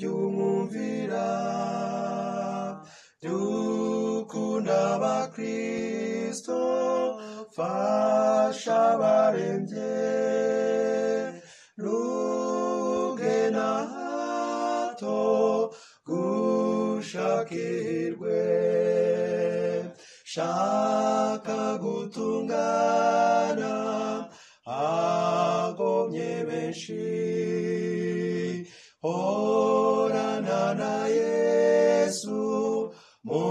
Jya umwumvira, jya ukunda abakristo, fasha abarembye, ntuge na hato gushakirwe. Shaka gutungana, hagomye benshi. Horana na Yesu mu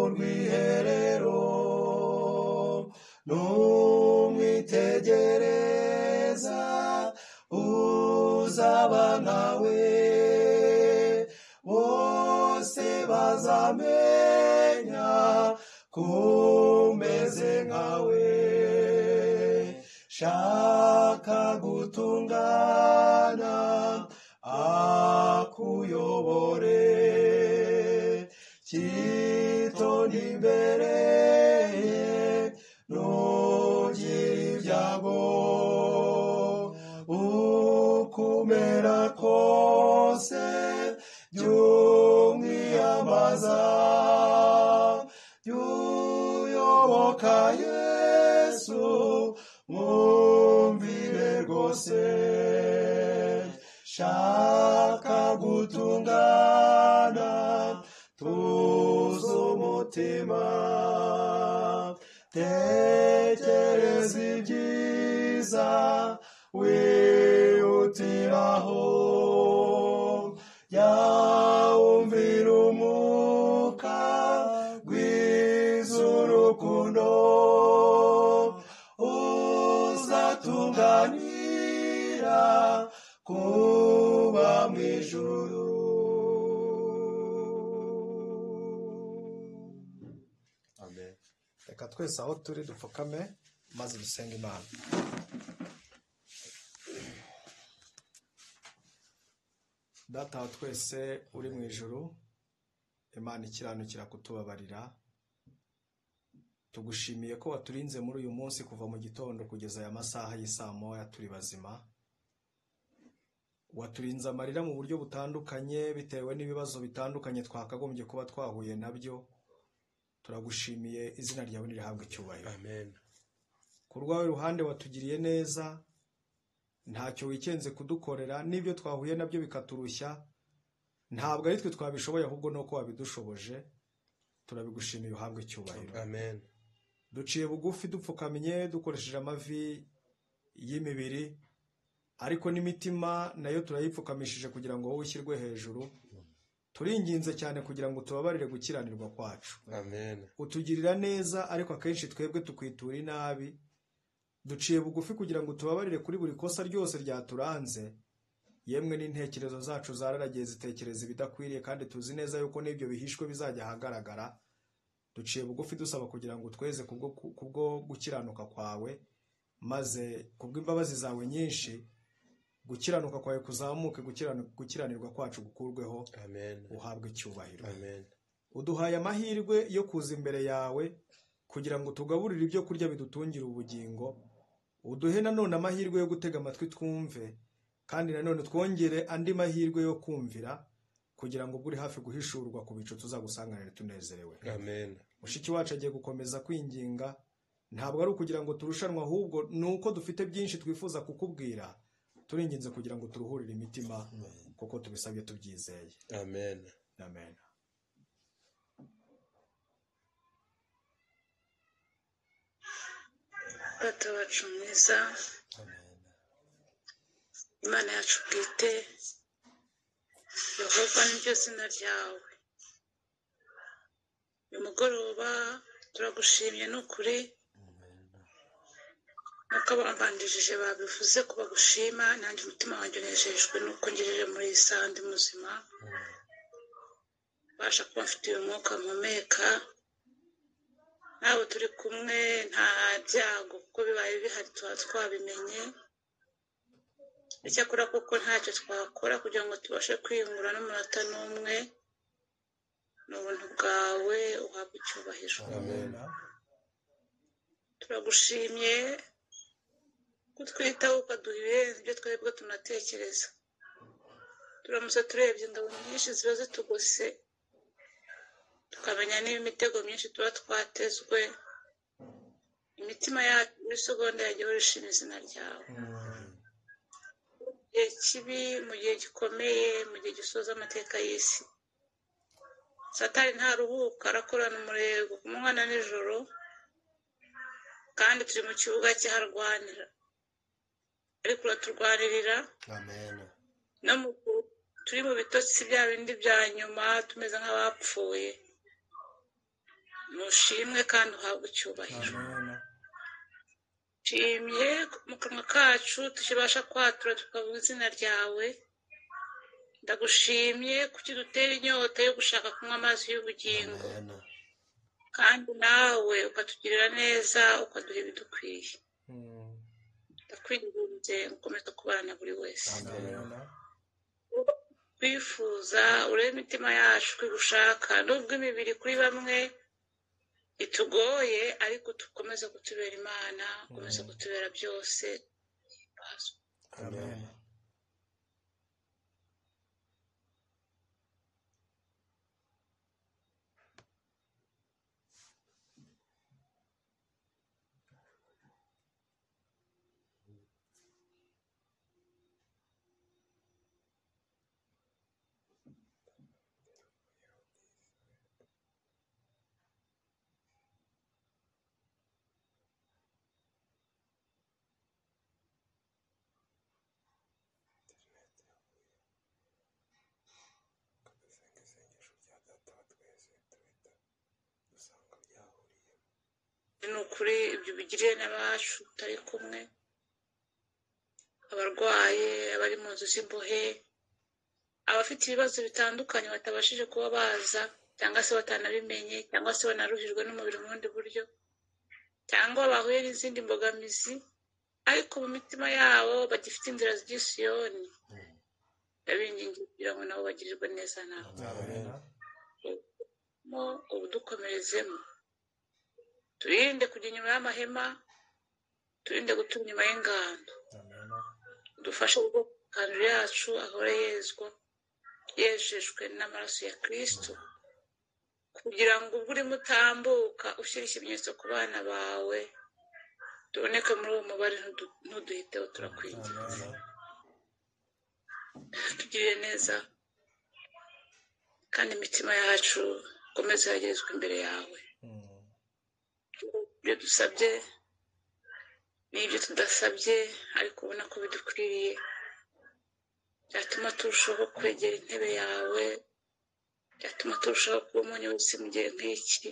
rwiherero, numwitegereza uzaba nkawe. Bose bazamenya kumeze nkawe. Shaka gutungana, akuyobore. Cyitonde imbere ye, ntugire ibyago. Ukumera kose, jya umwiyambaza, jya uyoboka Yesu, mwumvire rwose. Shaka gutungana, tuza umutima, tekereza ibyiza wihutiraho. Yawumvira umwuka, gwiza urukundo, uzatunganira kuba mu ijuru. Amen. Reka twese aho turi dupfukame maze dusenge Imana. Data wa twese uri mu ijuru, Imana ikiranukira kutubabarira, tugushimiye ko waturinze muri uyu munsi kuva mu gitondo kugeza aya masaha y'isaa moya turi bazima. Waturinze amarira mu buryo butandukanye bitewe n'ibibazo bitandukanye twakagombye kuba twahuye nabyo. Turagushimiye, izina ryawe nirihabwe icyubahiro. Amen. Ku rwawe ruhande watugiriye neza, ntacyo wikenze kudukorera, n'ibyo twahuye nabyo bikaturushya, ntabwo ari twe twabishoboye, ahubwo nuko wabidushoboje. Turabigushimiye, uhabwe icyubahiro. Amen. Duciye bugufi, dupfukamye, dukoresheje amavi y'imibiri, ariko n'imitima nayo turayipfukamishije kugira ngo wowe ushyirwe hejuru. Turinginze cyane kugira ngo tubabarire gukiranirwa kwacu. Amen. Utugirira neza, ariko akenshi twebwe tukwitura inabi. Duciye bugufi kugira ngo tubabarire kuri buri kosa ryose ryaturanze. Yemwe n'intekerezo zacu zararagiye zitekereza ibidakwiriye, kandi tuzi neza yuko n'ibyo bihishwe bizajya ahagaragara. Duciye bugufi dusaba kugira ngo tweze kubwo gukiranuka kwawe, maze kubw'imbabazi zawe nyinshi gukiranuka kwawe kuzamuke, gukiranirwa kwacu gukurweho. Amen. Uhabwe icyubahiro. Amen. Uduhaye amahirwe yo kuza imbere yawe kugira ngo tugaburire ibyo kurya bidutungira ubugingo. Uduhe nanone amahirwe yo gutega amatwi twumve, kandi nanone twongere andi mahirwe yo kumvira, kugira ngo ubwo uri hafi guhishurwa ku bicu tuzagusanganire tunezerewe. Amen. Mushiki wacu agiye gukomeza kwinginga. Ntabwo ari ukugira ngo turushanwe, ahubwo ni uko dufite byinshi twifuza kukubwira. Turinginze kugira ngo turuhurire imitima, kuko tubisabye tubyizeye. Amen. Amen. Data wacu mwiza, Imana yacu bwite, Yehova niryo zina ryawe. Uyu mugoroba turagushimye, ni ukuri, nk'uko abambanjirije babivuze ko bagushima, nanjye umutima wanjye unejejwe nuko ngejeje muri iyi saha ndi muzima, mbasha kuba mfite uyu mwuka mpumeka, nawe turi kumwe, nta byago, kuko bibaye bihari tuba twabimenye. Icyakora kuko ntacyo twakora kugira ngo tubashe kwiyungura n'umunota n'umwe, ni ubuntu bwawe, uhabwe icyubahiro. Amen. Turagushimye kutwitaho, ukaduha ibirenze ibyo twebwe tunatekereza. Turamutse turebye ingabo nyinshi ziba zitugose, tukamenya niba imitego myinshi tuba twatezwe, imitima yacu muri segonda yajya ihora ishima izina ryawe. Mu gihe kibi, mu gihe gikomeye, mu gihe gisoza amateka y'isi, Satani ntaruhuka, arakorana umurego ku manywa na nijoro, kandi turi mu kibuga cye harwanira, ariko uraturwanirira. Amen. No mu turi mu bitotsi bya bindi bya nyuma, tumeze nk'abapfuye, mushimwe kandi uhabwe icyubahiro. Amen. Nshimye mu kanwa kacu tukibasha kwatura tukavuga izina ryawe. Ndagushimye kuki dutera inyota yo gushaka kunywa amazi y'ubugingo, Amen. kandi nawe ukatugirira neza, ukaduha ibidukwiye. Ndakwinginze ukomeze kubana na buri wese. Amen. Twifuza urebe imitima yacu kwigushaka, nubwo imibiri kuri bamwe itugoye, ariko tukomeze kutubera Imana, ukomeze kutubera byose. Amen. Ni ukuri ibyo ubigiriye n'abacu tutari kumwe, abarwaye, abari mu nzu z'imbohe, abafite ibibazo bitandukanye batabashije kuba baza, cyangwa se batanabimenye, cyangwa se banaruhijwe n'umubiri mu bundi buryo, cyangwa bahuye n'izindi mbogamizi, ariko mu mitima yabo bagifite inzira z'igisiyoni, ndabingingira kugira ngo nabo bagirirwe neza nawe. Amen. Mo ubudukomerezemo, turinde kujya inyuma y'amahema, turinde gutura inyuma y'ingando, Amen. udufashe ubwo ikanzu yacu ahore yezwa, yejejwe n'amaraso ya Kristo, kugira ngo ubwo urimo utambuka ushyira ikimenyetso ku bana bawe, tuboneke muri uwo mubare, ntuduhiteho, turakwinginze. Amen. Tugirire neza kandi imitima yacu ikomeze yagerezwa imbere yawe. Ibyo dusabye n'ibyo tudasabye, ariko ubona ko bidukwiriye, byatuma turushaho kwegera intebe yawe, byatuma turushaho kuba umunyu w'isi mu gihe nk'iki,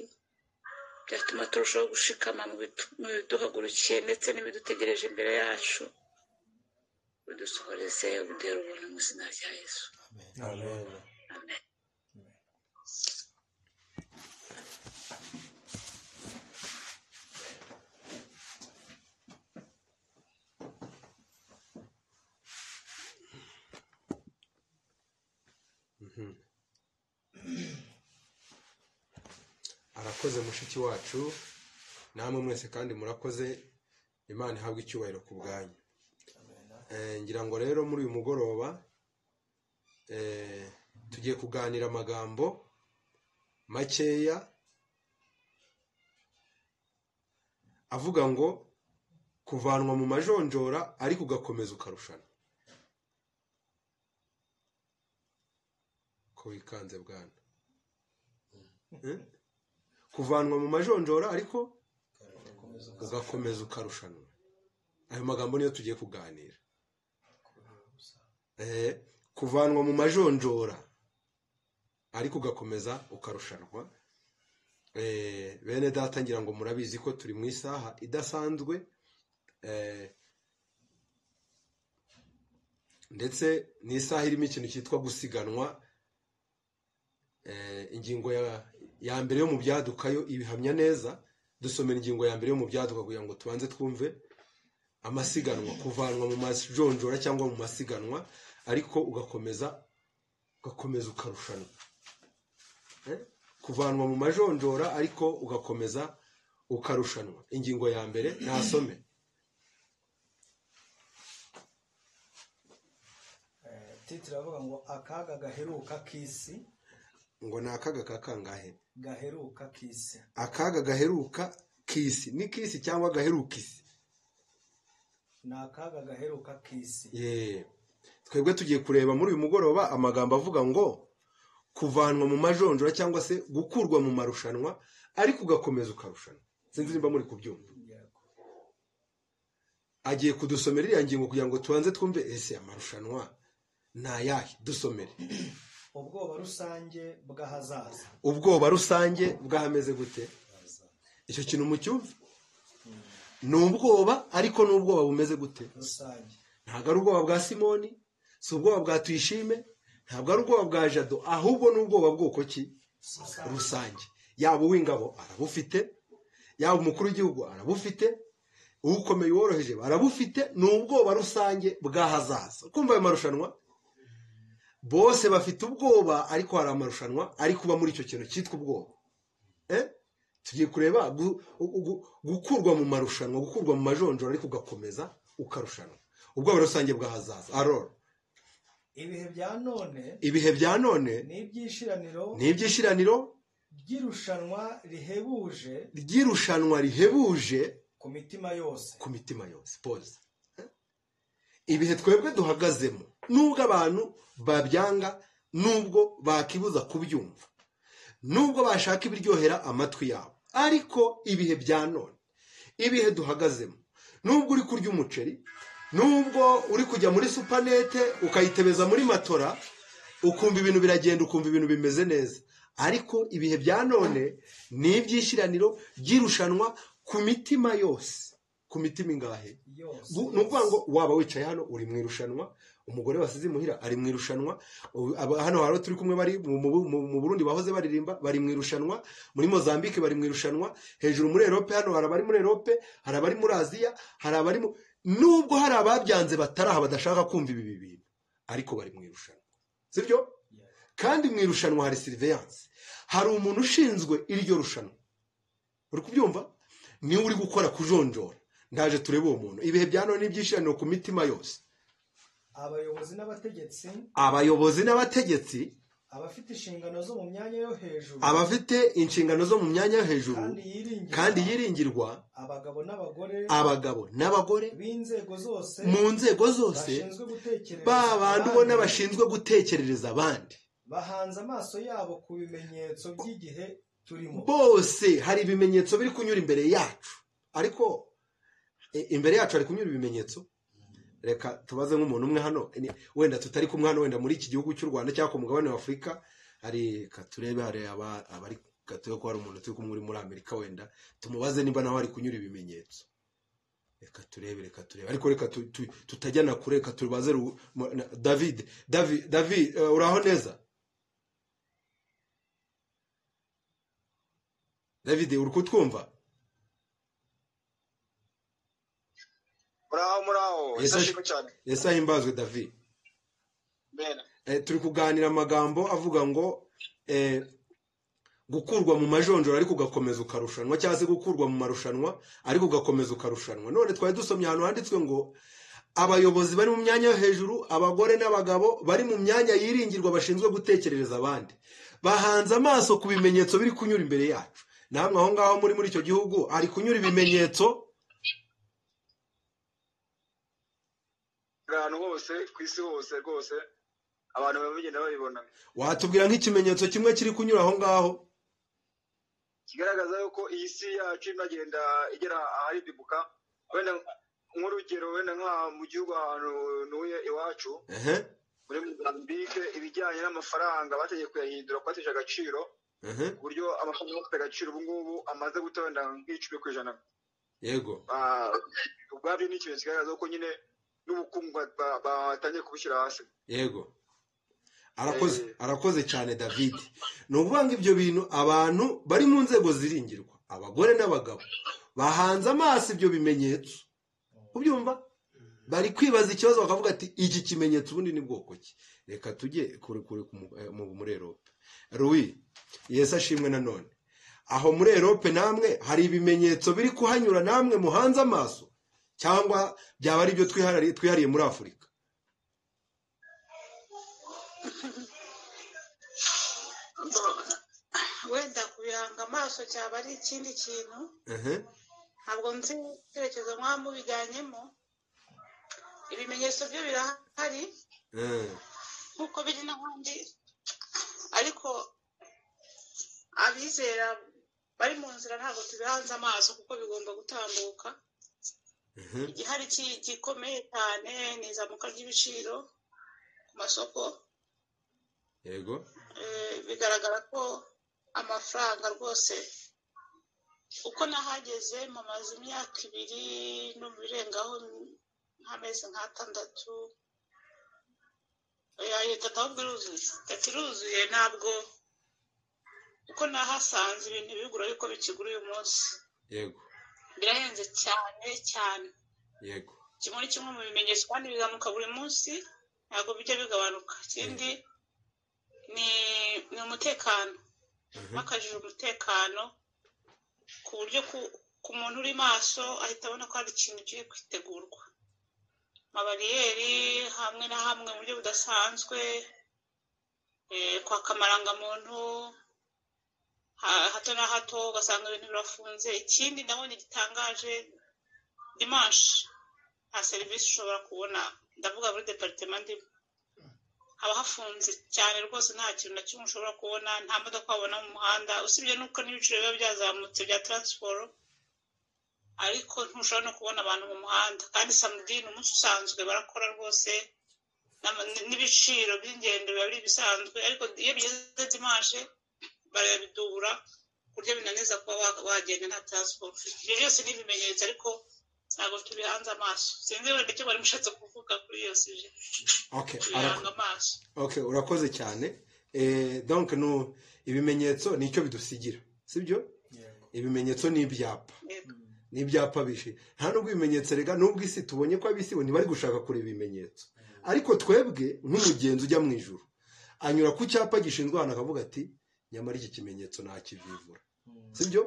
byatuma turushaho gushikama mu biduhagurukiye ndetse n'ibidutegereje imbere yacu. Udusohoreze, uduhere ubuntu mu izina rya Yesu. Amen. Amen. Arakoze mushiki wacu, namwe mwese kandi murakoze. Imana ihabwe icyubahiro ku bwanyu. Ngira ngo rero muri uyu mugoroba tugiye kuganira amagambo makeya avuga ngo kuvanwa mu majonjora ariko ugakomeza ukarushana. Ko wikanze bwana? Kuvanwa mu majonjora ariko ugakomeza ukarushanwa. Ayo magambo niyo tugiye kuganira. Kuvanwa mu majonjora ariko ugakomeza ukarushanwa. Bene data, ngira ngo murabizi ko turi mu isaha idasanzwe, ndetse ni isaha irimo ikintu cyitwa gusiganwa. Ingingo ya mbere yo mu byaduka yo ibihamya neza. Dusomera ingingo ya mbere yo mu byaduka kugira ngo tubanze twumve amasiganwa, kuvanwa mu majonjora cyangwa mu masiganwa ariko ugakomeza ukarushanwa. Kuvanwa mu majonjora ariko ugakomeza ukarushanwa. Ingingo ya mbere nasome. Titre iravuga ngo akaga gaheruka k'isi. Ngo ni akaga ka kangahe? Gaheruka k'isi. Akaga gaheruka k'isi. Ni k'isi cyangwa gaheruka isi? Ni akaga gaheruka k'isi. Twebwe tugiye kureba muri uyu mugoroba amagambo avuga ngo kuvanwa mu majonjora cyangwa se gukurwa mu marushanwa ariko ugakomeza ukarushanwa. Sinzi nimba muri kubyumva. Agiye kudusomera iriya ngingo kugira ngo tubanze twumve ese amarushanwa ni ayahe. Dusomere. Ubwoba rusange bw'ahazaza. Ubwoba rusange bw'ahameze gute? Icyo kintu mucyumve. Ni ubwoba, ariko ni ubwoba bumeze gute? Rusange. Ntabwo ari ubwoba bwa Simoni, si ubwoba bwa Tuyishime, ntabwo ari ubwoba bwa Jado, ahubwo ni ubwoba bwoko ki? Rusange. Yaba uw'ingabo arabufite, yaba umukuru w'igihugu arabufite, ukomeye woroheje barabufite. Ni ubwoba rusange bw'ahazaza. Kumva ayo marushanwa bose bafite ubwoba, ariko hari amarushanwa ari kuba muri icyo kintu cyitwa ubwoba. Tugiye kureba gukurwa mu marushanwa, gukurwa mu majonjora ariko ugakomeza ukarushanwa. Ubwoba rusange bw'ahazaza. Aroro. Ibihe bya none, ibihe bya none ni iby'ishiraniro, ni iby'ishiraniro ry'irushanwa rihebuje, ry'irushanwa rihebuje ku mitima yose, ku mitima yose. Pause. Ibihe twebwe duhagazemo, nubwo abantu babyanga, nubwo bakibuza kubyumva, nubwo bashaka ibiryohera amatwi yabo, ariko ibihe bya none, ibihe duhagazemo, nubwo uri kurya umuceri, nubwo uri kujya muri supanete ukayitebeza muri matora, ukumva ibintu biragenda, ukumva ibintu bimeze neza, ariko ibihe bya none ni iby'ishiraniro ry'irushanwa ku mitima yose. Ku mitima ingahe? Ni ukuvuga ngo waba wicaye hano uri mu irushanwa, umugore wasize imuhira ari mu irushanwa, hano hari turi kumwe bari mu Burundi bahoze baririmba bari mu irushanwa, muri Mozambique bari mu irushanwa, hejuru muri Europe hano hari abari muri Europe, hari abari muri Aziya, hari abari mu... Nubwo hari ababyanze bataraha badashaka kumva ibi bintu, ariko bari mu irushanwa, sibyo? Kandi mu irushanwa hari surveillance, hari umuntu ushinzwe iryo rushanwa. Uri kubyumva? Niwe uri gukora kujonjora. Ndaje turebe uwo muntu. Ibihe bya none n'ibyishiraniro ku mitima yose. Abayobozi n'abategetsi, abayobozi n'abategetsi, abafite inshingano zo mu myanya yo hejuru, abafite inshingano zo mu myanya yo hejuru kandi yiringirwa, abagabo n'abagore, abagabo n'abagore b'inzego zose, mu nzego zose, ba bantu ubona bashinzwe gutekerereza abandi, bahanze amaso yabo ku bimenyetso by'igihe turimo. Bose hari ibimenyetso biri kunyura imbere yacu, ariko imbere yacu hari kunyura ibimenyetso. Reka tubaze nk'umuntu umwe hano, wenda tutari kumwe hano, wenda muri iki gihugu cy'u Rwanda cyangwa ku mugabane wa Afurika, hari katurebe hari abari katurebe ko hari umuntu turi kumwe uri muri Amerika, wenda tumubaze niba nawe ari kunyura ibimenyetso. Reka turebe, ariko reka tutajya na kure, reka tubaze David. David, uraho neza? David, uri kutwumva? Muraho. Yesu ahimbazwe David. Turi kuganira amagambo avuga ngo gukurwa mu majonjora ariko ugakomeza ukarushanwa, cyangwa se gukurwa mu marushanwa ariko ugakomeza ukarushanwa. None twari dusomye ahantu handitswe ngo abayobozi bari mu myanya yo hejuru, abagore n'abagabo bari mu myanya yiringirwa bashinzwe gutekerereza abandi, bahanze amaso ku bimenyetso biri kunyura imbere yacu. Namwe aho ngaho muri icyo gihugu ari kunyura ibimenyetso ahantu hose ku isi hose rwose, abantu bagenda babibona. Watubwira nk'ikimenyetso kimwe kiri kunyura aho ngaho kigaragaza yuko iyi si yacu inagenda igera ahari bibuka? Wenda nk'urugero, wenda nka mu gihugu ahantu ntuye iwacu muri Mozambique, ibijyanye n'amafaranga bategeye kuyahindura, kubatesha agaciro, ku buryo amafaranga afite agaciro ubu ngubu amaze guta wenda nk'10%. Yego, ubwabyo ni ikintu kigaragaza ko nyine n'ubukungu batangiye kubushyira hasi. Yego, arakoze cyane David. Ni ukuvuga ngo ibyo bintu abantu bari mu nzego ziringirwa, abagore n'abagabo, bahanze amaso ibyo bimenyetso. Ubyumva? Bari kwibaza ikibazo bakavuga ati iki kimenyetso ubundi ni bwoko ki? Reka tujye kure kure muri Europe. Louis, Yesu ashimwe nanone. Aho muri Europe namwe hari ibimenyetso biri kuhanyura namwe muhanze amaso, cyangwa byaba ari byo twihariye muri Afurika? Wenda kubihanga amaso cyaba ari ikindi kintu. Ntabwo nzi icyerekezo mwaba mubijyanyemo. Ibimenyetso byo birahari nk'uko biri n'ahandi, ariko abizera bari mu nzira ntabwo tubihanze amaso kuko bigomba gutambuka. Igihari gikomeye cyane ni izamuka ry'ibiciro ku masoko. Yego. Bigaragara ko amafaranga rwose uko nahageze mamaze imyaka 2 no birengaho nk'amezi nk'atandatu, itatu ahubwo iruzuye, itatu iruzuye. Ntabwo uko nahasanze ibintu bigura ariko bikigura uyu munsi. Yego. Birahenze cyane cyane. Yego. Kimwe ni kimwe mu bimenyetso kandi bizamuka buri munsi, ntabwo bijya bigabanuka. Ikindi ni umutekano, bakajije umutekano ku buryo ku muntu uri maso ahita abona ko hari ikintu kiri kwitegurwa. Amabariyeri hamwe na hamwe mu buryo budasanzwe, kwaka amarangamuntu hato na hato ugasanga ibintu birafunze. Ikindi nabonye gitangaje, dimanche nta serivisi ushobora kubona, ndavuga muri departement ndimo, haba hafunze cyane rwose, nta kintu na kimwe ushobora kubona, nta modoka wabona mu muhanda, usibye n'uko n'ibiciro biba byazamutse bya transport, ariko ntushobora no kubona abantu mu muhanda. Kandi samedi ni umunsi usanzwe barakora rwose, n'ibiciro by'ingendo biba biri bisanzwe, ariko iyo bigeze dimanche barabidubura ku buryo binaniza kuba wagenda nta transport. Ibyo byose ni ibimenyetso, ariko ntabwo tubihanze amaso. Sinzi wenda icyo bari mushatse kuvuga kuri iyo suje. Okay, tubihanga amaso. Okay, urakoze cyane. Donc no ibimenyetso nicyo bidusigira, sibyo? Ibimenyetso ni ibyapa. Ni ibyapa bishi. Nta nubwo ibimenyetso rega nubwo isi tubonye ko abisi bo ntibari gushaka kureba ibimenyetso. Ariko twebwe nk'umugenzi ujya mu ijuru anyura ku cyapa gishinzwe ahantu akavuga ati nyamara iki kimenyetso nakivivura, sibyo?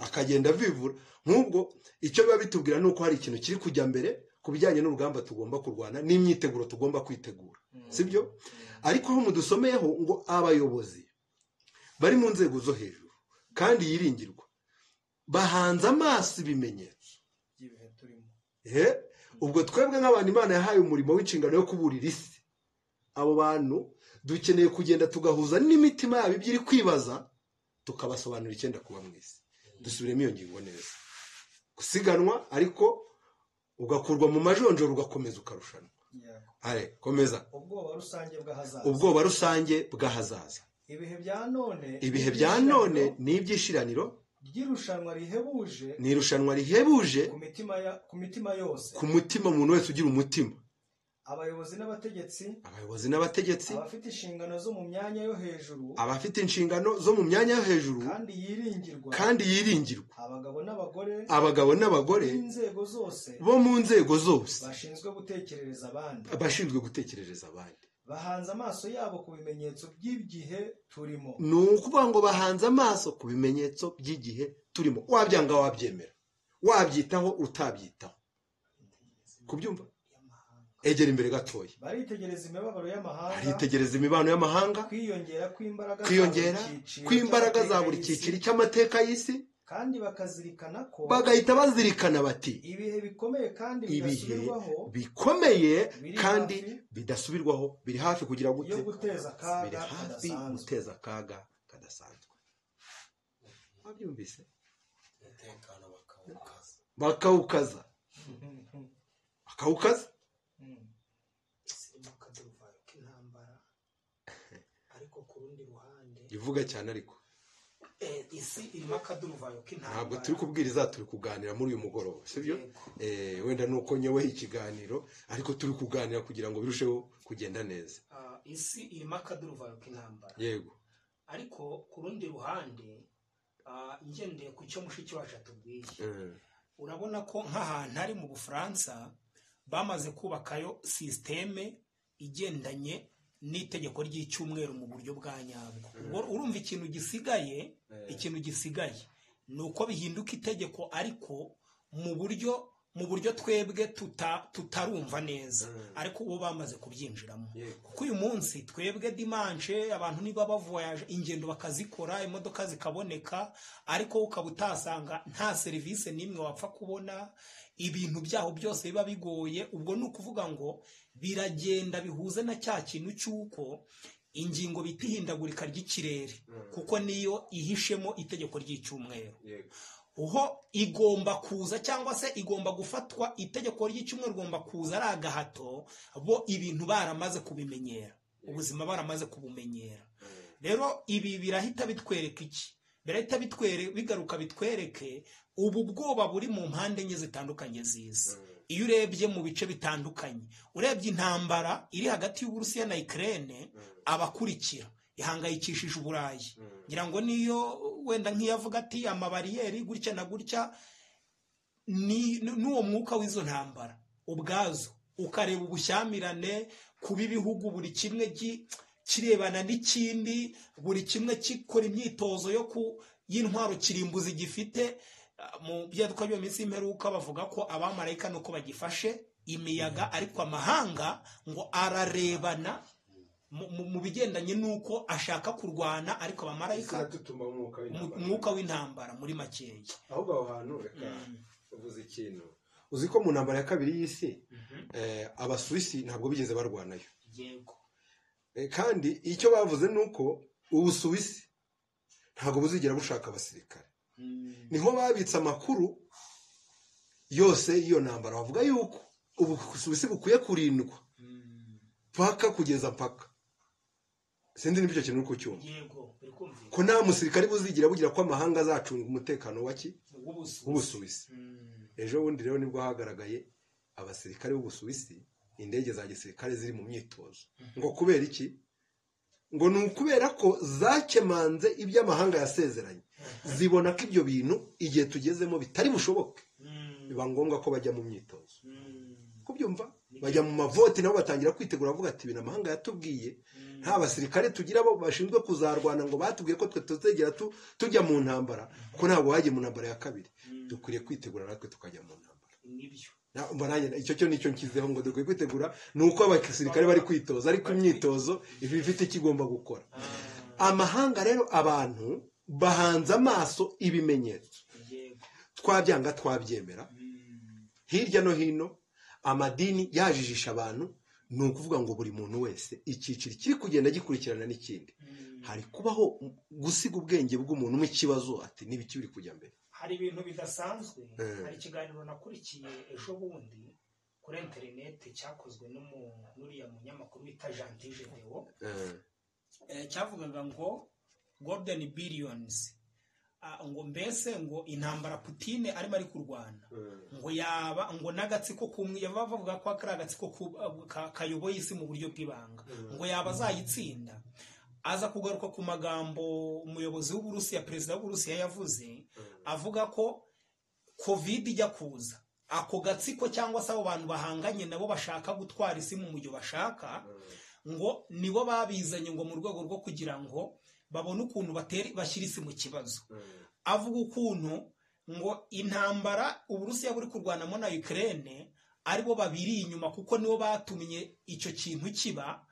Akagenda avivura. Nk'ubwo icyo biba bitubwira ni uko hari ikintu kiri kujya mbere ku bijyanye n'urugamba tugomba kurwana n'imyiteguro tugomba kwitegura, sibyo? Ariko aho mudusomeyeho ngo abayobozi bari mu nzego zo hejuru kandi yiringirwa bahanze amaso ibimenyetso by'ibihe turimo. Ubwo twebwe nk'abantu Imana yahaye umurimo w'inshingano yo kuburira isi, abo bantu dukeneye kugenda tugahuza n'imitima yabo ibyo iri kwibaza, tukabasobanurira icyenda kuba mu isi. Dusubiremo iyo ngingo neza. Gusiganwa ariko ugakurwa mu majonjoro ugakomeza ukarushanwa. Are, komeza. Ubwoba rusange bw'ahazaza. Ubwoba rusange bw'ahazaza. Ibihe bya none, ibihe bya none ni iby'ishiraniro ry'irushanwa rihebuje, ni irushanwa rihebuje ku mitima yose, ku mutima umuntu wese ugira umutima. Abayobozi n'abategetsi, abayobozi n'abategetsi, abafite inshingano zo mu myanya yo hejuru, abafite inshingano zo mu myanya yo hejuru, kandi yiringirwa, kandi yiringirwa, abagabo n'abagore, abagabo n'abagore b'inzego zose, bo mu nzego zose, bashinzwe gutekerereza abandi, abashinzwe gutekerereza abandi, bahanze amaso yabo ku bimenyetso by'igihe turimo. Ni ukuvuga ngo bahanze amaso ku bimenyetso by'igihe turimo. Wabyanga wabyemera, wabyitaho utabyitaho, kubyumva. Egera imbere gatoya. Baritegereza imibabaro y'amahanga, baritegereza imibano y'amahanga, kwiyongera kw'imbaraga, kwiyongera kw'imbaraga za buri cyiciro cy'amateka y'isi, kandi bakazirikana ko, bagahita bazirikana bati ibihe bikomeye kandi bidasubirwaho, bikomeye kandi bidasubirwaho biri hafi kugira gute, guteza akaga, biri hafi guteza akaga kadasanzwe. Wabyumvise? Bakawukaza, bakawukaza. Ariko ku rundi ruhande ivuga cyane, ariko isi irimo akaduruvayo k'intambara. Ntabwo turi kubwiriza, turi kuganira muri uyu mugoroba, sibyo? Wenda nuko nyowe ikiganiro, ariko turi kuganira kugira ngo birusheho kugenda neza. Isi irimo akaduruvayo k'intambara. Yego. Ariko ku rundi ruhande ngendeye ku cyo mushiki wacu atubwiye, urabona ko nk'ahantu ari mu Bufaransa bamaze kubakayo systeme igendanye n'itegeko ry'icyumweru mu buryo bwa nyabwo. Urumva ikintu gisigaye, ikintu gisigaye ni uko bihinduka itegeko, ariko mu buryo mu buryo twebwe tutarumva neza, ariko bo bamaze kubyinjiramo. Kuko uyu munsi twebwe dimanche abantu niba bavoyaje ingendo bakazikora, imodoka zikaboneka, ariko ukaba utasanga nta serivisi n'imwe wapfa kubona, ibintu byaho byose biba bigoye. Ubwo ni ukuvuga ngo biragenda bihuze na cya kintu cy'uko ingingo bita ihindagurika ry'ikirere, kuko niyo ihishemo itegeko ry'icyumweru. Uho igomba kuza cyangwa se igomba gufatwa, itegeko ry'icyumweru rigomba kuza ari agahato, bo ibintu baramaze kubimenyera, ubuzima baramaze kubumenyera. Rero ibi birahita bitwereka iki? Birahita bigaruka bitwereke ubu bwoba buri mu mpande enye zitandukanye z'isi. Iyo urebye mu bice bitandukanye, urebye intambara iri hagati y'Uburusiya na Ukraine, abakurikira ihangayikishije Uburayi. Ngira ngo niyo wenda nk'iyavuga ati amabariyeri gutya na gutya, ni n'uwo mwuka w'izo ntambara ubwazo, ukareba ubushyamirane kuba ibihugu buri kimwe kirebana n'ikindi, buri kimwe gikora imyitozo yo ku y'intwaro kirimbuzi gifite. Mu byaduka byo minsi y'imperuka bavuga ko abamarayika nuko bagifashe imiyaga, ariko amahanga ngo ararebana mu bigendanye nuko ashaka kurwana, ariko abamarayika umwuka w'intambara muri makeya. Ahubwo aho hantu reka uvuze ikintu, uzi ko mu ntambara ya kabiri y'isi Abasuwisi ntabwo bigeze barwanayo. Yego. Kandi icyo bavuze nuko Ubusuwisi ntabwo buzigera bushaka abasirikare. Niho babitse amakuru yose iyo ntambara, bavuga yuko Ubusuwisi bukwiye kurindwa paka kugeza paka. Sindi n'ibyo kintu uko cyumva. Yego, biri kumvikana. Ko nta musirikare buzigira bugira ko amahanga azacunga umutekano waki w'Ubusuwisi. Ejo bundi rero nibwo hagaragaye abasirikare b'Ubusuwisi, indege za gisirikare ziri mu myitozo. Ngo kubera iki? Ngo ni ukubera ko zakemanze ibyo amahanga yasezeranye, zibona ko ibyo bintu igihe tugezemo bitari bushoboke, biba ngombwa ko bajya mu myitozo. Kubyumva bajya mu mavoti, nabo batangira kwitegura bavuga ati ibintu amahanga yatubwiye, nta basirikare tugira bo bashinzwe kuzarwana, ngo batubwiye ko twe tuzegera tujya mu ntambara, kuko ntabwo bagiye mu ntambara ya kabiri, dukwiriye kwitegura natwe tukajya mu ntambara. Icyo cyo nicyo nkizeho, ngo dukwiye kwitegura nuko abasirikare bari kwitoza, ariko imyitozo iba ifite ikigomba gukora. Amahanga rero abantu bahanze amaso ibimenyetso, twabyanga twabyemera, hirya no hino amadini yajijisha abantu. Ni ukuvuga ngo buri muntu wese icyiciro kiri kugenda gikurikirana n'ikindi, hari kubaho gusiga ubwenge bw'umuntu mu kibazo ati n'ibiki biri kujya mbere. Hari ibintu bidasanzwe. Hari ikiganiro nakurikiye ejo bundi kuri interineti cyakozwe n'uriya munyamakuru bita Gentil Gedeon, cyavugaga ngo golden billions, ngo mbese ngo intambara Putin arimo ari kurwana, ngo yaba ngo n'agatsiko kumwe, yaba bavuga ko akari agatsiko kayoboye isi mu buryo bw'ibanga, ngo yaba azayitsinda. Aza kugaruka ku magambo umuyobozi w'Uburusiya, perezida w'Uburusiya yavuze, avuga ko Covid ijya kuza, ako gatsiko cyangwa se abo bantu bahanganye nabo bashaka gutwara isi mu mujyo bashaka, ngo nibo babizanye ngo mu rwego rwo kugira ngo babone ukuntu bashyira isi mu kibazo. Avuga ukuntu ngo intambara Uburusiya buri kurwanamo na Ukraine aribo babiri inyuma, kuko nibo batumye icyo kintu kiba.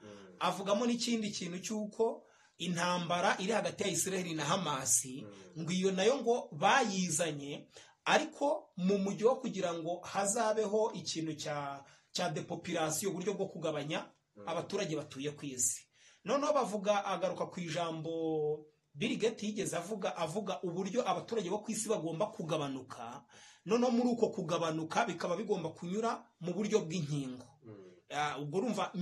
Avugamo n'ikindi kintu cy'uko intambara iri hagati ya Israel na Hamas, ngo iyo nayo ngo bayizanye ariko mu mujyo wo kugira ngo hazabeho ikintu cya depopulation, uburyo bwo kugabanya abaturage batuye ku isi. Noneho bavuga, agaruka ku ijambo Bill Gates yigeze avuga uburyo abaturage bo ku isi bagomba kugabanuka, noneho muri uko kugabanuka bikaba bigomba kunyura mu buryo bw'inkingo. Ubwo urumva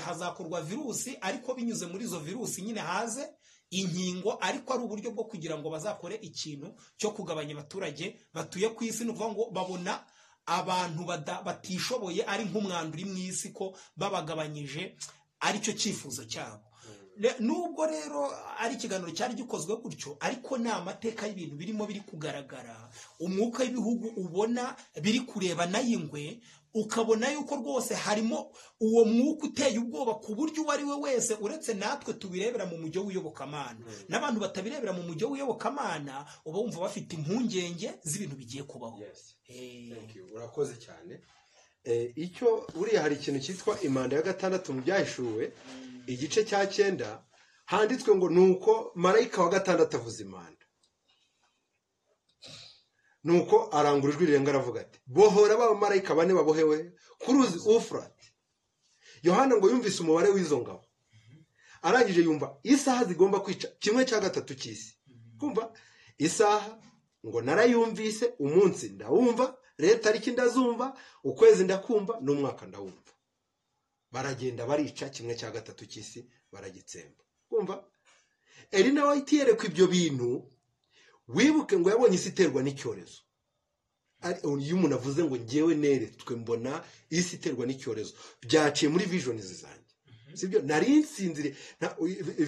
hazakorwa virusi, ariko binyuze muri izo virusi nyine haze inkingo, ariko ari uburyo bwo kugira ngo bazakore ikintu cyo kugabanya abaturage batuye ku isi. Ni ukuvuga ngo babona abantu batishoboye ari nk'umwanda uri mu isi, ko babagabanyije aricyo cyifuzo cyabo. Nubwo rero ari ikiganiro cyari gikozwe gutyo, ariko ni amateka y'ibintu birimo biri kugaragara, umwuka w'ibihugu ubona biri kureba nayingwe, Ukabona yuko rwose harimo uwo mwuka uteye ubwoba, ku buryo uwo ari we wese, uretse natwe tubirebera mu mujyo w'iyobokamana, n'abantu batabirebera mu mujyo w'iyobokamana uba wumva bafite impungenge z'ibintu bigiye kubaho. Urakoze cyane. Icyo buriya hari ikintu cyitwa imanda ya gatandatu mu byahishuwe igice cya 9, handitswe ngo nuko marayika wa gatandatu avuza imanda, nuko arangura ijwi rirenga aravuga ati bohora ba marayika bane babohewe ku ruzi Ufurate. Yohana ngo yumvise umubare w'izo ngabo, arangije yumva isaha zigomba kwica 1/3 cy'isi. Kumva isaha ngo narayumvise, umunsi ndawumva, tariki ndazumva, ukwezi ndakumva, n'umwaka ndawumva. Baragenda barica 1/3 cy'isi baragitsemba. Kumva Elina White yerekwa ibyo bintu. Wibuke ngo yabonye isi iterwa n'icyorezo. Iyo umuntu avuze ngo ngewe neretswe mbona isi iterwa n'icyorezo, byaciye muri vision zanjye, sibyo? Nari nsinziriye.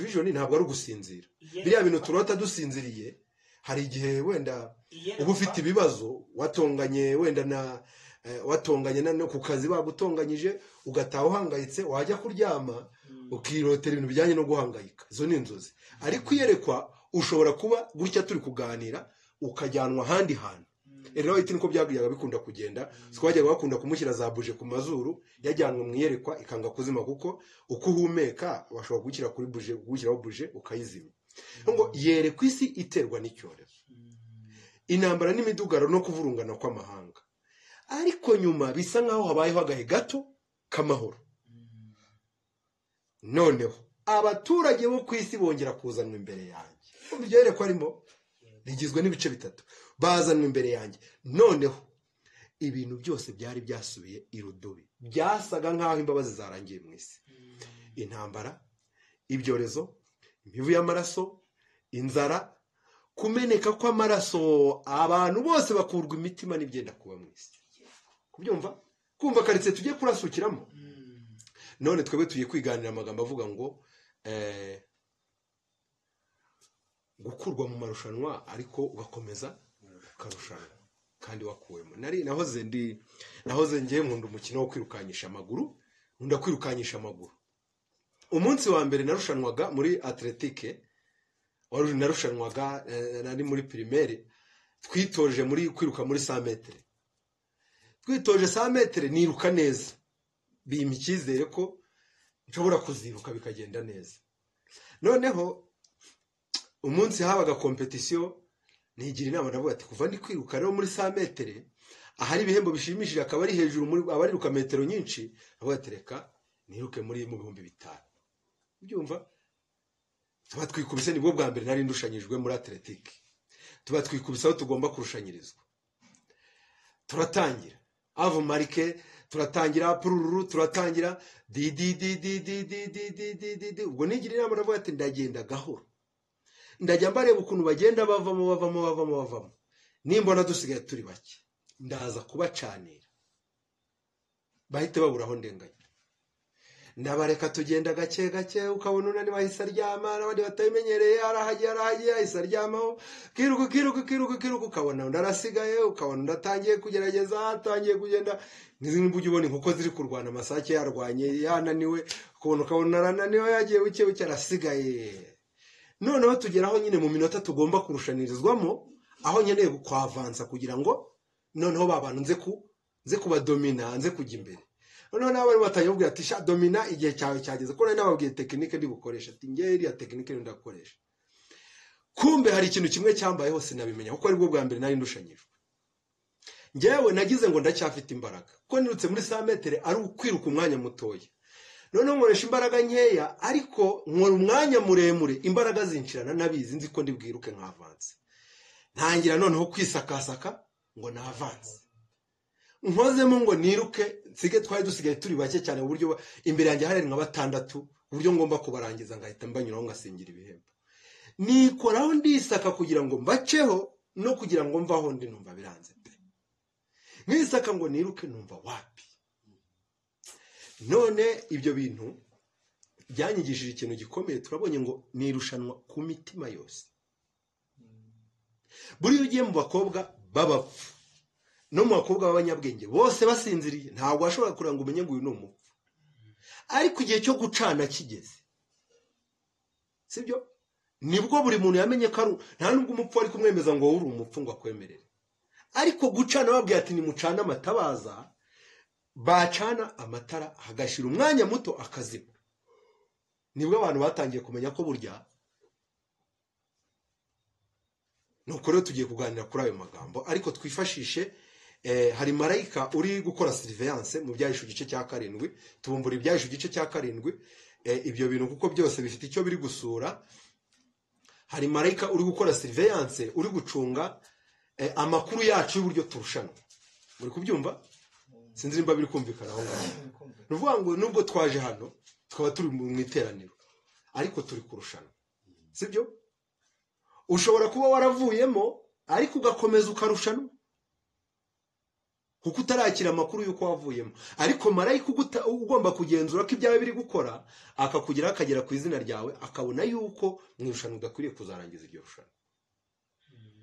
Vision ntabwo ari ugusinzira, biriya bintu turota dusinziriye. Hari igihe wenda uba ufite ibibazo, watonganye wenda na watonganye no ku kazi bagutonganyije, ugataha uhangayitse, wajya kuryama ukirotera ibintu bijyanye no guhangayika. Izo ni inzozi. Ariko iyerekwa ushobora kuba gutya turi kuganira ukajyanwa ahandi hantu. Rero iti niko byagiraga bikunda kugenda, twajyaga bakunda kumushyira za buje ku mazuru, yajyanwe mu iyerekwa ikanga kuzima, kuko uko uhumeka bashobora gushyira kuri buje, gushyiraho buje ukayizima. Ngo yerekwa isi iterwa n'icyorezo, intambara n'imidugaro no kuvurungana kw'amahanga. Ariko nyuma bisa nkaho habayeho agahe gato k'amahoro. Noneho abaturage bo ku isi bongera kuzanwa imbere yanjye. Iryo yerekwa arimo rigizwe n'ibice bitatu. Bazanwa imbere yanjye. Noneho ibintu byose byari byasubiye irudubi, byasaga nkaho imbabazi zarangiye mu isi. Intambara, ibyorezo, imivu y'amaraso, inzara, kumeneka kw'amaraso, abantu bose bakurwa imitima n'ibyenda kuba mu isi. Kubyumva? Kumva karitsiye tugiye kurasukiramo. None twebwe tugiye kwiganira amagambo avuga ngo gukurwa mu marushanwa ariko ugakomeza ukarushanwa kandi wakuwemo. Nari nahoze ngiye nkunda umukino wo kwirukanyisha amaguru, nkunda kwirukanyisha amaguru. Umunsi wa mbere narushanwaga muri atletique, wari narushanwaga nari muri primaire, twitoje muri kwiruka muri 100 metres. Twitoje 100 metres niruka neza, bimpa icyizere ko nshobora kuziruka bikagenda neza. Noneho umunsi habaga competition, nigira inama ndavuga ati kuva ndi kwiruka rero muri 100 metres ahari ibihembo bishimishije akaba ari hejuru muri abariruka metero nyinshi, ndavuga ati reka niruke muri mu 5000. Ubyumva? Tuba twikubise, nibwo bwa mbere nari ndushanyijwe muri atletique. Tuba twikubise aho tugomba kurushanyirizwa. Turatangira avo marike, turatangira purururu, turatangira di di di di di di di di di di di. Ubwo nigira inama ndavuga ati ndagenda gahoro, ndajya mbareba ukuntu bagenda bavamo bavamo bavamo bavamo, nimbona dusigaye turi bake ndaza kubacanira bahite baburaho ndenganya. Ndabareka tugenda gake gake, ukabona unani bahise aryama, n'abandi batabimenyereye arahagiye arahagiye ahise aryamaho, kiruka kiruka kiruka kiruka, ukabona undi arasigaye, ukabona undi atangiye kugerageza, atangiye kugenda. N'izindi ujya ubona inkoko ziri kurwana, amasake yarwanye yananiwe, ukabona arananiwe yagiye buke buke arasigaye. Noneho tugeraho nyine mu minota tugomba kurushanirizwamo, aho nkeneye kwavansa kugira ngo noneho ba bantu nze kubadomina, nze kujya imbere. Noneho nabo bari batangiye kuvuga ati sha domina igihe cyawe cyageze, ko nari nababwiye tekinike ndi bukoresha, ati ngewe iriya tekinike ndakoresha. Kumbe hari ikintu kimwe cyambayeho sinabimenya, kuko aribwo bwa mbere nari ndushanyijwe. Ngewe nagize ngo ndacyafite imbaraga, kuko nirutse muri 100 metres ari ukwiruka umwanya mutoya. Noneho nkoresha imbaraga nkeya ariko nkora umwanya muremure, imbaraga zinshirana nabizi nzi ko ndibwiruke nkavanse. Ntangira noneho kwisakasaka ngo navanse, nkozemo ngo niruke nsige. Twari dusigaye turi bake cyane, uburyo imbere yanjye hari nka batandatu, uburyo ngomba kubarangiza ngahita mbanyuraho ngasingira ibihembo. Nikoraho ndisaka kugira ngo mbaceho no kugira ngo mvaho ndi, numva biranze pe. Nisaka ngo niruke numva wapi. None ibyo bintu byanyigishije ikintu gikomeye. Turabonye ngo nirushanwa ku mitima yose. Buriya ugiye mu bakobwa b'abapfu No mu bakobwa b'abanyabwenge bose basinziriye, ntabwo washobora kuranga umenye ngo uyu ni umupfu. Ariko igihe cyo gucana kigeze, sibyo, nibwo buri muntu yamenye ko ari, nta nubwo umupfu ari kumwemeza ngo wowe uri umupfu ngo akwemerere. Ariko gucana babwiye ati nimucane amatabaza, bacana amatara hagashira umwanya muto akazima. Nibwo abantu batangiye kumenya ko burya. Nuko rero tugiye kuganira kuri ayo magambo, ariko twifashishe hari marayika uri gukora surveillance mu Byahishuwe igice cya 7. Tubumbura Ibyahishuwe igice cya 7, ibyo bintu kuko byose bifite icyo biri gusura. Hari marayika uri gukora surveillance, uri gucunga amakuru yacu y'uburyo turushanwa. Muri kubyumva? Sinzi nimba biri kumvikana aho ngaho. Ni ukuvuga ngo nubwo twaje hano tukaba turi mu iteraniro, ariko turi kurushanwa, sibyo? Ushobora kuba waravuyemo ariko ugakomeza ukarushanwa kuko utarakira amakuru y'uko wavuyemo. Ariko marayika ugomba kugenzura ko ibyawe biri gukora, akakugera akagera ku izina ryawe, akabona yuko mu irushanwa udakwiriye kuzarangiza iryo rushanwa.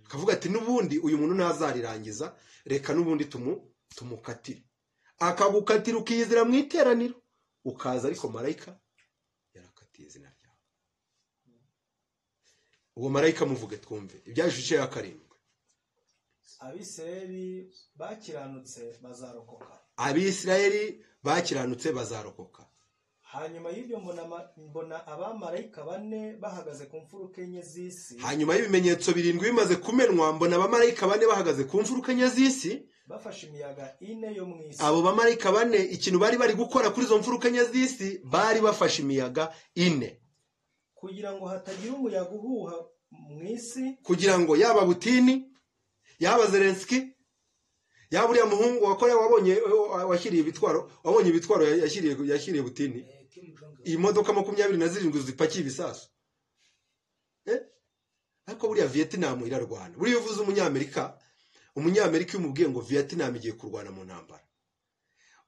Akavuga ati n'ubundi uyu muntu ntazarirangiza, reka n'ubundi tumukatire. Akagukatira ukiyizira mu iteraniro ukaza, ariko marayika yarakatiye izina ryawe. Uwo marayika muvuge twumve. Ibyahishuwe igice cya 7. Abisirayeli bakiranutse bazarokoka. Abisirayeli bakiranutse bazarokoka. Hanyuma y'ibyo mbona abamarayika bane bahagaze ku mfuruka enye z'isi. Hanyuma y'ibimenyetso 7 bimaze kumenwa, mbona abamarayika bane bahagaze ku mfuruka enye z'isi, bafashe imiyaga ine yo mu isi. Abo bamarayika bane ikintu bari bari gukora kuri izo mfuruka enye z'isi, bari bafashe imiyaga ine kugira ngo hatagira umuyaga uhuha mu isi, kugira ngo yaba Butini, yaba Zelensky, yaba uriya muhungu wakora wabonye washyiriye ibitwaro, wabonye ibitwaro yashyiriye Butini, imodoka 27 zipakiye ibisasu. Ariko buriya Vietnam irarwana. Buriya uvuze umunyamerika umubwiye ngo Vietnam igiye kurwana mu ntambara,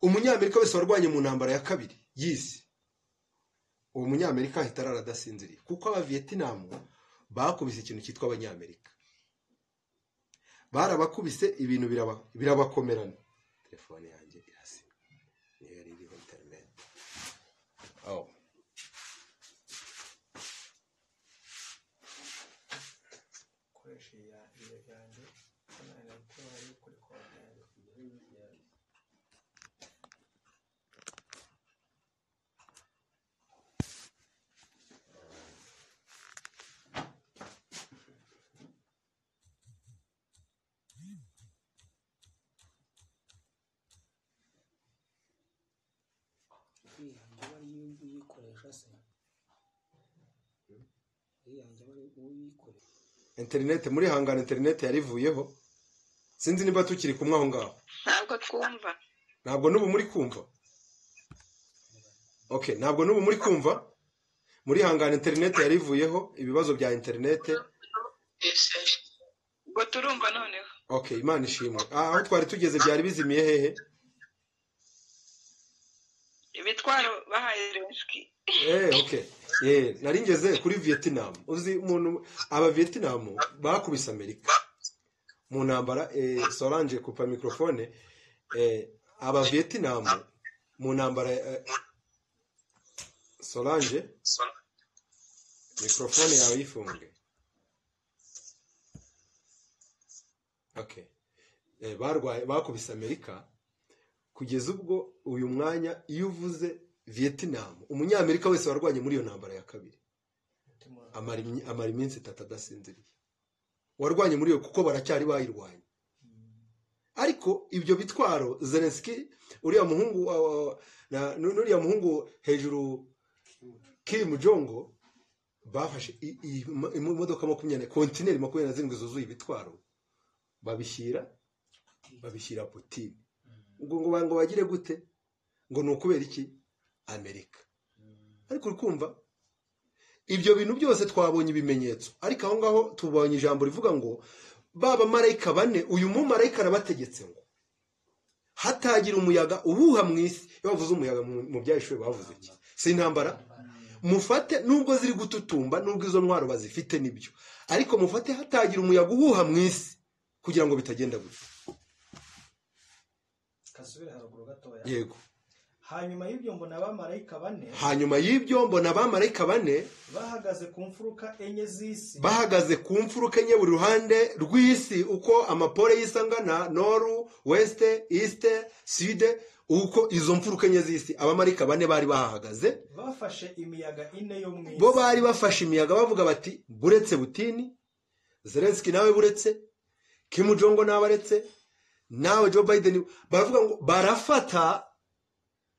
umunyamerika wese warwanye mu ntambara ya kabiri y'isi, uwo munyamerika ahita arara adasinziriye, kuko aba Vietnam bakubise ikintu cyitwa abanyamerika. Barabakubise ibintu birabakomerana. Telefone yanjye irasima, niyo yari iriho internet. Oh. Koresha ya yanjye Internet muri hangana, internet yarivuyeho. Sinzi niba tukiri kumwe aho ngaho. Ntabwo twumva. Ntabwo n'ubu muri kumva. Okay, ntabwo n'ubu muri kumva. Muri hangana internet yarivuyeho, ibibazo bya internet. Ngo turumva noneho. Okay, Imana ishimwe. Aho twari tugeze byari bizimiye hehe? Ibitwaro bahaye Zelensky. Okay. Nari ngeze kuri Vietnam. Uzi umuntu aba Vietnam bakubise Amerika mu ntambara. Solange kupa microphone. Aba Vietnam mu ntambara. Solange microphone yawe yifunge. Okay. Barwaye bakubise Amerika kugeza ubwo uyu mwanya iyo uvuze Vietnam, umunyamerika wese warwanye muri iyo ntambara ya kabiri amara iminsi 3 adasinziriye. Warwanye muri iyo kuko baracyari bayirwanye. Ariko ibyo bitwaro Zelensky, uriya muhungu n'uriya muhungu hejuru Kim Jong bafashe imodoka 20, kontineri 27 zuzuye ibitwaro, babishyira Putin. Ngo bagire gute? Ngo ni ukubera iki? Amerika. Ariko urikumva ibyo bintu byose twabonye ibimenyetso, ariko aho ngaho tubonye ijambo rivuga ngo baba marayika bane, uyu mumarayika arabategetse ngo hatagira umuyaga uhuha mu isi. Iyo bavuze umuyaga mu Byahishuwe bavuze iki? Si intambara? Mufate nubwo ziri gututumba, nubwo izo ntwaro bazifite nibyo, ariko mufate hatagira umuyaga uhuha mu isi kugira ngo bitagenda gutya. Kasubire haruguru gatoya. Yego. Hanyuma y'ibyo mbona abamarayika bane. Hanyuma y'ibyo mbona abamarayika bane bahagaze ku mfuruka enye z'isi. Bahagaze ku mfuruka enye buri ruhande rw'isi, uko amapole y'isi angana, noru, weste, east, sud, uko izo mfuruka enye z'isi abamarayika bane bari bahahagaze. Bafashe imiyaga ine yo mu isi. Bo bari bafashe imiyaga bavuga bati buretse Butini, Zelensky nawe buretse, Kim Jong nawe aretse, nawe Joe Biden, baravuga ngo barafata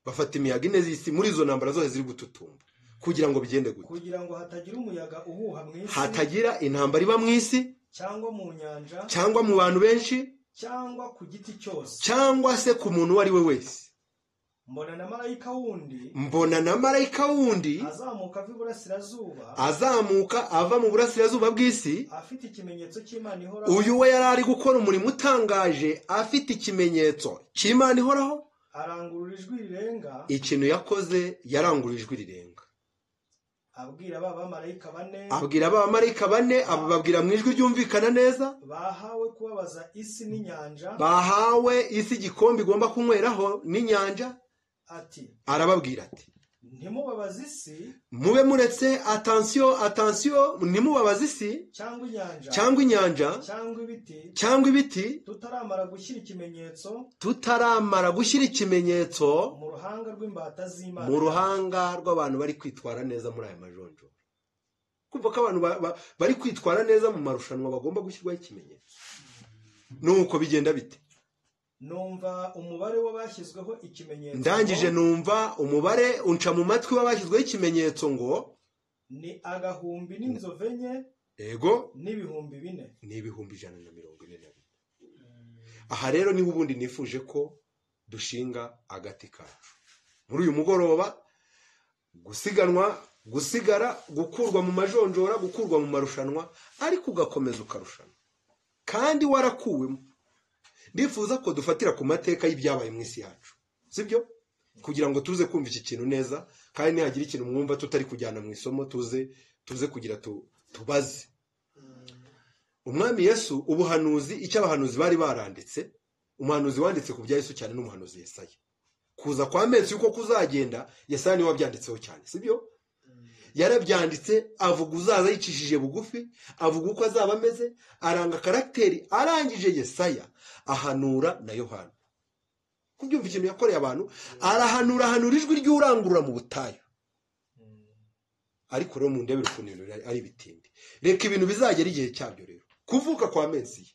bafata imiyaga ine z'isi muri izo ntambara zose ziri gututumba kugira ngo bigende gute, kugira ngo hatagira umuyaga uhuha mu isi, hatagira intambara iba mu isi cyangwa mu nyanja cyangwa mu bantu benshi cyangwa ku giti cyose cyangwa se ku muntu uwo ari we wese. Mbona na marayika wundi, mbona na marayika wundi azamuka ava iburasirazuba, azamuka ava mu burasirazuba bw'isi, afite ikimenyetso cy'Imana ihoraho. Uyu we yari ari gukora umurimo utangaje afite ikimenyetso cy'Imana ihoraho. Arangurura ijwi rirenga. Ikintu yakoze yarangurura ijwi rirenga, abwira ba bamarayika bane, abwira ba bamarayika bane, ababwira mu ijwi ryumvikana neza, bahawe kubabaza isi n'inyanja, bahawe isi igikombe igomba kunyweraho n'inyanja. Ati, arababwira ati ntimubabaze isi, mube muretse, attention attention, ntimubabaze isi cyangwa inyanja, cyangwa inyanja, cyangwa ibiti, cyangwa ibiti, tutaramara gushyira ikimenyetso, tutaramara gushyira ikimenyetso mu ruhanga rw'imbata z'Imana, mu ruhanga rw'abantu bari kwitwara neza muri aya majonjora. Kumva ko abantu bari kwitwara neza mu marushanwa bagomba gushyirwaho ikimenyetso. Nuko bigenda bite? Numva umubare w'abashyizweho ikimenyetso. Ndangije numva umubare unca mu matwi w'abashyizweho ikimenyetso ngo ni agahumbi n'inzovu enye, yego, n'ibihumbi 4, ni 144,000. Aha rero niho ubundi nifuje ko dushinga agati kacu muri uyu mugoroba. Gusiganwa, gusigara, gukurwa mu majonjora, gukurwa mu marushanwa, ariko ugakomeza ukarushanwa kandi warakuwemo. Ndifuza ko dufatira ku mateka y'ibyabaye mu isi yacu, sibyo? Kugira ngo tuze kumva iki kintu neza, kandi nihagira ikintu mwumva tutari kujyana mu isomo tuze kugira tubaze. Umwami Yesu, ubuhanuzi, icyo abahanuzi bari baranditse, umuhanuzi wanditse ku bya Yesu cyane n'umuhanuzi Yesaya. Kuza kwa Mesiya uko kuzagenda, Yesaya niwe wabyanditseho cyane, sibyo? Yarabyanditse avuga uzaza yicishije bugufi, avuga uko azaba ameze, aranga karakteri. Arangije Yesaya ahanura na Yohana. Kubyumva ikintu yakoreye abantu, arahanura, ahanura ijwi ry'urangurura mu butayu. Ariko rero mu ndebere ukuntu ari bitindi. Reka ibintu bizagera igihe cyabyo rero. Kuvuka kwa Mesiya,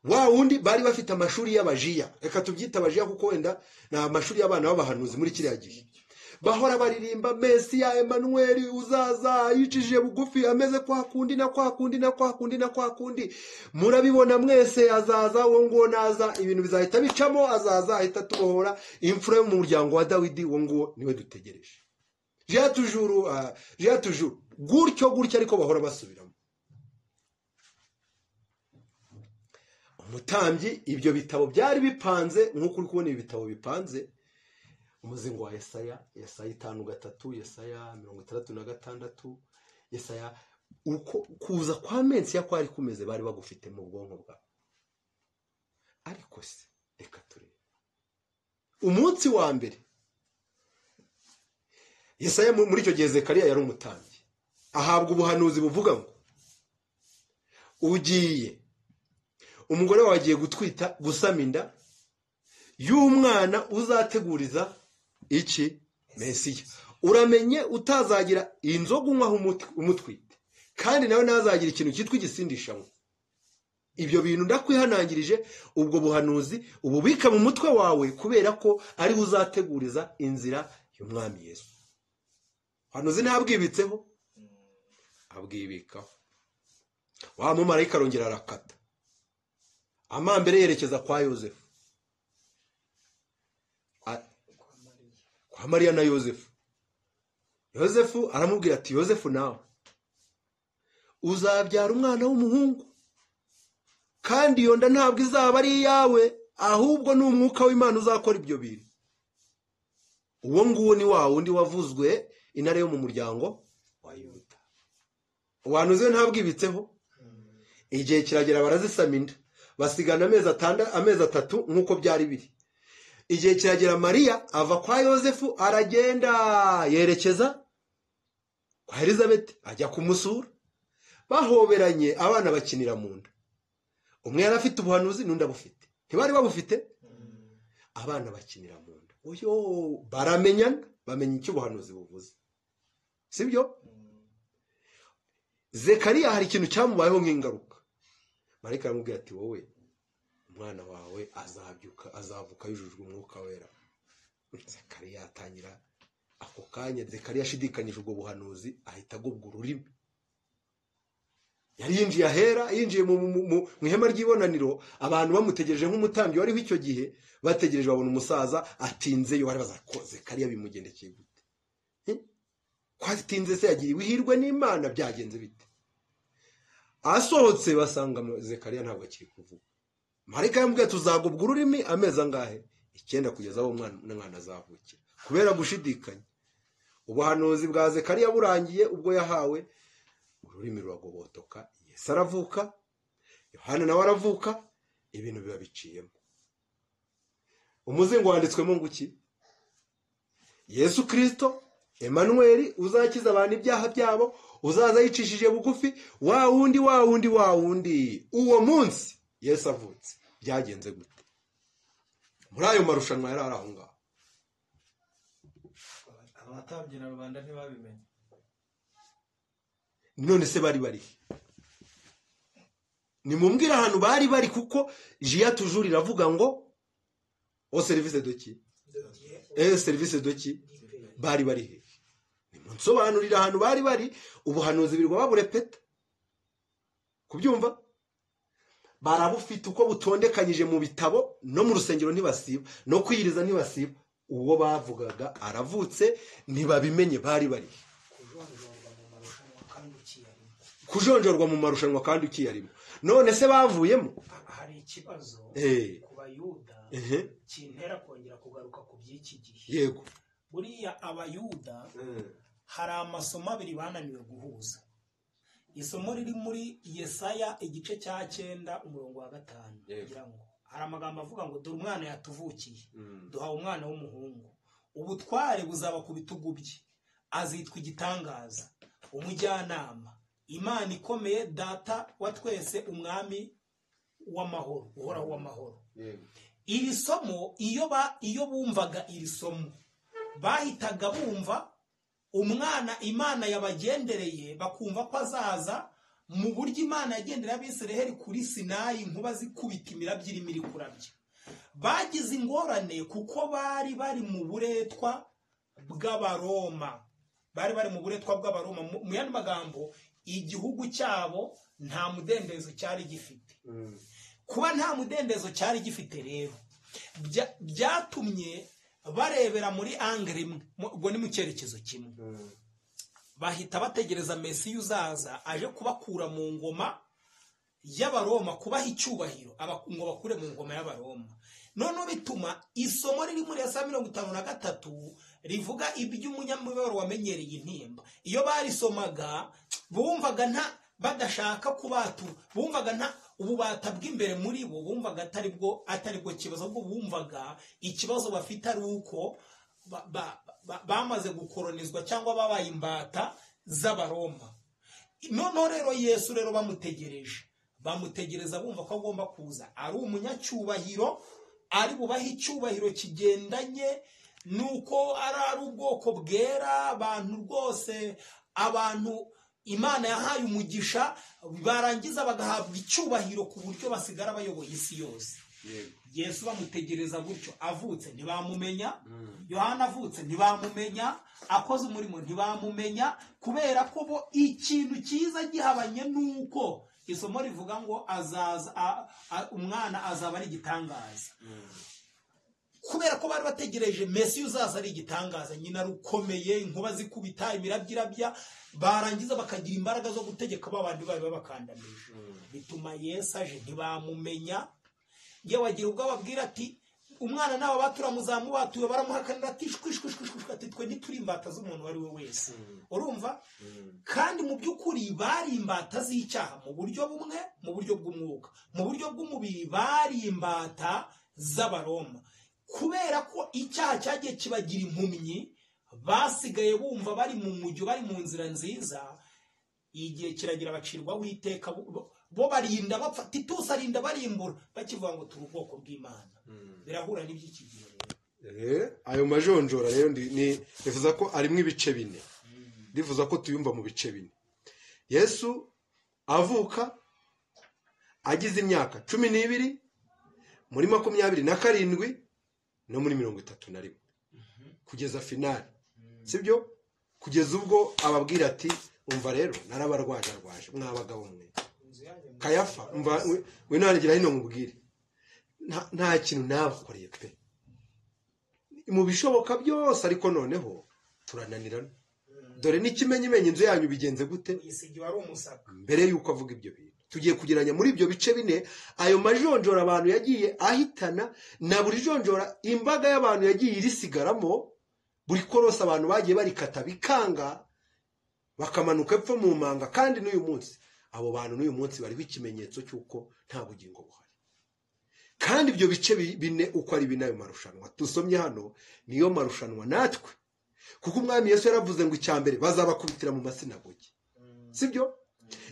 wa wundi bari bafite amashuri y'abajiya, reka tubyita abajiya kuko wenda ni amashuri y'abana b'abahanuzi muri kiriya gihe. Bahora baririmba Mesiya Emmanuel uzaza yicishije bugufi, ameze kwa kundi na kwa kundi na kwa kundi na kwa kundi, murabibona mwese, azaza uwo nguwo naza ibintu bizahita bicamo, azaza ahita tubohora, imfura yo mu muryango wa Dawidi, uwo nguwo niwe dutegereje. J'ai toujours gutyo gutyo, ariko bahora basubiramo. Umutambyi, ibyo bitabo byari bipanze nk'uko uri kubona ibi bitabo bipanze, umuzingo wa Yesaya, Yesaya 5:3, Yesaya 66, Yesaya, uko kuza kwa Mesiya kwari kumeze bari bagufite mu bwonko bwabo. Ariko se reka turebe umunsi wa mbere Yesaya, muri icyo gihe Zekariya yari umutambyi, ahabwa ubuhanuzi buvuga ngo ugiye, umugore wawe agiye gutwita, gusama inda y'umwana uzateguriza iki Mesiya. Uramenye utazagira inzoga unywaho umutwite, kandi nawe ntazagira ikintu cyitwa igisindisha. Ibyo bintu ndakwihanangirije, ubwo buhanuzi ububika mu mutwe wawe, kubera ko ari uzateguriza inzira y'Umwami Yesu. Hanuzi ntabwibitseho, abwibikaho. Wa mumarayika arongera arakata, amambere yerekeza kwa Yosefu, kwa Mariya na Yosefu. Yosefu aramubwira ati Yosefu, nawe uzabyara umwana w'umuhungu, kandi iyo nda ntabwo izaba ari iyawe, ahubwo ni umwuka w'Imana uzakora ibyo bintu. Uwo nguwo ni wa wundi wavuzwe intare yo mu muryango wa Yuda. Ubuhanuzi ntabwibitseho. Igihe kiragera barazisama inda, Basigana amezi 3 nk'uko byari biri. Igihe kiragera Mariya ava kwa Yosefu aragenda yerekeza kwa Elizabeth, ajya kumusura. Bahoberanye, abana bakinira mu nda. Umwe yari afite ubuhanuzi n'undi abufite. Ntibari babufite? Abana bakinira mu nda. Oyo, baramenyana, bamenya icyo ubuhanuzi buvuze. Sibyo? Zekariya hari ikintu cyamubayeho nk'ingaruka. Marayika aramubwira ati wowe umwana wawe azabyuka, azavuka yujujwe umwuka wera. Zekariya atangira ako kanya. Zekariya ashidikanyije ubwo buhanuzi, ahita agubwa ururimi. Yari yinjiye ahera, yinjiye mu ihema ry'ibonaniro, abantu bamutegereje nk'umutambyi wariho icyo gihe, bategereje babona umusaza atinzeyo. Bari baza ko Zekariya bimugendekeye gute? Ko atinze se yagiriwe ihirwe n'Imana, byagenze bite? Asohotse basanga Zekariya ntabwo akiri kuvuga. Marayika yamubwiye tuzagubwa ururimi amezi angahe? 9 kugeza aho umwana azavukira. Kubera gushidikanya. Ubuhanuzi bwa Zekariya burangiye, ubwo yahawe ururimi ruragobotoka, Yesu aravuka, Yohana nawe aravuka, ibintu biba biciyemo. Umuzingo wanditswemo nguki? Yesu Kristo Emmanuel, uzakiza abantu ibyaha byabo, uzaza yicishije bugufi, wa wundi wa wundi wa wundi. Uwo munsi Yesu avutse byagenze gute? Muri ayo marushanwa yari aho ngaho. Abatambyi na rubanda ntibabimenye. None se bari bari? Nimumbwira ahantu bari bari, kuko Jia toujours iravuga ngo au service de qui? Eh, service de qui? Bari bari he? Nimunsobanurira ahantu bari bari. Ubuhanuzi birwa baburepeta. Kubyumva? Barabufite uko butondekanyije mu bitabo, no mu rusengero ntibasiba, no kwiyiriza ntibasiba. Uwo bavugaga aravutse ntibabimenye, bari bari. Kujonjorwa mu marushanwa kandi ukiyarimo. None se bavuyemo? Hari ikibazo ku Bayuda kintera kongera kugaruka ku by'iki gihe. Yego. Buriya Abayuda hari amasomo abiri bananiwe guhuza. Isomo riri muri Yesaya igice cya 9 umurongo wa 5, kugira ngo hari amagambo avuga ngo dore umwana yatuvukiye, duhawe umwana w'umuhungu, ubutware buzaba ku bitugu bye, azitwa igitangaza, umujyanama, Imana ikomeye, data wa twese, umwami w'amahoro, uhoraho w'amahoro. Iri somo iyo bumvaga iri somo bahitaga bumva umwana Imana yabagendereye, bakumva ko azaza mu buryo Imana yagendereye Abisiraheli kuri Sinayi, inkuba zikubita imirabyo irimo iri kurabya. Bagize ingorane kuko bari bari mu buretwa bw'Abaroma. Bari bari mu buretwa bw'Abaroma. Mu yandi magambo, igihugu cyabo nta mudendezo cyari gifite. Kuba nta mudendezo cyari gifite rero byatumye barebera muri angle imwe, ubwo ni mu cyerekezo kimwe. Bahita bategereza Mesiya uzaza aje kubakura mu ngoma y'Abaroma, kubaha icyubahiro, ngo bakure mu ngoma y'Abaroma. Noneho bituma isomo riri muri Yesaya 53 rivuga iby'umunyamubabaro wamenyereye intimba. Iyo barisomaga bumvaga nta badashaka kubatura, bumvaga nta ububata bw'imbere muri bo, bumvaga atari bwo kibazo, ahubwo bumvaga ikibazo bafite ari uko bamaze gukoronizwa cyangwa babaye imbata z'Abaroma. Noneho rero Yesu rero bamutegereza bumva ko agomba kuza ari umunyacyubahiro, ari bubahe icyubahiro kigendanye nuko ari ubwoko bwera, abantu rwose, abantu Imana yahaye umugisha, barangiza bagahabwa icyubahiro ku buryo basigara bayoboye isi yose. Yesu bamutegereza gutyo, avutse ntibamumenya, Yohana avutse ntibamumenya, akoze umurimo ntibamumenya, kubera ko bo ikintu cyiza gihabanye nuko isomo rivuga ngo azaza umwana azaba ari igitangaza. Kubera ko bari bategereje Mesiya uzaza ari igitangaza, nyina rukomeye, inkuba zikubita, imirabyo irabya, barangiza bakagira imbaraga zo gutegeka babandi bari babakandamije. Bituma Yesu aje ntibamumenya. Yewe agira ubwo ababwira ati Umwana nawe baturamuzamu batuye baramuhakanira ati shwishwishwishwi, ati twe ntituri imbata z'umuntu uwo ari we wese. Urumva? Kandi mu by'ukuri bari imbata z'icyaha mu buryo bumwe, mu buryo bw'umwuka, mu buryo bw'umubiri bari imbata z'Abaroma. Kubera ko icyaha cyagiye kibagira impumyi, basigaye bumva bari mu mujyo, bari mu nzira nziza. Igihe kiragira bacirwa witeka, bo barinda bapfa. Titus arinda barimbura bakivuga ngo turi ubwoko bw'Imana. Birahura n'iby'iki gihe rero. Ayo majonjora rero nifuza ko arimo ibice bine, ndifuza ko tuyumva mu bice bine. Yesu avuka agize imyaka 12, muri 27 no muri 31 kugeza finali, sibyo? Kugeza ubwo ababwira ati umva rero narabarwaje arwaje mwabagabo mwe. Kayafa umva we naragira hino mubwire nta kintu nabakoreye pe mu bishoboka byose, ariko noneho turananirana, dore n'ikimenyimenyi inzu yanyu bigenze gute. Mbere yuko avuga ibyo bintu tugiye kugeranya muri ibyo bice bine ayo majonjora abantu yagiye ahitana, na buri jonjora imbaga y'abantu yagiye irisigaramo, buri korosi abantu bagiye barikata bikanga bakamanuka epfo mu manga. Kandi n'uyu munsi abo bantu n'uyu munsi bariho ikimenyetso cy'uko nta bugingo buhari. Kandi ibyo bice bine uko ari bine ayo marushanwa dusomye hano niyo marushanwa natwe, kuko umwami Yesu yaravuze ngo icya mbere bazabakubitira mu masinagogi, sibyo?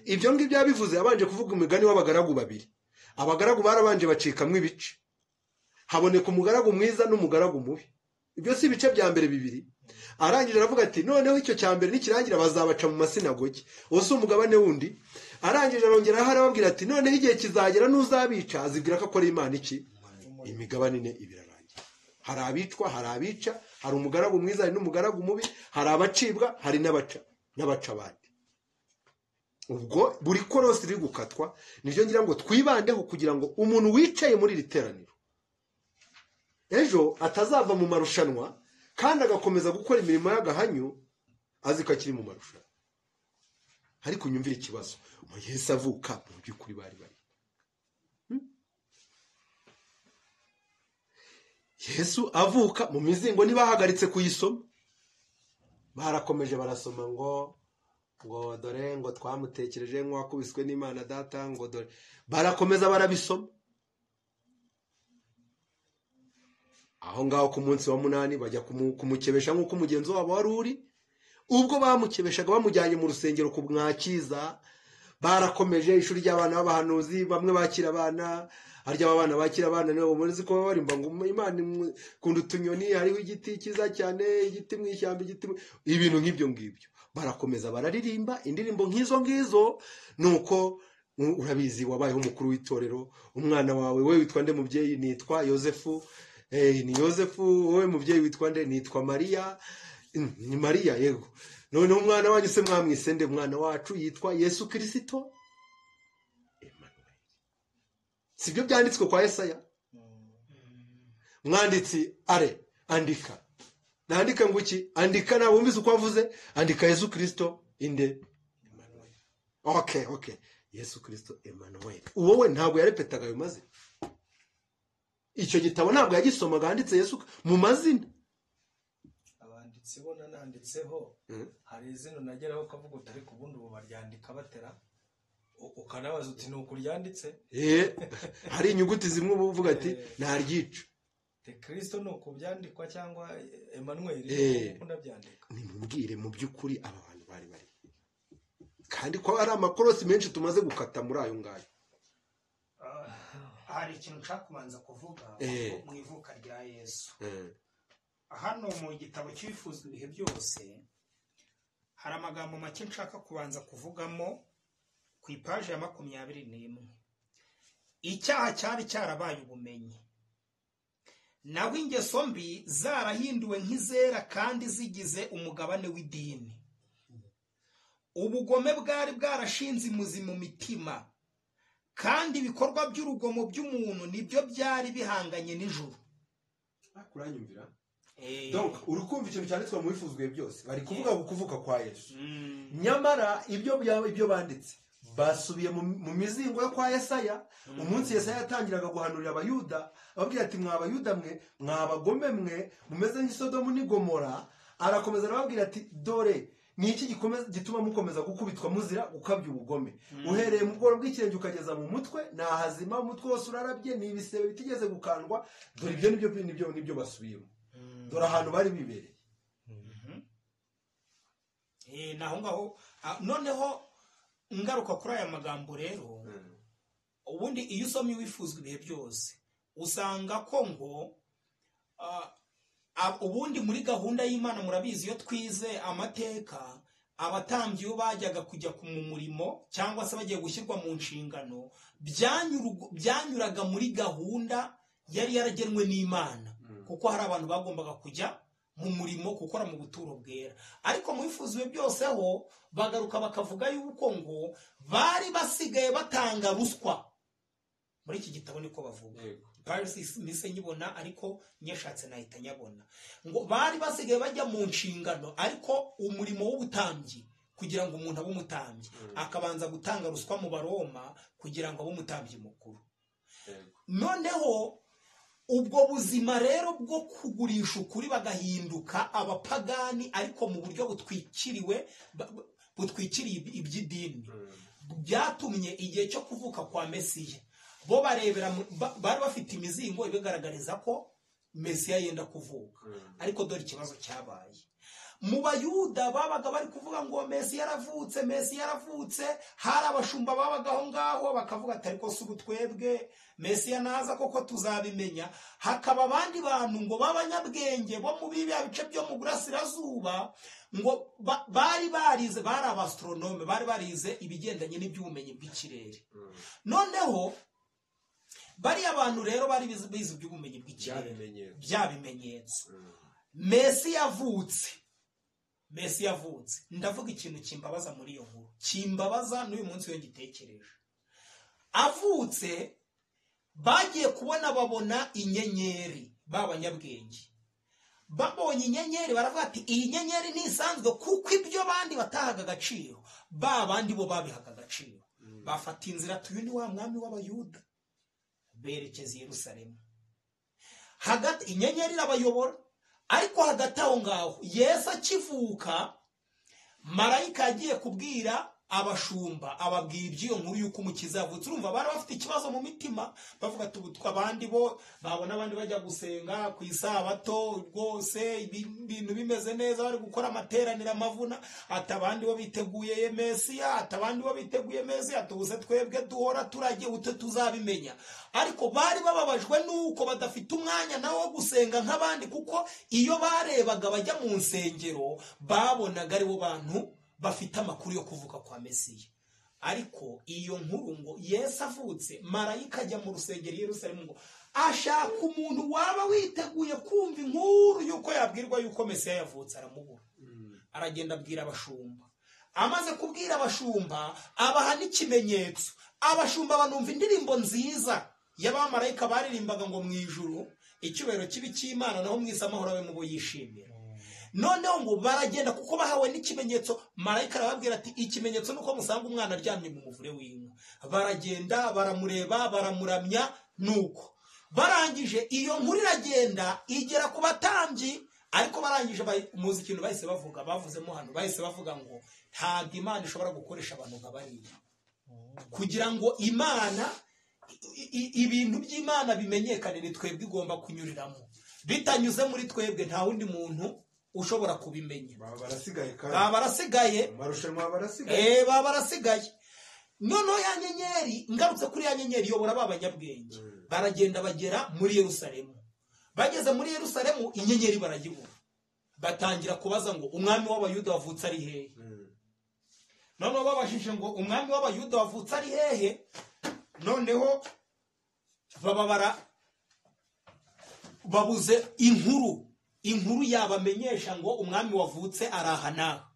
Ibyo ngibyo yabivuze abanje kuvuga umugani w'abagaragu babiri. Abagaragu barabanje bacikamwe ibice, haboneka umugaragu mwiza n'umugaragu mubi. Ibyo si ibice bya mbere bibiri. Arangije aravuga ati noneho icyo cya mbere nikirangira bazabaca mu masinagogi, uwo si umugabane wundi. Arangije arongera arababwira ati noneho igihe kizagera n'uzabica azibwira ko akora Imana iki. Imigabane ine ibirarangira. Hari abicwa, hari abica, hari umugaragu mwiza, hari n'umugaragu mubi, hari abacibwa, hari n'abaca abandi. Ubwo buri korosi riri gukatwa niryo ngira ngo twibandeho, kugira ngo umuntu wicaye muri iri teraniro ejo atazava mu marushanwa kandi agakomeza gukora imirimo y'agahanyu azi ko akiri mu marushanwa. Ariko unyumvire ikibazo, Yesu avuka mu by'ukuri bari bari Yesu avuka mu mizingo ntibahagaritse kuyisoma, barakomeje barasoma ngo dore ngo twamutekereje nk'uwakubiswe n'Imana data, ngo dore, barakomeza barabisoma. Aho ngaho ku munsi wa 8 bajya kumukebesha nk'uko umugenzo wabo wari uri. Ubwo bamukebeshaga bamujyanye mu rusengero kumwakiza, barakomeje ishuri ry'abana b'abahanuzi, bamwe bakira abana, harya abana bakira abana nibo muzi ko barimba ngo Imana ikunda utunyoni, hariho igiti cyiza cyane, igiti mu ishyamba, igiti, ibintu nk'ibyo ngibyo. Barakomeza bararirimba indirimbo nk'izo ngizo. Nuko urabizi wabayeho umukuru w'itorero, umwana wawe we witwa nde mubyeyi? Nitwa Yosefu. Ni Yosefu. Wowe mubyeyi witwa nde? Nitwa Mariya. Ni Mariya, yego. Noneho umwana wanyu se mwamwise nde? Umwana wacu yitwa Yesu Kristo Emmanuel. Sibyo byanditswe kwa Yesaya? Mwanditsi are andika, nandika ngo iki? Andika, na wumvise uko avuze, andika Yesu Kristo inde Emmanuel. Okay, Yesu Kristo Emmanuel. Wowe ntabwo yarepetaga ayo mazina, icyo gitabo ntabwo yagisomaga handitse Yesu mu mazina. Abanditsi bo nanditseho hari izina nageraho kavuga utari kubundi ubu baryandika batera, ukanabaza uti ni ukuryanditse. Hari inyuguti zimwe ubu uvuga ati ntaryica. Kristo ni ukubyandikwa cyangwa Emmanuel uko ndabyandika. Nimubwire mu by'ukuri aba bantu bari bari, kandi ko ari amakorosi menshi tumaze gukata muri ayo ngayo. Hari ikintu nshaka kubanza kuvuga mu ivuka rya Yesu. Hano mu gitabo cy'ibifuzwa ibihe byose hari amagambo make nshaka kubanza kuvugamo ku ipaji ya 21. Icyaha cyari cyarabaye ubumenyi, naho ingeso mbi zarahinduwe nk'izera kandi zigize umugabane w'idini. Ubugome bwari bwarashinze imuzi mu mitima, kandi ibikorwa by'urugomo by'umuntu nibyo byari bihanganye n'ijuru. Kuranyumvira? Donc urukumva ikintu cyanditswe mu bifuzwe byose bari kuvuga ku kuvuka kwa Yesu, nyamara ibyo banditse Basubiye mu mizingo yo kwa Yesaya. Umunsi Yesaya yatangiraga guhanurira Abayuda ababwira ati mwa Bayuda mwe, mwabagome mwe, mumeze nk'isodomu n'Igomora. Arakomeza arababwira ati dore ni iki gituma mukomeza gukubitwa muzira gukabya ubugome? Uhereye mu bworo bw'ikirenge ukageza mu mutwe ni ahazima, umutwe wose urarabye, ni ibisebe bitigeze gukandwa. Dore ibyo nibyo basubiyemo. Dore ahantu bari bibereye. Naho ngaho noneho ngaruka kuri aya magambo rero, ubundi iyo usomye wifuzwa ibihe byose usanga ko ngo ubundi muri gahunda y'Imana, murabizi iyo twize amateka, abatambyi iyo bajyaga kujya ku murimo cyangwa se bagiye gushyirwa mu nshingano, byanyuraga muri gahunda yari yaragenwe n'Imana, kuko hari abantu bagombaga kujya mu murimo gukora mu buturo bwera. Ariko mu bifuzo byose ho bagaruka bakavuga yuko ngo bari basigaye batanga ruswa. Muri iki gitabo niko bavuga. Paris mise nyibona ariko nyashatse nahita nyabona. Ngo bari basigaye bajya mu nshingano, ariko umurimo w'ubutambyi kugira ngo umuntu abe umutambyi akabanza gutanga ruswa mu Baroma kugira ngo abe umutambyi mukuru. Noneho ubwo buzima rero bwo kugurisha ukuri bagahinduka abapagani, ariko mu buryo butwikiriwe, butwikiriye iby'idini, byatumye igihe cyo kuvuka kwa Mesiya bo barebera, bari bafite imizingo ibigaragariza ko Mesiya yenda kuvuka. Ariko dore ikibazo cyabaye mu Bayuda, babaga bari kuvuga ngo Mesiya yaravutse, Mesiya yaravutse. Hari abashumba babaga aho ngaho bakavuga ati ariko si ubutwebwe, Mesiya naza koko tuzabimenya. Hakaba abandi bantu ngo b'abanyabwenge bo mu bibiya bice byo mu burasirazuba, ngo bari barize, bari abastronome, bari barize ibigendanye n'iby'ubumenyi bw'ikirere. Noneho bari abantu rero bari bize iby'ubumenyi bw'ikirere, bya bimenyetso. Mesiya yavutse, Mesiya yavutse. Ndavuga ikintu kimbabaza muri iyo nkuru, kimbabaza n'uyu munsi iyo ngitekereje. Avutse bagiye kubona babona inyenyeri, b'abanyabwenge babonye inyenyeri baravuga ati iyi nyenyeri ntisanzwe, kuko ibyo bandi batahaga agaciro ba bandi bo babihaga agaciro. Bafata inzira, tuyu ni wa mwami w'Abayuda, berekeza i Yerusalemu. Hagati inyenyeri irabayobora, ariko hagati aho ngaho Yesu akivuka, marayika yagiye kubwira abashumba, ababwira iby'iyo nkuru y'uko umukiza yavutse. Urumva bari bafite ikibazo mu mitima, bavuga ati ubu abandi bo babona abandi bajya gusenga ku isabato rwose ibintu bimeze neza, bari gukora amateraniro amavuna, ati abandi bo biteguye Mesiya, ati abandi bo biteguye Mesiya, tubuze twebwe duhora turagiye ute tuzabimenya. Ariko bari bababajwe nuko badafite umwanya nawo wo gusenga nk'abandi, kuko iyo barebaga bajya mu nsengero babonaga ari bo bantu bafite amakuru yo kuvuka kwa Mesiya. Ariko iyo nkuru ngo Yesu avutse, marayika ajya mu rusengero i Yerusalemu ngo ashaka umuntu waba witeguye kumva inkuru yuko yabwirwa yuko Mesiya yavutse, aramubura. Aragenda abwira abashumba. Amaze kubwira abashumba abaha n'ikimenyetso. Abashumba banumva indirimbo nziza y'abamarayika baririmbaga ngo mu ijuru icyubahiro kibi cy'Imana, naho mu isi amahoro abe mu bo yishimira. Noneho ngo baragenda kuko bahawe n'ikimenyetso. Marayika arababwira ati ikimenyetso nuko musanga umwana aryamye mu muvure w'inka. Baragenda baramureba baramuramya. Nuko barangije iyo nkuru iragenda igera ku batambyi, ariko barangije muzi ikintu bahise bavuga, bavuzemo hano, bahise bavuga ngo ntabwo Imana ishobora gukoresha abantu nka bariya kugira ngo Imana ibintu by'Imana bimenyekane, ni twebwe igomba kunyuriramo. Bitanyuze muri twebwe nta wundi muntu ushobora kubimenya. Barasigaye kandi barasigaye amarushanwa barasigaye, barasigaye. Noneho ya nyenyeri, ngarutse kuri ya nyenyeri iyobora ba banyabwenge, baragenda bagera muri Yerusalemu. Bageze muri Yerusalemu inyenyeri barayibura, batangira kubaza ngo umwami w'Abayuda wavutse ari hehe? Noneho babashije ngo umwami w'Abayuda wavutse ari hehe? Noneho bababara babuze inkuru, inkuru yabamenyesha ngo umwami wavutse araha naha.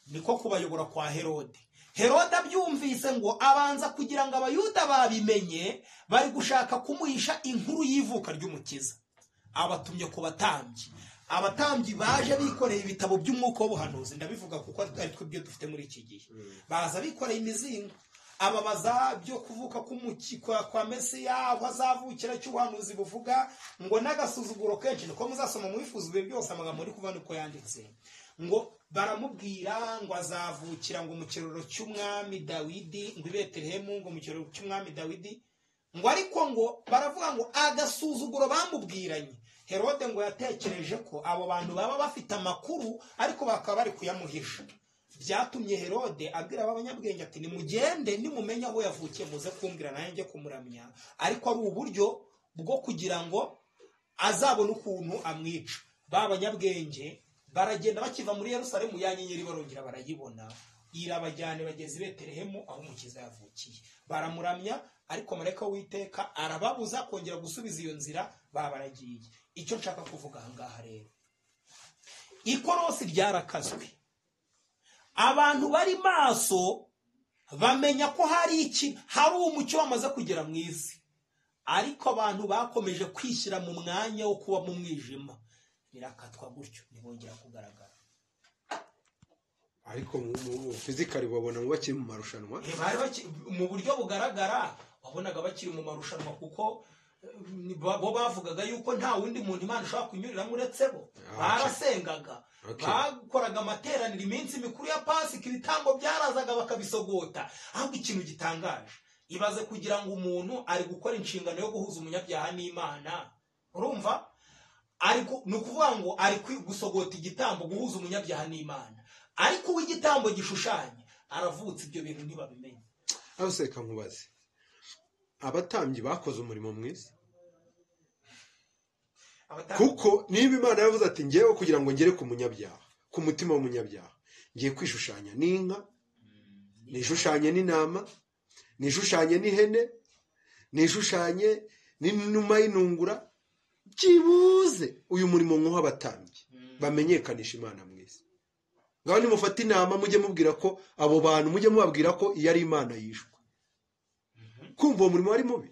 Niko kubayobora kwa Herode. Herode abyumvise ngo abanza kugira ngo Abayuda babimenye, bari gushaka kumuhisha inkuru y'ivuka ry'umukiza. Abatumye ku batambyi, Abatambyi baje bikoreye ibitabo by'umwuka w'ubuhanuzi, ndabivuga kuko ari twe byo dufite muri iki gihe. Baza bikoreye imizingo, ababaza byo kuvuka kwa Mesiya, aho azavukira, cy'ubuhanuzi buvuga ngo n'agasuzuguro kenshi, niko muzasoma mu bifuzo bibe byose amagambo ari kuva nuko yanditse. Ngo baramubwira ngo azavukira ngo mu kiroro cy'umwami Dawidi, ngo i Betelehemu, ngo mu kiroro cy'umwami Dawidi. Ngo ariko ngo baravuga ngo agasuzuguro bamubwiranye. Herode ngo yatekereje ko abo bantu baba bafite amakuru ariko bakaba bari kuyamuhisha. Byatumye Herode abwira abanyabwenge ati nimugende nimumenya aho yavukiye muze kumbwira nanjye njye kumuramya, ariko ari uburyo bwo kugira ngo azabone ukuntu amwica. Ba banyabwenge baragenda bakiva muri Yerusalemu, ya nyenyeri barongera barayibona, irabajyana bageze i Betelehemu aho Umukiza yavukiye, baramuramya. Ariko marayika w'Uwiteka arababuza kongera gusubiza iyo nzira babaragiye. Icyo nshaka kuvuga aha ngaha rero, ikorosi ryarakazwe, abantu bari maso bamenya ko hari hari umucyo wamaze kugera mu isi, ariko abantu bakomeje kwishyira mu mwanya wo kuba mu mwijima, birakatwa gutyo ntibongera kugaragara. Ariko mu fizikali babona mu bakiri mu marushanwa, mu buryo bugaragara wabonaga bakiri mu marushanwa, kuko bo bavugaga yuko nta wundi muntu Imana ishobora kunyuriramo uretse bo. Barasengaga, bakoraga amateraniro, iminsi mikuru ya Pasika, ibitambo byarazaga bakabisogota. Ahubwo ikintu gitangaje, ibaze kugira ngo umuntu ari gukora inshingano yo guhuza umunyabyaha n'Imana, urumva, ariko ni ukuvuga ngo ari gusogota igitambo guhuza umunyabyaha n'Imana, ariko uw'igitambo gishushanya aravutse, ibyo bintu ntibabimenye. Aho seka nkubaze, abatambyi bakoze umurimo mwiza, kuko niba Imana yavuze ati ngewe kugira ngo ngere ku munyabyaha, ku mutima w'umunyabyaha, ngiye kwishushanya n'inka, nishushanye n'intama, nishushanye n'ihene, nishushanye n'inuma y'inungura, byibuze uyu murimo nkuha abatambyi bamenyekanisha Imana mwiza. Ngaho nimufata inama mujye mubwira ko abo bantu, mujye mubabwira ko iyo ari Imana yishwe. Kumva uwo murimo wari mubi?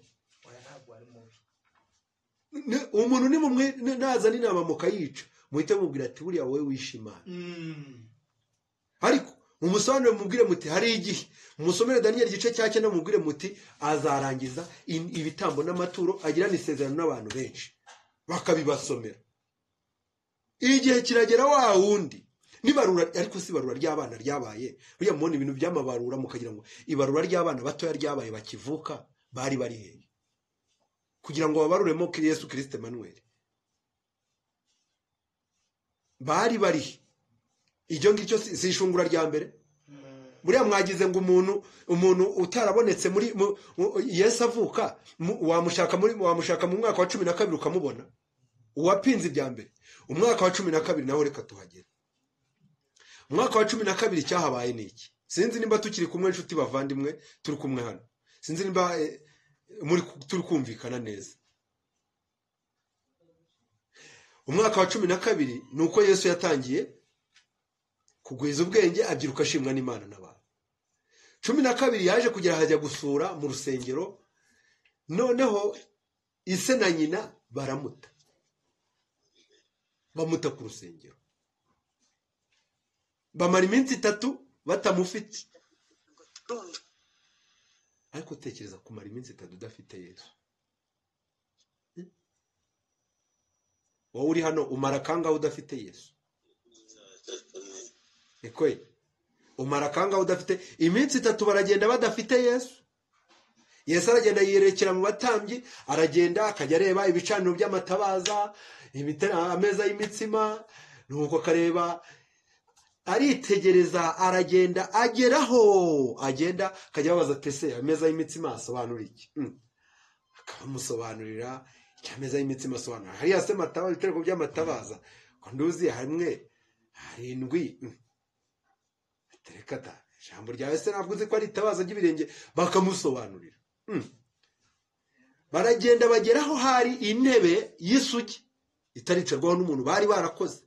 Umuntu nazana inama mukayica, muhite mubwira ati buriya wowe wishe Imana. Ariko mumusobanurire, mubwire muti hari igihe, musomere Daniel igice cya 9, mubwire muti azarangiza ibitambo n'amaturo, agirana isezerano n'abantu benshi, bakabibasomera. Igihe kiragera wa wundi nibarura, ariko si barura ry'abana ryabaye, buriya mubona ibintu by'amabarura mukagira ngo ibarura ry'abana batoya ryabaye bakivuka, bari bari hehe kugira ngo babaruremo Yesu Kristo Emmanuel? Bari bari icyo ngicyo si ishungura rya mbere. Buriya mwagize ngo umuntu utarabonetse muri Yesu avuka, wamushaka mu mwaka wa 12 ukamubona, uwapinze ibya mbere. Umwaka wa 12 naho reka tuhagere. Umwaka wa 12 cyahabaye ni iki? Sinzi nimba tukiri kumwe inshuti bavandimwe, turi kumwe hano, sinzi nimba muri turi kumvikana neza. Umwaka wa 12 nuko Yesu yatangiye kugwiza ubwenge, abyiruka ashimwa n'Imana n'abantu. 12 yaje kugera hajya gusura mu rusengero, noneho ise na nyina baramuta, bamuta ku rusengero, bamara iminsi 3 batamufite. Ariko tekereza kumara iminsi 3 udafite Yesu. Wowe uri hano umara kangahe udafite Yesu? Niko umara kangahe udafite? Iminsi 3 baragenda badafite Yesu. Yesu aragenda yiyerekera mu batambyi, aragenda akajya areba ibicaniro by'amatabaza, ameza y'imitsima, nuko akareba, aritegereza, aragenda ageraho, agenda akajya ababaza ati ameza y'imitsima asobanura iki? Akamusobanurira icyo ameza y'imitsima asobanura. Hariya se matabaza, ibitereko by'amatabaza ko nduzi hamwe harindwi, tereka ta ijambo ryawe se ntabwo uzi ko ari itabaza ry'ibirenge? Bakamusobanurira. Baragenda bageraho hari intebe y'isugi itaricarwaho n'umuntu bari barakoze.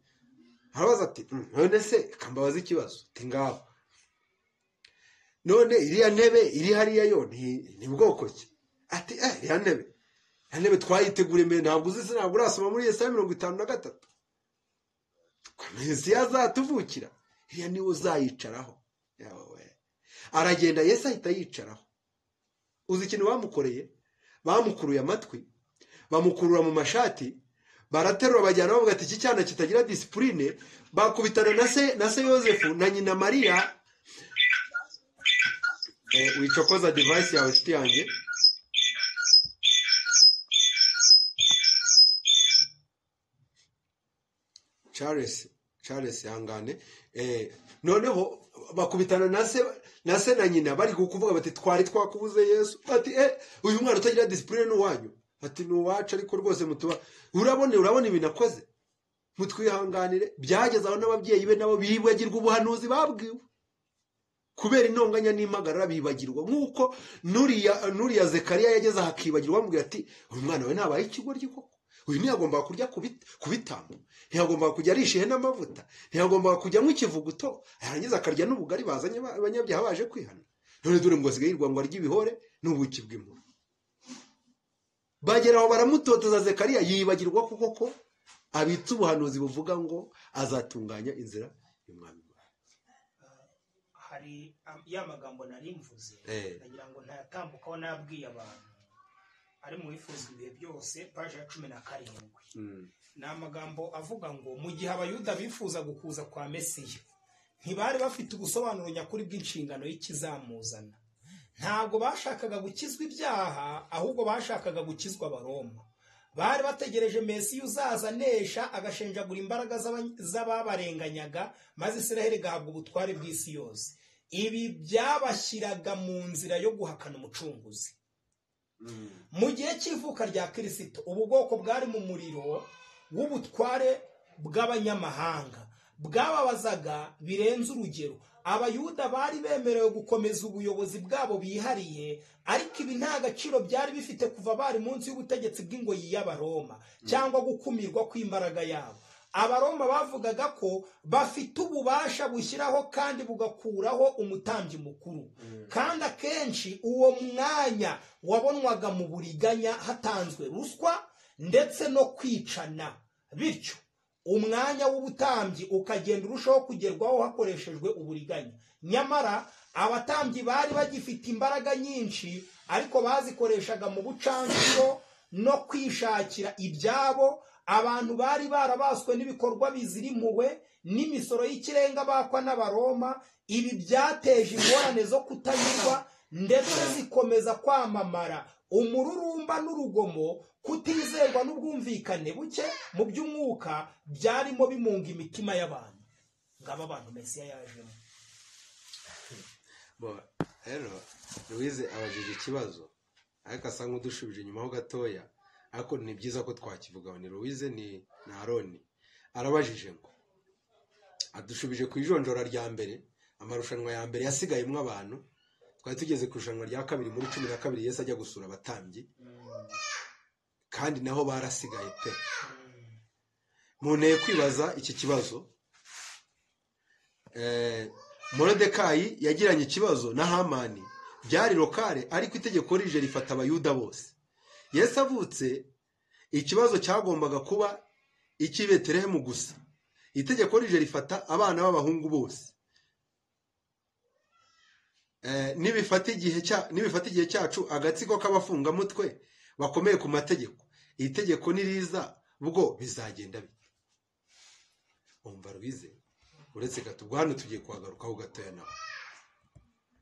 Arabaza ati none se kambabaza ikibazo, ati ngaho none iriya ntebe iri hariya yo ni bwoko ki? Ati iriya ntebe, iriya ntebe twayiteguriye mbere, ntabwo uzi se, ntabwo urasoma muri Yesaya 53? Mesiya azatuvukira, iriya niwe uzayicaraho. Aragenda Yesu ahita yicaraho. Uzi ikintu bamukoreye? Bamukuruye amatwi, bamukurura mu mashati, baraterura bajyana bavuga ati iki cyana kitagira disipurine. Bakubitana na se Yosefu na nyina Mariya. Wicokoza device yawe nshuti yanjye. Charles yangane. Noneho bakubitana na se na nyina bari kuvuga bati twari twakubuze Yesu. Bati uyu mwana utagira disipurine ni uwanyu. Ati ni uwacu ariko rwose mutuba. Urabona ibintu akoze, mutwihanganire. Byageze aho n'ababyeyi be nabo bibagirwa ubuhanuzi babwiwe kubera intonganya n'impagarara, bibagirwa nk'uko nuriya Zekariya yageze aha akibagirwa, bamubwira ati uyu mwana we ntabaye ikigoryi koko, uyu ntiyagombaga kurya ku bitambo, ntiyagombaga kujya arisha ihene amavuta, ntiyagombaga kujya nk'ikivuguto, yarangiza akarya n'ubugari bazanye abanyabyaha baje kwihana. None dore ngo asigaye yirwa ngo arye ibihore n'ubuki bw'impuru. Bagera aho baramutoteza Zekariya yibagirwa kuko ko abitse ubuhanuzi buvuga ngo azatunganya inzira y'umwami. Hari ya magambo nari mvuze ndagira ngo ntayatambukaho nabwiye abantu ari mu bifuzwa ibihe byose, paje ya 17. Ni amagambo avuga ngo mu gihe abayuda bifuza gukuza kwa Mesiya ntibari bafite ubusobanuro nyakuri bw'inshingano y'ikizamuzana. Ntabwo bashakaga gukizwa ibyaha, ahubwo bashakaga gukizwa Abaroma. Bari bategereje Mesiya uzaza anesha agashenjagura imbaraga z'ababarenganyaga, maze Isiraheli igahabwa ubutware bw'isi yose. Ibi byabashyiraga mu nzira yo guhakana umucunguzi. Mu gihe cy'ivuka rya Kristo, ubu bwoko bwari mu muriro w'ubutware bw'abanyamahanga, bwababazaga birenze urugero. Abayuda bari bemerewe gukomeza ubuyobozi bwabo bihariye, ariko ibi nta gaciro byari bifite kuva bari munsi y'ubutegetsi bw'ingoyi y'Abaroma cyangwa gukumirwa kw'imbaraga yabo. Abaroma bavugaga ko bafite ububasha bushyiraho kandi bugakuraho umutambyi mukuru, kandi akenshi uwo mwanya wabonwaga mu buriganya hatanzwe ruswa ndetse no kwicana. Bityo umwanya w'ubutambyi ukagenda urushaho kugerwaho hakoreshejwe uburiganya. Nyamara abatambyi bari bagifite imbaraga nyinshi, ariko bazikoreshaga mu bucancuro no kwishakira ibyabo. Abantu bari barabaswe n'ibikorwa bizira impuhwe n'imisoro y'ikirenga bakwa n'Abaroma. Ibi byateje ingorane zo kutanyurwa ndetse zikomeza kwamamara. Umururumba n'urugomo, kutizerwa n'ubwumvikane buke mu by'umwuka byarimo bimunga imitima y'abantu. Ngaba abantu Mesiya yajemo. Rero Louise abajije ikibazo ariko asa nk'udushubije inyuma ho gatoya, ariko ni byiza ko twakivugaho. Ni Louise ni na Aroni. Arabajije ngo adushubije ku ijonjora rya mbere, amarushanwa ya mbere yasigayemo abantu. Twari tugeze ku irushanwa rya kabiri muri 12 Yesu ajya gusura abatambyi, kandi naho barasigaye pe. Munteye kwibaza iki kibazo. Moridekayi yagiranye ikibazo na Hamani, byari lokale, ariko itegeko rije rifata abayuda bose. Yesu avutse, ikibazo cyagombaga kuba icy'i Betelehemu gusa. Itegeko rije rifata abana b'abahungu bose. Nibifata igihe cyacu agatsiko k'abafungamutwe bakomeye ku mategeko, itegeko niriza bwo bizagenda bite? Umva Louise, uretse gato ubwo hano tugiye kuhagarukaho gatoya nawe.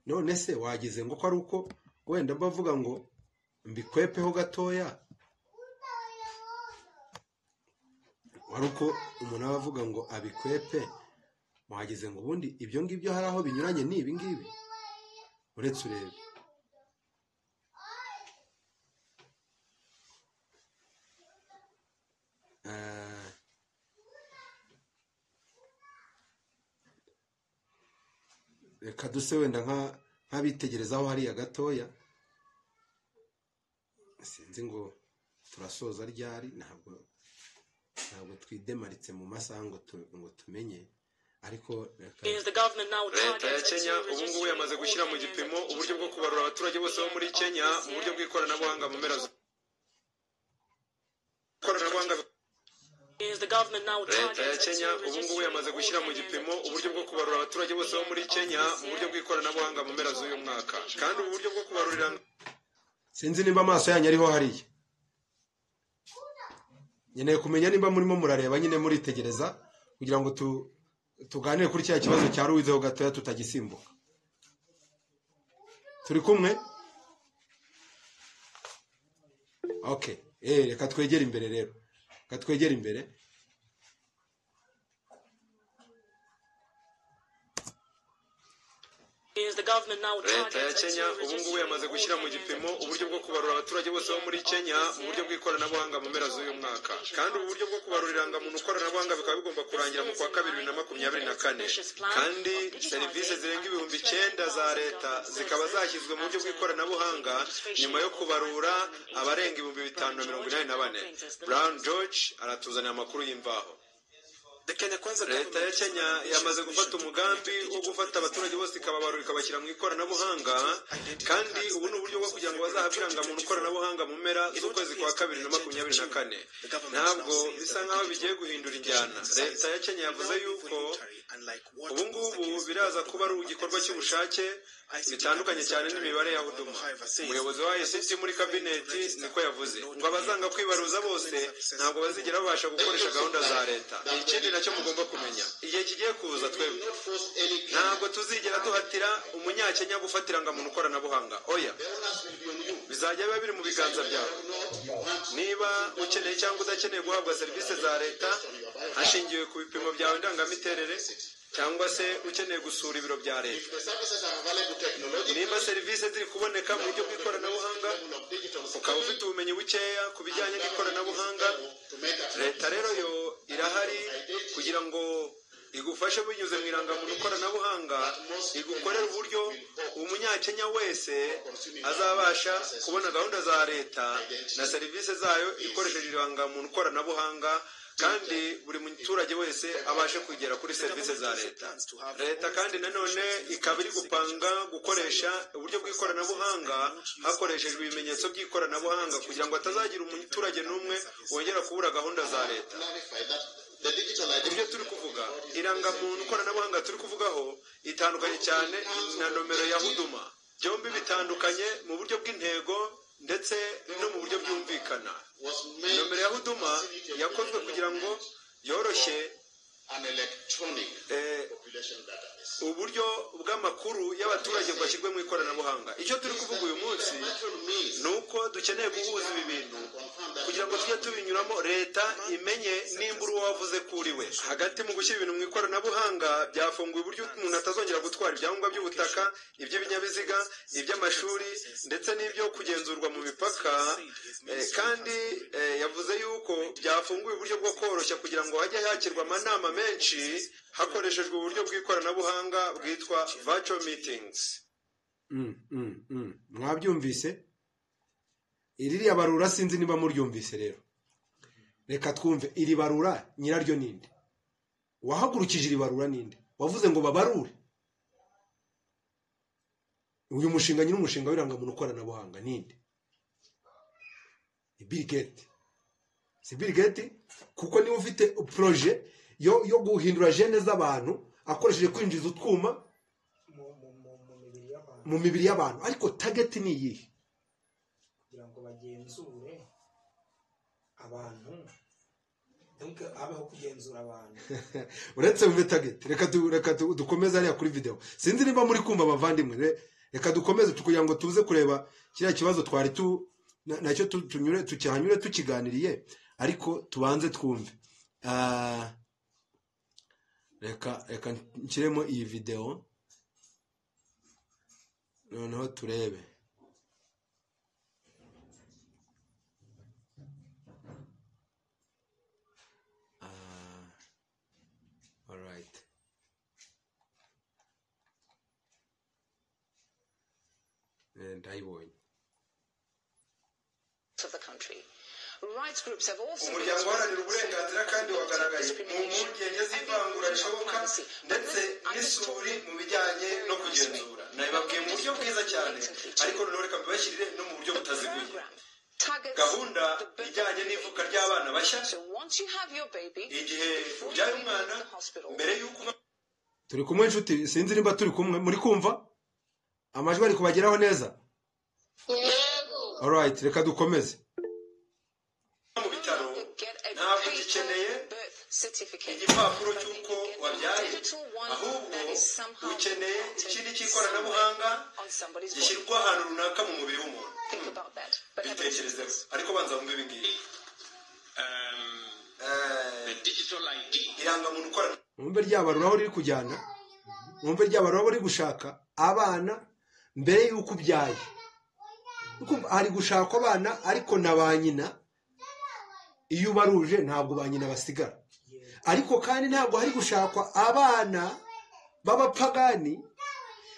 None se wagize ngo ko ari uko wenda mbavuga ngo mbikwepeho gatoya, wari uko umuntu aba avuga ngo abikwepe, wagize ngo ubundi ibyo ngibyo hari aho binyuranye n'ibi ngibi? Uretse urebe reka duse wenda nk'abitegerezaho hariya gatoya. Sinzi ngo turasoza ryari, ntabwo twidemaritse mu masaha ngo tumenye, ariko leta ya Kenya ubu ngubu yamaze gushyira mu gipimo uburyo bwo kubarura abaturage bose bo muri Kenya mu buryo bw'ikoranabuhanga mu mpera ikoranabuhanga. Leta ya Kenya ubu ngubu yamaze gushyira mu gipimo uburyo bwo kubarura abaturage bose bo muri Kenya mu buryo bw'ikoranabuhanga mu mpera z'uyu mwaka. Kandi ubu buryo bwo kubarurira Sinzi nimba amaso yanyu ariho hariya. Nkeneye kumenya nimba murimo murareba nyine muritegereza kugira ngo tuganire kuri cya kibazo cya Ruwizeho gatoya tutagisimbuka. Turi kumwe? Okay. Reka twegere imbere rero. Reka twegere imbere. Leta ya Kenya ubu ngubu yamaze gushyira mu gipimo uburyo bwo kubarura abaturage bose bo muri Kenya mu buryo bw'ikoranabuhanga mu mpera z'uyu mwaka. Kandi ubu buryo bwo kubarura irangamuntu koranabuhanga bikaba bigomba kurangira mu kwa kabiri 2024. Kandi serivisi zirenga 9,000 za leta zikaba zashyizwe mu buryo bw'ikoranabuhanga nyuma yo kubarura abarenga 5,084. Brown George aratuzanira amakuru y'imvaho. Leta ya Kenya yamaze gufata umugambi wo gufata abaturage bose ikababarura ikabashyira mu ikoranabuhanga, kandi ubu ni uburyo bwo kugira ngo bazahabwe irangamuntu koranabuhanga mu mpera z'ukwezi kwa kabiri 2024. Ntabwo bisa nk'aho bigiye guhindura injyana. Leta ya Kenya yavuze yuko ubu ngubu biraza kuba ari igikorwa cy'ubushake bitandukanye cyane n'imibare ya Huduma. Umuyobozi wa ICT muri kabineti niko yavuze ngo abazanga kwibaruza bose ntabwo bazigera babasha gukoresha gahunda za leta. Ikindi nacyo mugomba kumenya, igihe kigiye kuza twebwe ntabwo tuzigera duhatira umunyakenya gufatira irangamuntu koranabuhanga. Oya, bizajya biba biri mu biganza byawe. Niba ukeneye cyangwa udakeneye guhabwa serivisi za leta hashingiwe ku bipimo byawe ndangamiterere, cyangwa se ukeneye gusura ibiro bya leta. Niba serivisi ziri kuboneka mu buryo bw'ikoranabuhanga, ukaba ufite ubumenyi bukeya ku bijyanye n'ikoranabuhanga, leta rero yo irahari kugira ngo igufashe binyuze mu irangamuntu koranabuhanga, igukorera uburyo umunyakenya wese azabasha kubona gahunda za leta na serivisi zayo ikoresheje irangamuntu koranabuhanga, kandi buri muturage wese abashe kugera kuri serivisi za leta. Leta kandi nanone ikaba iri gupanga gukoresha uburyo bw'ikoranabuhanga hakoreshejwe ibimenyetso by'ikoranabuhanga kugira ngo hatazagira umuturage n'umwe wongera kubura gahunda za leta. Ibyo turi kuvuga, irangamuntu koranabuhanga turi kuvugaho itandukanye cyane na nomero ya Huduma. Byombi bitandukanye mu buryo bw'intego ndetse no mu buryo byumvikana. Nomero ya Huduma yakozwe kugira ngo yoroshye uburyo bw'amakuru y'abaturage bwashyirwe mu ikoranabuhanga. Icyo turi kuvuga uyu munsi ni uko dukeneye guhuza ibi bintu kugira ngo tujye tubinyuramo, leta imenye nimba uri uwo wavuze ko uri we. Hagati mu gushyira ibintu mu ikoranabuhanga byafunguye uburyo umuntu atazongera gutwara ibyangombwa by'ubutaka, iby'ibinyabiziga, iby'amashuri ndetse n'ibyo kugenzurwa mu mipaka. Kandi yavuze yuko byafunguye uburyo bwo koroshya kugira ngo hajye hakirwa amanama menshi hakoreshejwe uburyo bw'ikoranabuhanga bwitwa virtual meetings. Mwabyumvise iririya barura, sinzi niba muryumvise. Rero reka twumve iri barura nyiraryo ninde, wahagurukije iri barura ninde, wavuze ngo babarure uyu mushinga, nyiri umushinga w'irangamuntu koranabuhanga ninde? Ni Bill Gates. Si Bill Gates, kuko niba ufite projet yo guhindura gene z'abantu akoresheje kwinjiza utwuma mu mibiri y'abantu, ariko target ni iyihe? Kugira ngo bagenzure abantu, donc habeho kugenzura abantu. Uretse mve target, reka dukomeze hariya kuri video. Sinzi niba muri kumva abavandimwe, reka dukomeze kugira ngo tuze kureba kiriya kibazo twari tu nacyo tunyure tucyanyure tukiganiriye, ariko tubanze twumve. Reka nshyiremo iyi video noneho turebe. All right. Ndayibonye. Of the country. Rights groups have also Umuryango uharanira uburenganzira kandi wagaragaye mu mpungenge z'ivangura rishoboka ndetse n'isuri mu bijyanye no kugenzura. Nabibabwiye mu buryo bwiza cyane, ariko noneho reka mbibashyirire no mu buryo butaziguye. Gahunda ijyanye n'ivuka ry'abana bashya, igihe ubyaye umwana mbere y'uko Turi kumwe inshuti, sinzi nimba turi kumwe, muri kumva amajwi ari kubageraho neza? Yego. Alright, reka dukomeze. Mu bitaro ntabwo ugikeneye igipapuro cy'uko wabyaye, ahubwo ukeneye ikindi cy'ikoranabuhanga gishyirwa ahantu runaka mu mubiri w'umuntu. Bitekerezeho, ariko banza wumve ibi ngibi. Irangamuntu ikorana Mwumve ryabarura aho riri kujyana, mwumve ryabarura aho riri gushaka abana mbere y'uko ubyaye. Ukumva hari gushakwa abana ariko na ba nyina, iyo ubaruje ntabwo ba nyina basigara. Ariko kandi ntabwo hari gushakwa abana b'abapagani,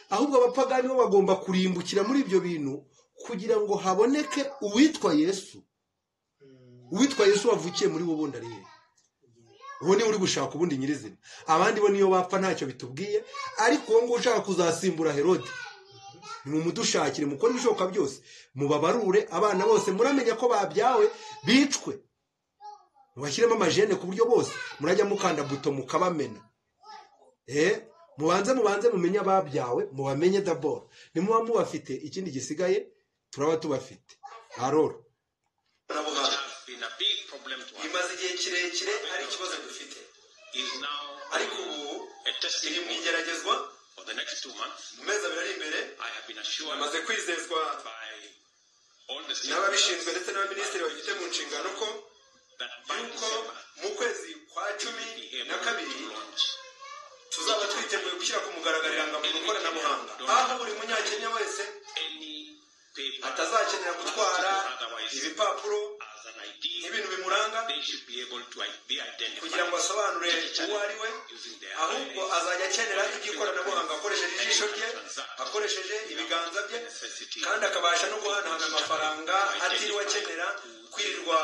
ahubwo abapagani bo bagomba kurimbukira muri ibyo bintu kugira ngo haboneke uwitwa Yesu. Uwitwa Yesu wavukiye muri bo bundi ari he? Uwo niwe uri gushaka ubundi nyirizina. Abandi bo niyo bapfa ntacyo bitubwiye, ariko uwo nguwo ushaka kuzasimbura Herode, nimumudushakire, mukore ibishoboka byose mubabarure abana bose, muramenya ko babyawe bicwe, mubashyiremo amajene ku buryo bose murajya mukanda buto mukabamena. Mubanze mumenye ababyawe, mubamenye daboro. Nimuba mubafite, ikindi gisigaye turaba tubafite. Aroro imaze igihe kirekire ari ikibazo dufite, ariko ubu iri mu igeragezwa. Mu mezi 2 ari imbere amaze kwizezwa n'ababishinzwe ndetse n'abaminisitiri babifite mu nshingano ko yuko mu kwezi kwa 12 tuzaba twiteguye gushyira ku mugaragaro irangamuntu ikoranabuhanga, aho buri munyakenya wese atazakenera gutwara ibipapuro nk'ibintu bimuranga kugira ngo asobanure uwo ari we, ahubwo azajya akenera iby'ikoranabuhanga akoresheje ijisho rye, akoresheje ibiganza bye, kandi akabasha no guhanahana amafaranga atiriwe akenera kwirirwa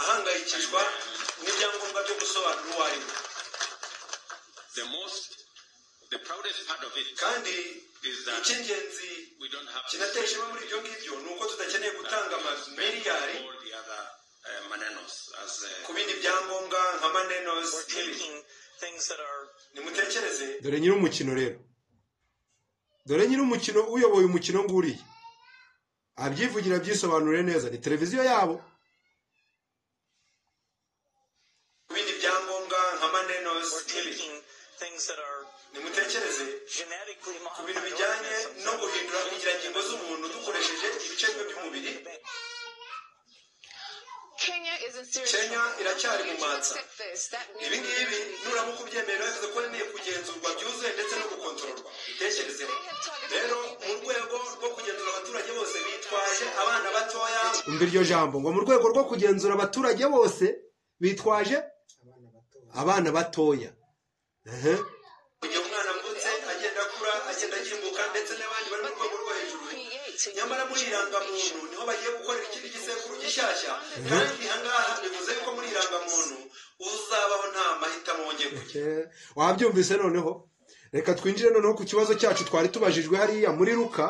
ahangayikishwa n'ibyangombwa byo gusobanura uwo ari we. Kandi icy'ingenzi kinateye ishema muri ibyo ngibyo ni uko tudakeneye gutanga amamiliyari ku bindi byangombwa nka manenos n'ibindi. Nimutekereze. Dore nyir'umukino rero, dore nyir'umukino uyoboye umukino nguriye abyivugira abyisobanure neza, ni televiziyo yabo. Ku bindi byangombwa nka manenos n'ibindi. Nimutekereze ku bintu bijyanye no guhindura ingirangingo z'umuntu dukoresheje ibice bimwe by'umubiri. Kenya iracyari mu matsa. Ibi ngibi nuramuka ubyemera bivuze ko wemeye kugenzurwa byuzuye ndetse no gukontororwa. Bitekerezeho rero, mu rwego rwo kugenzura abaturage bose bitwaje abana batoya. Umva iryo jambo ngo mu rwego rwo kugenzura abaturage bose bitwaje abana batoya. Igihe umwana avutse agenda akura, agenda agimbuka, ndetse n'abandi bari mu rwego rwo hejuru. Nyamara muri irangamuntu niho bagiye gukorera ikindi gisekuru gishyashya, kandi ahangaha bivuze yuko muri irangamuntu uzabaho nta mahitamo wongeye kugira. Wabyumvise noneho? Reka twinjire noneho ku kibazo cyacu twari tubajijwe hariya muri Luka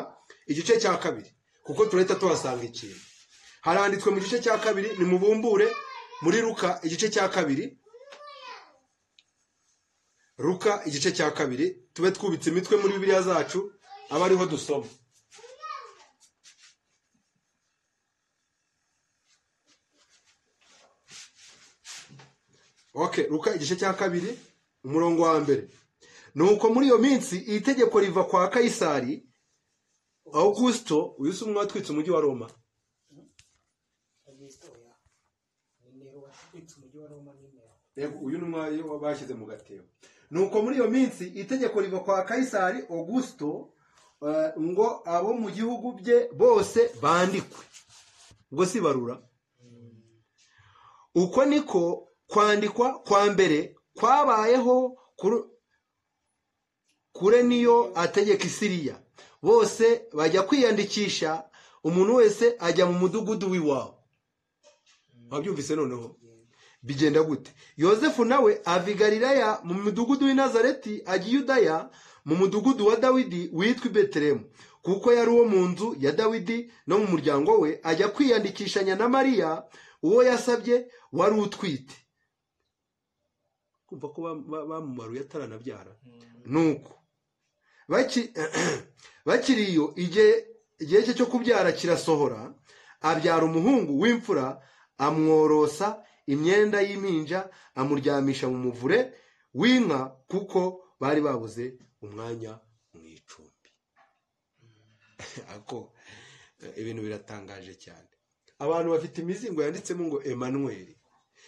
igice cya 2, kuko turahita tuhasanga ikintu. Haranditswe mu gice cya 2, nimubumbure muri Luka igice cya 2. Luka igice cya 2, tube twubitse imitwe muri Bibiliya zacu, aba ariho dusoma. Okay, Luka igice cya 2 umurongo wa 1. Nuko muri iyo minsi itegeko riva kwa Kaisari Augusto, uyu si umwe watwitse umujyi wa Roma. Uyu ni umwe bashyize mu gatebo. Nuko muri iyo minsi itegeko riva kwa Kaisari Augusto ngo abo mu gihugu bye bose bandikwe. Ubwo si barura. Uko niko kwandikwa kwa mbere kwabayeho kure niyo ategeka Isiriya. Bose bajya kwiyandikisha, umuntu wese ajya mu mudugudu w'iwabo. Wabyumvise noneho? Bigenda gute? Yosefu nawe ava i Galilaya mu mudugudu w'i Nazareti ajya i Yudaya mu mudugudu wa Dawidi witwa i Betelehemu, kuko yari uwo mu nzu ya Dawidi no mu muryango we, ajya kwiyandikishanya na Mariya uwo yasabye wari utwite. Kumva ko bamumaruye ataranabyara. Nuko bakiri iyo, igihe cye cyo kubyara kirasohora, abyara umuhungu w'imfura, amworosa imyenda y'impinja, amuryamisha mu muvure w'inka, kuko bari babuze umwanya mu icumbi. Ako ibintu biratangaje cyane. Abantu bafite imizingo yanditsemo ngo Emmanuel.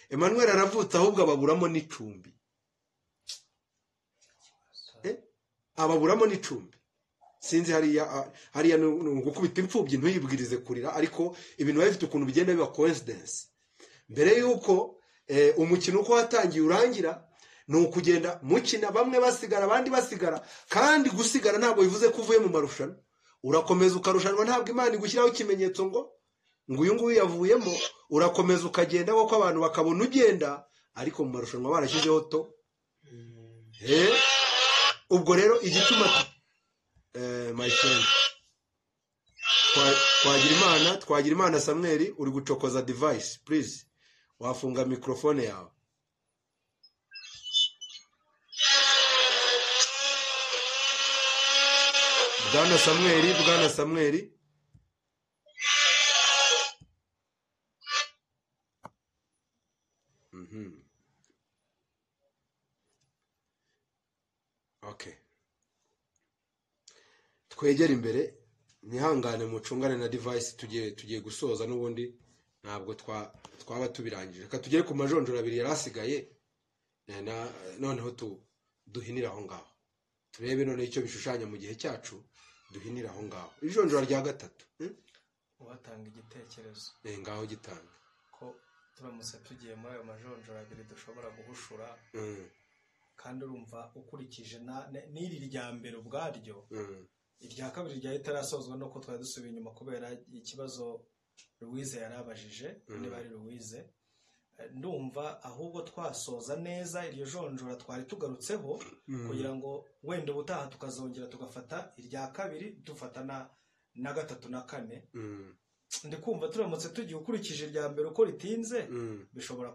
Emmanuel aravutse, ahubwo ababuramo n'icumbi. Ababuramo n'icumbi. Sinzi hariya ni ugukubita imfubyi ntuyibwirize kurira, ariko ibintu biba bifite ukuntu bigenda biba coincidence. Mbere yuko umukino uko watangiye urangira, ni ukugenda mukina, bamwe basigara abandi basigara. Kandi gusigara ntabwo bivuze ko uvuye mu marushanwa, urakomeza ukarushanwa. Ntabwo Imana igushyiraho ikimenyetso ngo uyu nguyu yavuyemo. Urakomeza ukagenda kuko abantu bakabona ugenda, ariko mu marushanwa barashyizeho to. Ubwo rero igituma my friend twagira Imana Samuel, uri gucokoza device, please wafunga microphone yawe. Bwana Samuel. Okay. Twegera imbere, nihangane mucungane na device, tugiye gusoza n'ubundi ntabwo twaba tubirangije. Reka tugere ku majonjora abiri yarasigaye, noneho duhinira aho ngaho. Turebe none icyo bishushanya mu gihe cyacu, duhinira aho ngaho. Ijonjora rya gatatu. Uwatanga igitekerezo. Ngaho gitanga. Ko turamutse tugiye muri ayo majonjora abiri dushobora guhushura. Kandi urumva ukurikije n'iri rya mbere ubwaryo, irya kabiri rya itarasozwa nuko twari dusubiye inyuma kubera ikibazo Louise yarabajije, niba ari Louise. Ndumva ahubwo twasoza neza iryo jonjora twari tugarutseho, kugira ngo wenda ubutaha tukazongera tugafata irya kabiri, dufata na gatatu na kane. Ndikumva turamutse tugiye ukurikije irya mbere uko ritinze, bishobora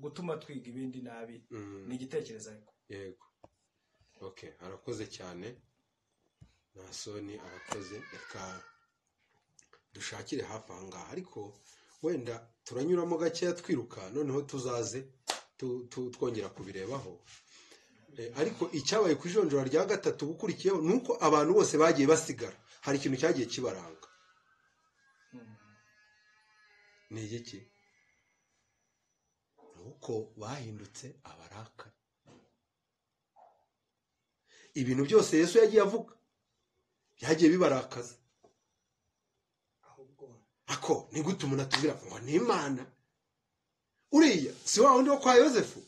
gutuma twiga ibindi nabi. Ni igitekerezo ariko. Yego. Okay, arakoze cyane. Nasoni arakoze. Reka dushakire hafi aha ngaha, ariko wenda turanyuramo gakeya twiruka, noneho tuzaze twongera kubirebaho. Ariko icyabaye ku ijonjora rya gatatu gukurikiyeho nuko abantu bose bagiye basigara, hari ikintu cyagiye kibaranga. Ni iki? Nuko bahindutse abarakare. Ibintu byose Yesu yagiye avuga byagiye bibarakaza. Ako ni gute umuntu atubwira ngo ni Imana? Uriya si wa wundi wo kwa Yosefu?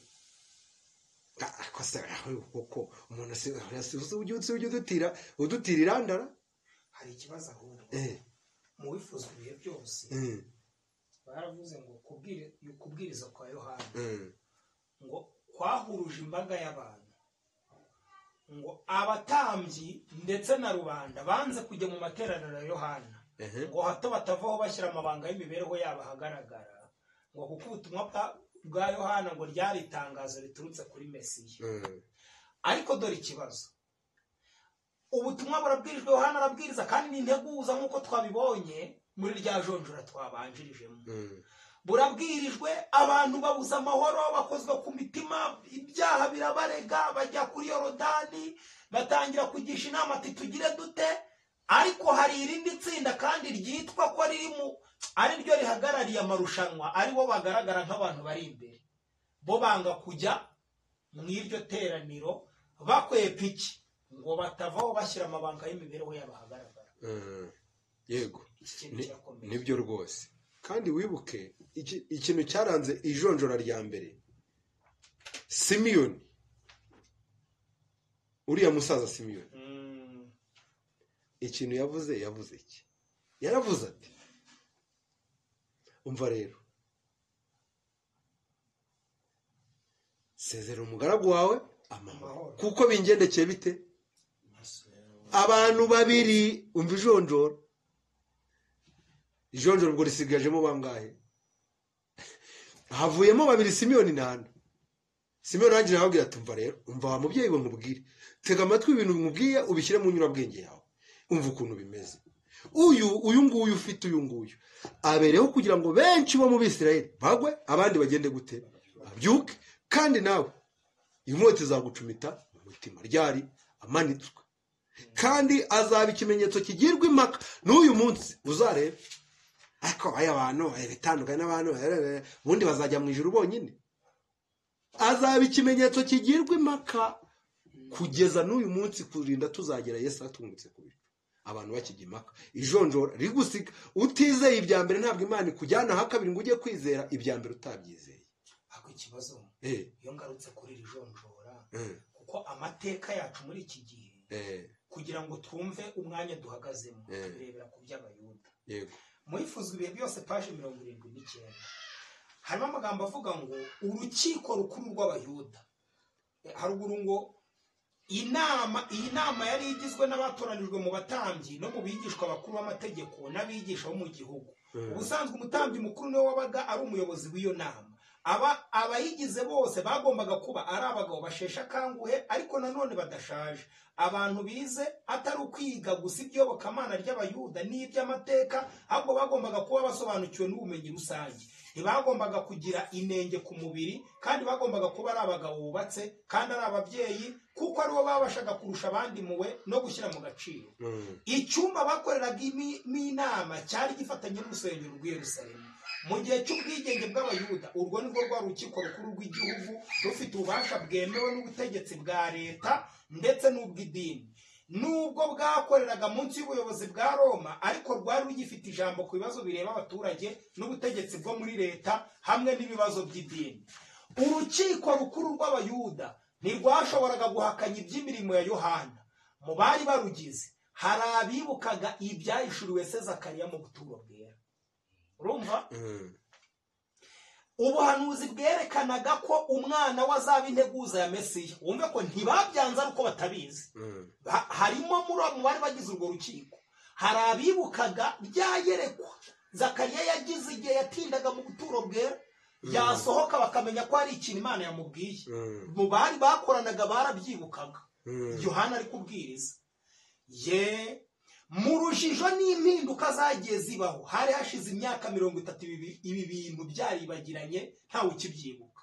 Ako se koko umuntu si ujya udutira irandara. Hari ikibazo ahubwo mu wifuza ibihe byose baravuze ngo kubwiriza kwa Yohana ngo kwahuruje imbaga y'abantu, ngo abatambyi ndetse na rubanda banze kujya mu materaniro ya Yohana, ngo hato batavaho bashyira amabanga y'imibereho yabo ahagaragara, ngo kuko ubutumwa bwa Yohana ngo ryari itangazo riturutse kuri Mesiya. Ariko dore ikibazo, ubutumwa burabwirijwe, Yohana arabwiriza kandi ni integuza nk'uko twabibonye muri rya jonjora twabanjirijemo. Burabwirijwe, abantu babuze amahoro, bakozwe ku mitima, ibyaha birabarega, bajya kuri Yorodani, batangira kugisha inama ati tugire dute. Ariko hari irindi tsinda kandi ryitwa ko riri mu ari ryo rihagarariye amarushanwa, ari bo bagaragara nk'abantu bari imbere, bo banga kujya mu iryo teraniro bakwepa iki? Ngo batavaho bashyira amabanga y'imibereho yabo ahagaragara. Yego, nibyo rwose. Kandi wibuke ikintu cyaranze ijonjora rya mbere, Simiyoni, uriya musaza Simiyoni, ikintu yavuze iki? Yaravuze ati umva rero, sezera umugaragu wawe amahoro, kuko bingendekeye bite? Abantu babiri, umva ijonjora. Ijonjora ubwo risigajemo bangahe? Havuyemo babiri, Simiyoni na Ana. Simiyoni arangije arababwira ati umva rero, umva wa mubyeyi we nkubwire, tega amatwi ibintu nkubwiye ubishyire mu nyurabwenge yawe, umva ukuntu bimeze. Uyu nguyu ufite uyu nguyu abereho kugira ngo benshi bo mu Bisirayeli bagwe, abandi bagende gute? Babyuke. Kandi nawe inkota izagucumita mu mutima ryari amanitswe, kandi azaba ikimenyetso kigirwa impaka n'uyu munsi uzarebe. Ariko aya bantu bitandukanye n'abantu ubundi bazajya mu ijuru bonyine. Azaba ikimenyetso kigirwa impaka kugeza n'uyu munsi, kurinda tuzagera Yesu atungutse ku bicu, abantu bakijya impaka. Ijonjora rigusiga utizeye ibya mbere, ntabwo Imana ikujyana aha kabiri ngo ujye kwizera ibya mbere utabyizeye. Ako ikibazo iyo ngarutse kuri iri jonjora, kuko amateka yacu muri iki gihe kugira ngo twumve umwanya duhagazemo tubirebera ku by'Abayuda. Yego. Mwifuzwa ibihe byose paje 79 harimo amagambo avuga ngo urukiko rukuru rw'Abayuda. Haruguru ngo iyi nama yari igizwe n'abatoranijwe mu batambyi no mu bigishwa bakuru b'amategeko n'abigisha bo mu gihugu. Ubusanzwe umutambyi mukuru niwe wabaga ari umuyobozi w'iyo nama. Abayigize bose bagombaga kuba ari abagabo basheshe akanguhe ariko nanone badashaje, abantu bize atari ukwiga gusa iby'iyobokamana ry'Abayuda n'iby'amateka, ahubwo bagombaga kuba basobanukiwe n'ubumenyi rusange. Ntibagombaga kugira inenge ku mubiri, kandi bagombaga kuba ari abagabo bubatse kandi ari ababyeyi, kuko aribo babashaga kurusha abandi muwe no gushyira mu gaciro. Icyumba bakoreraga inama cyari gifatanye n'urusengero rw'i Yerusalemu. Mu gihe cy'ubwigenge bw'Abayuda, urwo nirwo rwari urukiko rukuru rw'igihugu rufite ububasha bwemewe n'ubutegetsi bwa leta ndetse n'ubw'idini. Nubwo bwakoreraga munsi y'ubuyobozi bwa Roma, ariko rwari rugifite ijambo ku bibazo bireba abaturage n'ubutegetsi bwo muri leta hamwe n'ibibazo by'idini. Urukiko rukuru rw'Abayuda ntirwashoboraga guhakanya iby'imirimo ya Yohana. Mu bari barugize hari abibukaga ibyahishuriwe se Zakariya mu buturo bwera. Urumva? Ubuhanuzi bwerekanaga ko umwana we azaba integuza ya Mesiya. Wumve ko ntibabyanze ari uko batabizi. Harimo mu bari bagize urwo rukiko hari abibukaga ryayerekwa Zakariya yagize igihe yatindaga mu buturo bwera, yasohoka bakamenya ko hari ikintu Imana yamubwiye. Mu bari bakoranaga barabyibukaga. Yohana ari kubwiriza. Ye mu rujijo n'impinduka zagiye zibaho, hari hashize imyaka 30 ibi bintu byaribagiranye ntawe ukibyibuka.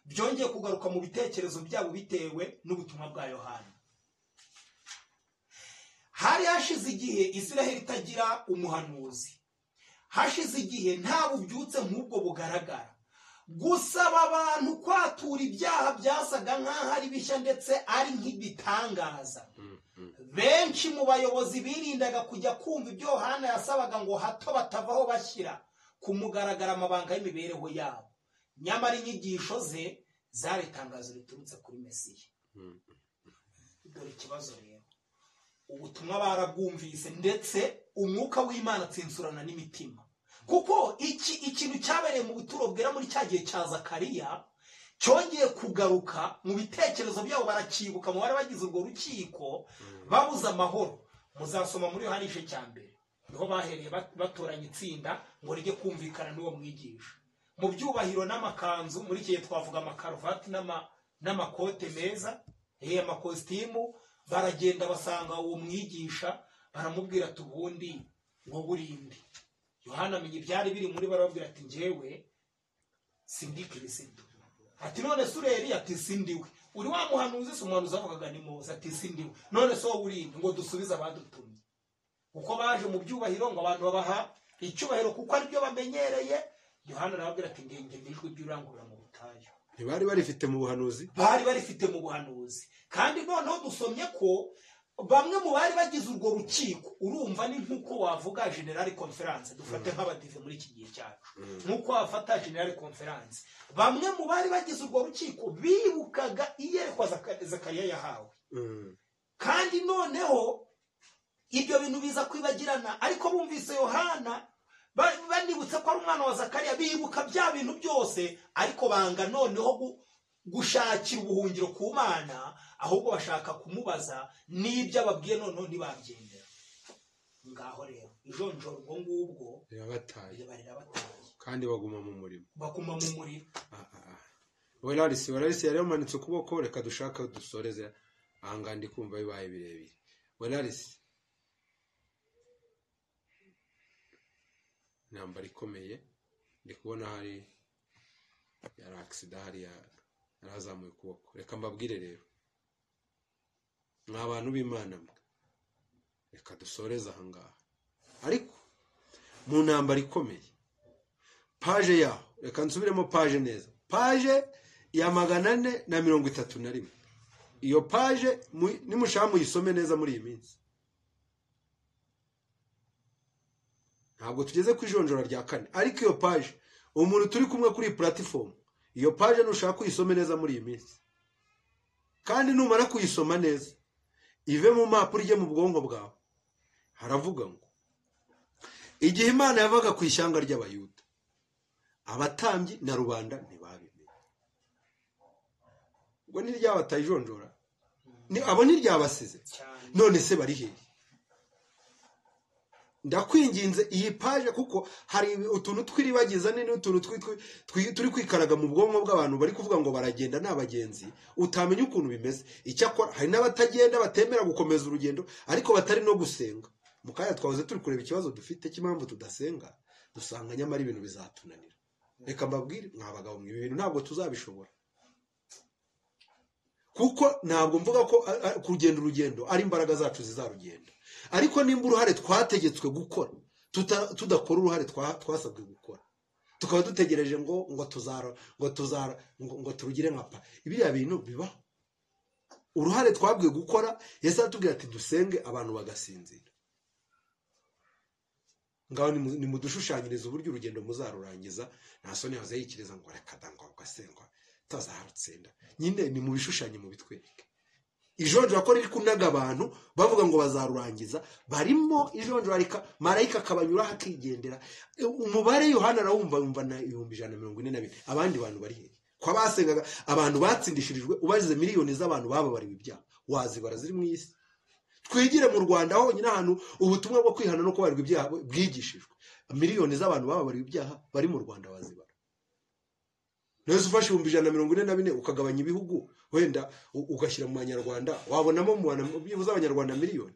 Byongeye kugaruka mu bitekerezo byabo bitewe n'ubutumwa bwa Yohana. Hari hashize igihe Isiraheli itagira umuhanuzi. Hashize igihe nta bubyutse nk'ubwo bugaragara. Gusaba abantu kwatura ibyaha byasaga nk'aho ari bishya ndetse ari nk'ibitangaza. Benshi mu bayobozi birindaga kujya kumva ibyo Yohana yasabaga ngo hato batavaho bashyira ku mugaragara amabanga y'imibereho yabo. Nyamara inyigisho ze zari itangazo riturutse kuri Mesiya. Dore ikibazo rero, ubutumwa barabwumvise ndetse umwuka w'Imana atsinsurana n'imitima. Kuko ikintu cyabereye mu buturo bwera muri cya gihe cya Zakariya cyongeye kugaruka mu bitekerezo byabo, barakibuka mu bari bagize urwo rukiko babuze amahoro. Muzasoma muri Yohana igice cya mbere, niho bahereye batoranya itsinda ngo rijye kumvikana n'uwo mwigisha. Mu byubahiro n'amakanzu, muri iki gihe twavuga amakaruvati n'amakote meza, amakositimu, baragenda basanga uwo mwigisha baramubwira ati ubundi wowe urinde. Yohana amenya ibyari biri muri, barababwira ati njyewe sindi Kristo. Ati none se uri Eliya? Ati sindiwe. Uri wa muhanuzi? Se umuhanuzi avugaga ni Mose. Ati sindiwe. None se wowe urinde? Ngo dusubize abadutumye. Uko baje mu byubahiro ngo abantu babaha icyubahiro kuko ari byo bamenyereye. Yohana arababwira ati ngenge ndijwe by'urangurura mu butayu. Ntibari barifite mu buhanuzi? Bari barifite mu buhanuzi. Kandi noneho dusomye ko bamwe mu bari bagize urwo rukiko, urumva ni nkuko wavuga General Conference, dufate nk'abadive muri iki gihe cyacu, nkuko wafata General Conference, bamwe mu bari bagize urwo rukiko bibukaga iyerekwa Zakariya yahawe. Kandi noneho ibyo bintu biza kwibagirana, ariko bumvise Yohana banibutse ko ari umwana wa Zakariya, bibuka bya bintu byose, ariko banga noneho gushakira ubuhungiro ku Mana, ahubwo bashaka kumubaza n'ibyo ababwiye noneho ntibabyemera. Ngaho rero ijonjora ubwo ngubwo rirabataye kandi baguma mu murimo, baguma mu muriro. Welarisi yari yamanitse ukuboko, reka dushaka dusoreze ahangaha, ndi kumva bibaye birebire. Welarisi, intambara ikomeye ndi kubona hari yari aksida hariya yarazamuye ukuboko. Reka mbabwire rero mwa bantu b'Imana mwe, reka dusoreze ahangaha. Ariko mu ntambara ikomeye paje yaho, reka nsubiremo paje neza, paje ya 431. Iyo paje nimushaka muyisome neza muri iyi minsi. Ntabwo tugeze ku ijonjora rya kane, ariko iyo paje umuntu turi kumwe kuri platform, iyo paje nushaka kuyisome neza muri iyi minsi, kandi numara kuyisoma neza ive mu mpapuro ijye mu bwonko bwawe. Haravuga ngo igihe Imana yavaga ku ishyanga ry'Abayuda, abatambyi na rubanda ntibabimenye. Ubwo ntiryabataye ijonjora, abo ntiryabasize, none se bari hehe? Ndakwinginze iyi paje, kuko hari utuntu twiribagiza n'utuntu turi kwikaraga mu bwonko bw'abantu bari kuvuga ngo baragenda n'abagenzi, utamenya ukuntu bimeze. Icyakora hari n'abatagenda batemera gukomeza urugendo ariko batari no gusenga. Mu kanya twahoze turi kureba ikibazo dufite cy'impamvu tudasenga, dusanga nyamara ibintu bizatunanira. Reka mbabwire mwa bagabo mwe, ibi bintu ntabwo tuzabishobora, kuko ntabwo mvuga ko kugenda urugendo ari imbaraga zacu zizarugenda, ariko nimba uruhare twategetswe gukora tudakora uruhare twasabwe gukora, tukaba dutegereje ngo tuzara ngo turugire nka pa, ibiriya bintu bibaho. Uruhare twabwiwe gukora, Yesu aratubwira ati dusenge abantu bagasinzira. Ngaho nimudushushanyirize uburyo urugendo muzarurangiza. Nta soni yahoze yikiriza ngo reka da ngo ugasengwa tazarutsinda. Nyine ni mu bishushanyo mu bitwereke. Ijonjora ko riri kunaga abantu bavuga ngo bazarurangiza, barimo ijonjora rika marayika akabanyura akigendera. Umubare Yohana arawumva yumva na 142. Abandi bantu bari hehe? Kwa basengaga abantu batsindishirijwe, ubazize miliyoni z'abantu bababariwe ibyaha, wazibara ziri mu isi. Twigire mu Rwanda honyine ahantu ubutumwa bwo kwihana no kubarirwa ibyaha bwigishijwe, miliyoni z'abantu bababariwe ibyaha bari mu Rwanda wazibara. Nese ufashe 144 ukagabanya ibihugu wenda ugashyira mu banyarwanda, wabonamo mu byibuze abanyarwanda miliyoni,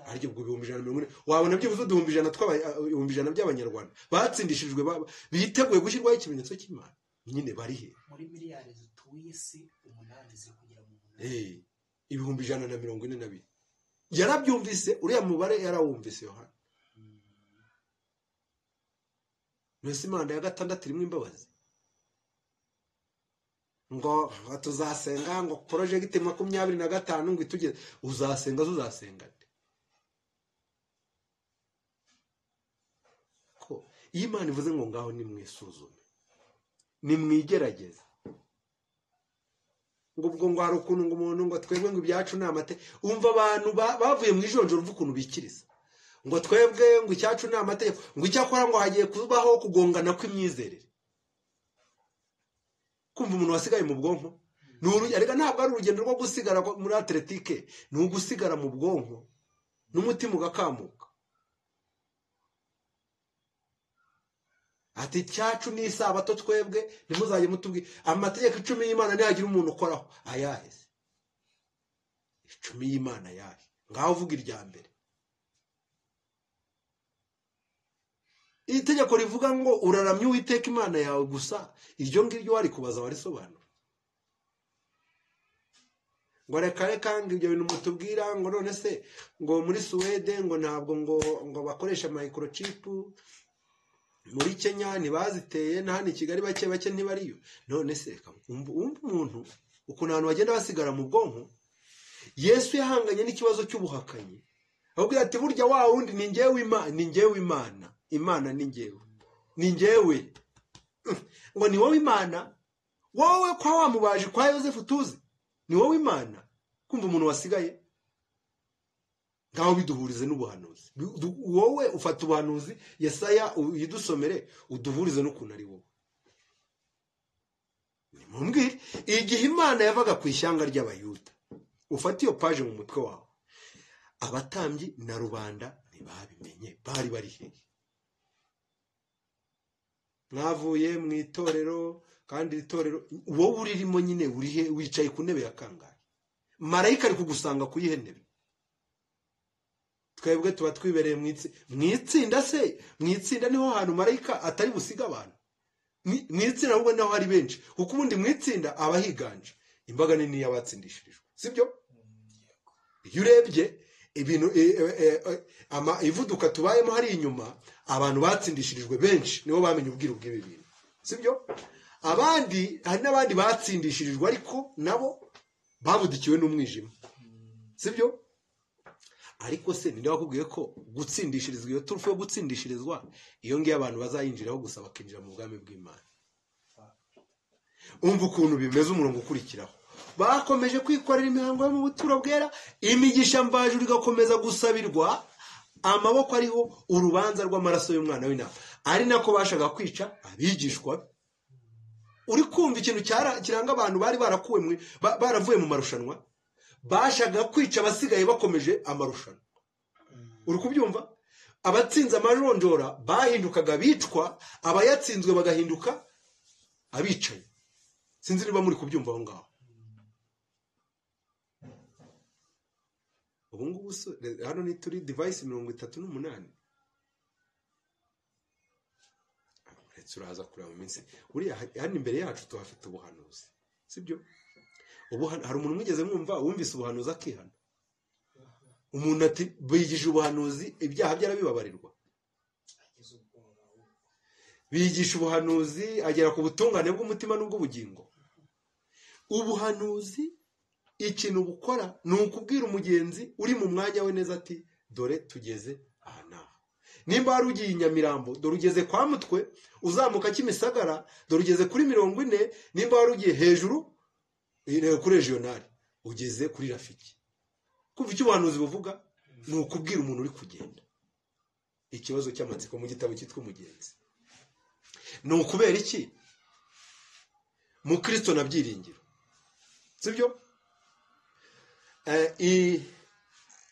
ariko ubwo 140 wabona byibuze 100 by'abanyarwanda batsindishijwe biteguye gushyirwaho ikimenyetso cy'Imana. Nyine bari he? Muri miliyari zituye isi 8 ziri kugera mu 8. 142 yarabyumvise, uriya mubare yarawumvise Yohana. Nese imanda ya gatandatu irimo imbabazi, ngo tuzasenga ngo project 25 ngo itugeze. Uzasenga uzasenga nde? Ko iyo Imana ivuze ngo ngaho nimwisuzume, nimwigerageze, ngo ubwo ngo hari ukuntu ngo umuntu ngo twebwe ngo ibyacu ni amate. Umva abantu bavuye mu ijonjoro umva ukuntu bikiriza ngo twebwe ngo icyacu ni amategeko, ngo icyakora ngo hagiye kubaho kugongana kw'imyizerere. Kumva umuntu wasigaye mu bwonko, ariko ntabwo ari urugendo rwo gusigara muri atletike, ni ugusigara mu bwonko n'umutima ugakamuka. Ati cyacu ni isabato twebwe ntimuzajye mutubwira amategeko 10 y'Imana, ntihagira umuntu ukoraho. Ayahe se 10 y'Imana ayahe? Ngaho uvuga irya mbere. Itegeko rivuga ngo uraramye Uwiteka Imana yawe gusa, iryo ngiryo wari kubaza warisobanura. Ngo reka reka ngo ibyo bintu mutubwira, ngo none se ngo muri Suwede ngo ntabwo ngo bakoresha microchip, muri Kenya ntibaziteye, na hano i Kigali bake bake ntibariyo. None se umva umuntu ukuntu abantu bagenda basigara mu bwonko. Yesu yahanganye n'ikibazo cy'ubuhakanyi, ahubwo ati burya wa wundi ni njyewe Imana, ni njyewe Imana, Imana ni njyewe, ni njyewe. Ngo ni wowe Imana, wowe kwa wa mubaji kwa Yosefu tuzi, ni wowe Imana. Kumva umuntu wasigaye ngaho biduhurize n'ubuhanuzi. Wowe ufata ubuhanuzi Yesaya uyidusomere uduhurize n'ukuntu ari wowe. Nimumbwire, igihe Imana yavaga ku ishyanga ry'Abayuda, ufate iyo paje mu mutwe wawe, abatambyi na rubanda ntibabimenye, bari bari hehe? Mwavuye mu itorero, kandi itorero wowe uririmo nyine uri he? Wicaye ku ntebe ya kangahe? Marayika ari kugusanga ku yihe ntebe? Twebwe tuba twibereye mu itsinda se, mu itsinda niho hantu marayika atari busiga abantu. Mu itsinda ahubwo naho hari benshi, kuko ubundi mu itsinda aba higanje imbaga nini y'abatsindishirijwe, sibyo? Iyo urebye ibintu ivuduka tubayemo hari inyuma, abantu batsindishirijwe benshi nibo bamenye ubwiru bw'ibi bintu, sibyo? Abandi hari n'abandi batsindishirijwe ariko nabo babudikiwe n'umwijima, sibyo? Ariko se ninde wakubwiye ko gutsindishirizwa, iyo turufu yo gutsindishirizwa, iyo ngiyo abantu bazayinjiraho gusa bakinjira mu bwami bw'Imana? Umva ukuntu bimeze umurongo ukurikiraho. Bakomeje kwikorera imihango yo mu buturo bwera, imigisha mvajuru igakomeza gusabirwa, amaboko ariho urubanza rw'amaraso y'umwana w'intama, ari nako bashaka kwica abigishwa. Uri kumva ikintu kiranga abantu bari barakuwe baravuye mu marushanwa, bashaka kwica abasigaye bakomeje amarushanwa. Uri kubyumva? Abatsinze amajonjora bahindukaga bicwa, abayatsinzwe bagahinduka abicaye. Sinzi niba muri kubyumva aho ngaho. Ubu ngubu hano ni turi device 38. Uretse uraza kureba mu minsi, uriya hano imbere yacu tuhafite ubuhanuzi, sibyo? Ubu hari umuntu mwigeze mwumva wumvise ubuhanuzi akihana? Umuntu ati bigije ubuhanuzi ibyaha byarabibabarirwa, bigisha ubuhanuzi agera ku butungane bw'umutima n'ubw'ubugingo. Ubuhanuzi ikintu bukora ni ukubwira umugenzi uri mu mwanya we neza ati dore tugeze aha n'aha. Nimba wari ugiye i Nyamirambo, dore ugeze kwa Mutwe, uzamuka Kimisagara, dore ugeze kuri 40. Nimba wari ugiye hejuru kuri regional, ugeze kuri Rafiki. Kumva icyo ubuhanuzi buvuga ni ukubwira umuntu uri kugenda. Ikibazo cy'amatsiko mu gitabo cyitwa Umugenzi ni ukubera iki mu Kristo na byiringiro, sibyo?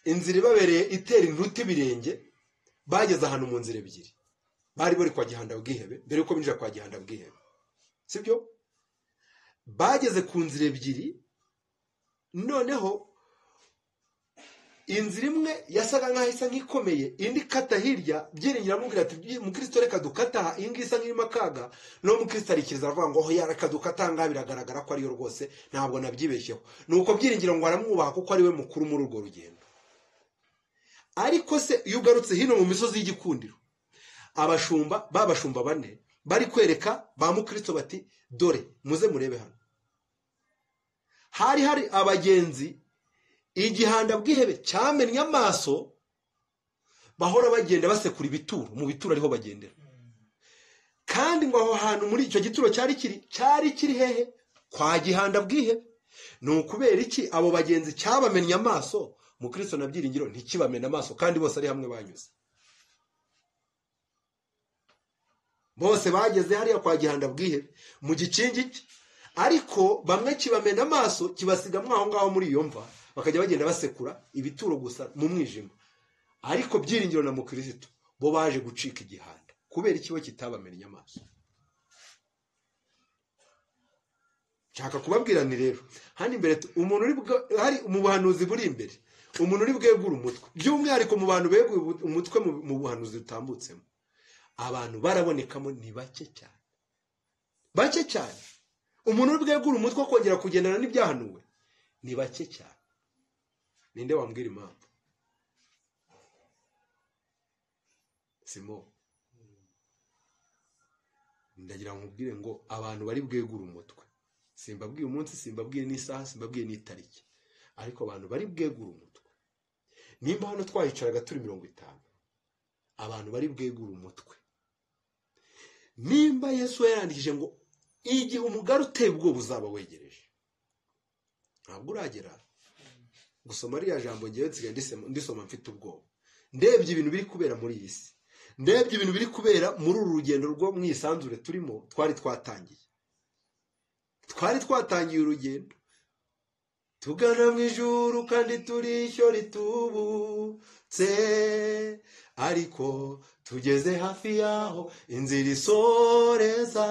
Inzira ibabereye itera intuti ibirenge, bageze ahantu mu nzira ebyiri, bari bari kwa Gihanda Bwihebe, mbere yuko binjira kwa Gihanda Bwihebe, sibyo? Bageze ku nzira ebyiri, noneho inzira imwe yasaga nkaho isa nk'ikomeye, indi kata hirya. Byiringiro amubwira ati mukristo reka dukata, iyi ngiyi isa nk'irimo akaga. No mukristo arikiriza aravuga ngo hoya reka dukata, ngaha biragaragara ko ariyo rwose, ntabwo nabyibeshyeho. Nuko Byiringiro ngo aramwubaha kuko ari we mukuru muri urwo rugendo. Ariko se iyo ugarutse hino mu misozi y'igikundiro, abashumba babashumba bane bari kwereka ba mukristo bati dore muze murebe hano. Hari hari abagenzi Igihanda Bwihebe cyamennye amaso, bahora bagenda basekura ibituro, mu bituro ariho bagendera. Kandi ngo aho hantu muri icyo gituro cyari kiri hehe? Kwa Gihanda Bwihebe. Ni ukubera iki abo bagenzi cyabamennye amaso, mukristo na Byiringiro ntikibamena amaso, kandi bose ari hamwe banyuze? Bose bageze hariya kwa Gihanda Bwihebe mu gikingi, ariko bamwe kibamena amaso kibasigamwe aho ngaho muri iyo mva, bakajya bagenda basekura ibituro gusa mu mwijima. Ariko Byiringiro na mukristo bo baje gucika igihanda kubera ikibo kitabamennye amaso. Nshaka kubabwira ni rero hano imbere umuntu uri hari mu buhanuzi buri imbere, umuntu uri bwegura umutwe, by'umwihariko mu bantu beguye umutwe mu buhanuzi butambutsemo, abantu barabonekamo ni bake cyane, bake cyane. Umuntu uri bwegura umutwe kongera kugendana n'ibyahanuwe ni bake cyane. Ninde wambwira impamvu? Simo ndagira nkubwire ngo abantu bari bwegura umutwe, simbabwiye umunsi, simbabwiye n'isaha, simbabwiye n'itariki, ariko abantu bari bwegura umutwe, nimba hano twahicaraga turi 50, abantu bari bwegura umutwe, nimba Yesu yarandikije ngo igihe umugari uteye ubwoba uzaba wegereje, ntabwo uragera gusoma ririya jambo. Ngewe nsigaye ndisoma mfite ubwoba, ndebye ibintu biri kubera muri iyi si, ndebye ibintu biri kubera muri uru rugendo rwo mu isanzure turimo, twari twatangiye Twari twatangiye urugendo tugana mu ijuru kandi turi ishyo ritubutse, ariko tugeze hafi yaho inzira isoreza,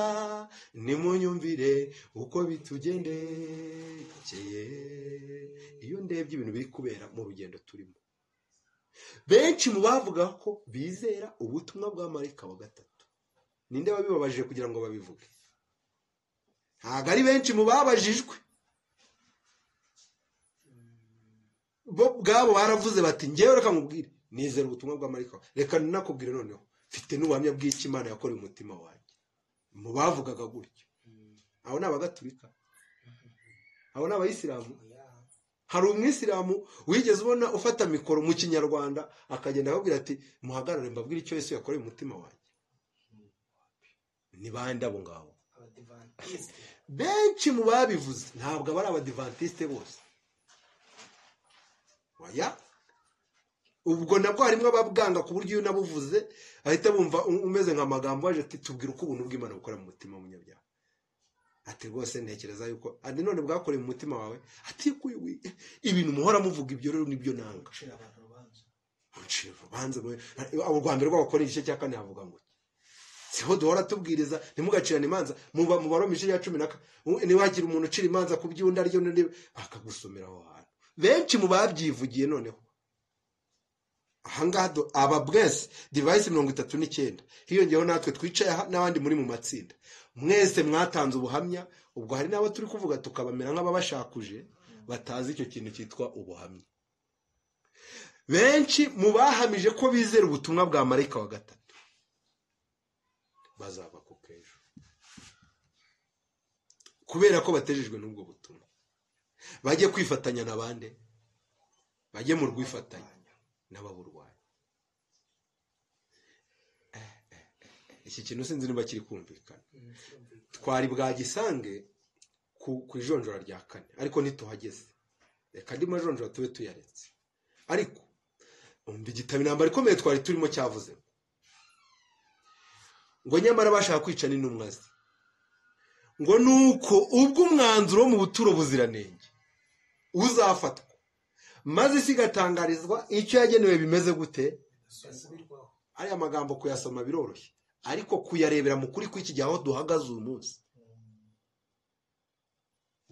nimunyumvire uko bitugendekeye. Iyo ndebye ibintu biri kubera mu rugendo turimo, benshi mu bavuga ko bizera ubutumwa bwa marayika wa gatatu, ninde wabibabajije kugira ngo babivuge? Ntabwo ari benshi mu babajijwe bo ubwabo baravuze bati ngewe reka nkubwire, nizera ubutumwa bwa marayika, reka nakubwire noneho mfite n'ubuhamya bw'icyo Imana yakoreye umutima wanjye. Mu bavugaga gutyo abo ni abagatulika, abo ni abayisilamu. Hari umwisilamu wigeze ubona ufata mikoro mu kinyarwanda akagenda akabwira ati muhagarare mbabwire icyo Yesu yakoreye umutima wanjye? Ni bande abo ngabo? Benshi mu babivuze ntabwo aba ari abadivantisite bose. Oya, ubwo nabwo harimo ababwanga ku buryo iyo unabuvuze ahita bumva umeze nka magambo waje ati tubwire uko ubuntu bw'Imana bukora mu mutima w'umunyabyaha. Ati rwose ntekereza yuko andi none bwakoreye mu mutima wawe, ati ibintu muhora muvuga ibyo rero nibyo nanga. Ucira urubanza abo rwa mbere rw'abakora igice cya 4 havuga ngo siho duhora tubwiriza ntimugacirane imanza, mu Baroma igice cya 14 niwagira umuntu ucira imanza ku by'undi aryo n'undi akagusomera aho hantu. Benshi mu babyivugiye noneho ahangaha aba bwese device 39 hiyongeyeho natwe twicaye aha n'abandi muri mu matsinda, mwese mwatanze ubuhamya. Ubwo hari n'abo turi kuvuga tukabamera nk'ababashakuje batazi icyo kintu cyitwa ubuhamya. Benshi mu bahamije ko bizera ubutumwa bwa marayika wa gatatu bazaba ku kejo, kubera ko batejejwe n'ubwo butumwa. Bajye kwifatanya na bande, bajye mu rwifatanya n'ababurwayi. Iki kintu sinzi niba kiri kumvikana. Twari bwagisange ku ijonjora rya 4 ariko ntituhageze, reka andi majonjora tube tuyaretse. Ariko umva igitabo intambara ikomeye twari turimo cyavuze ngo nyamara bashaka kwica n'intumwa ze, ngo nuko ubwo umwanzuro wo mu buturo buziranenge uzafatwa maze isi igatangarizwa icyo yagenewe bimeze gute. Ariya magambo kuyasoma biroroshye, ariko kuyarebera mu kuri kw'iki gihe aho duhagaze uyu munsi,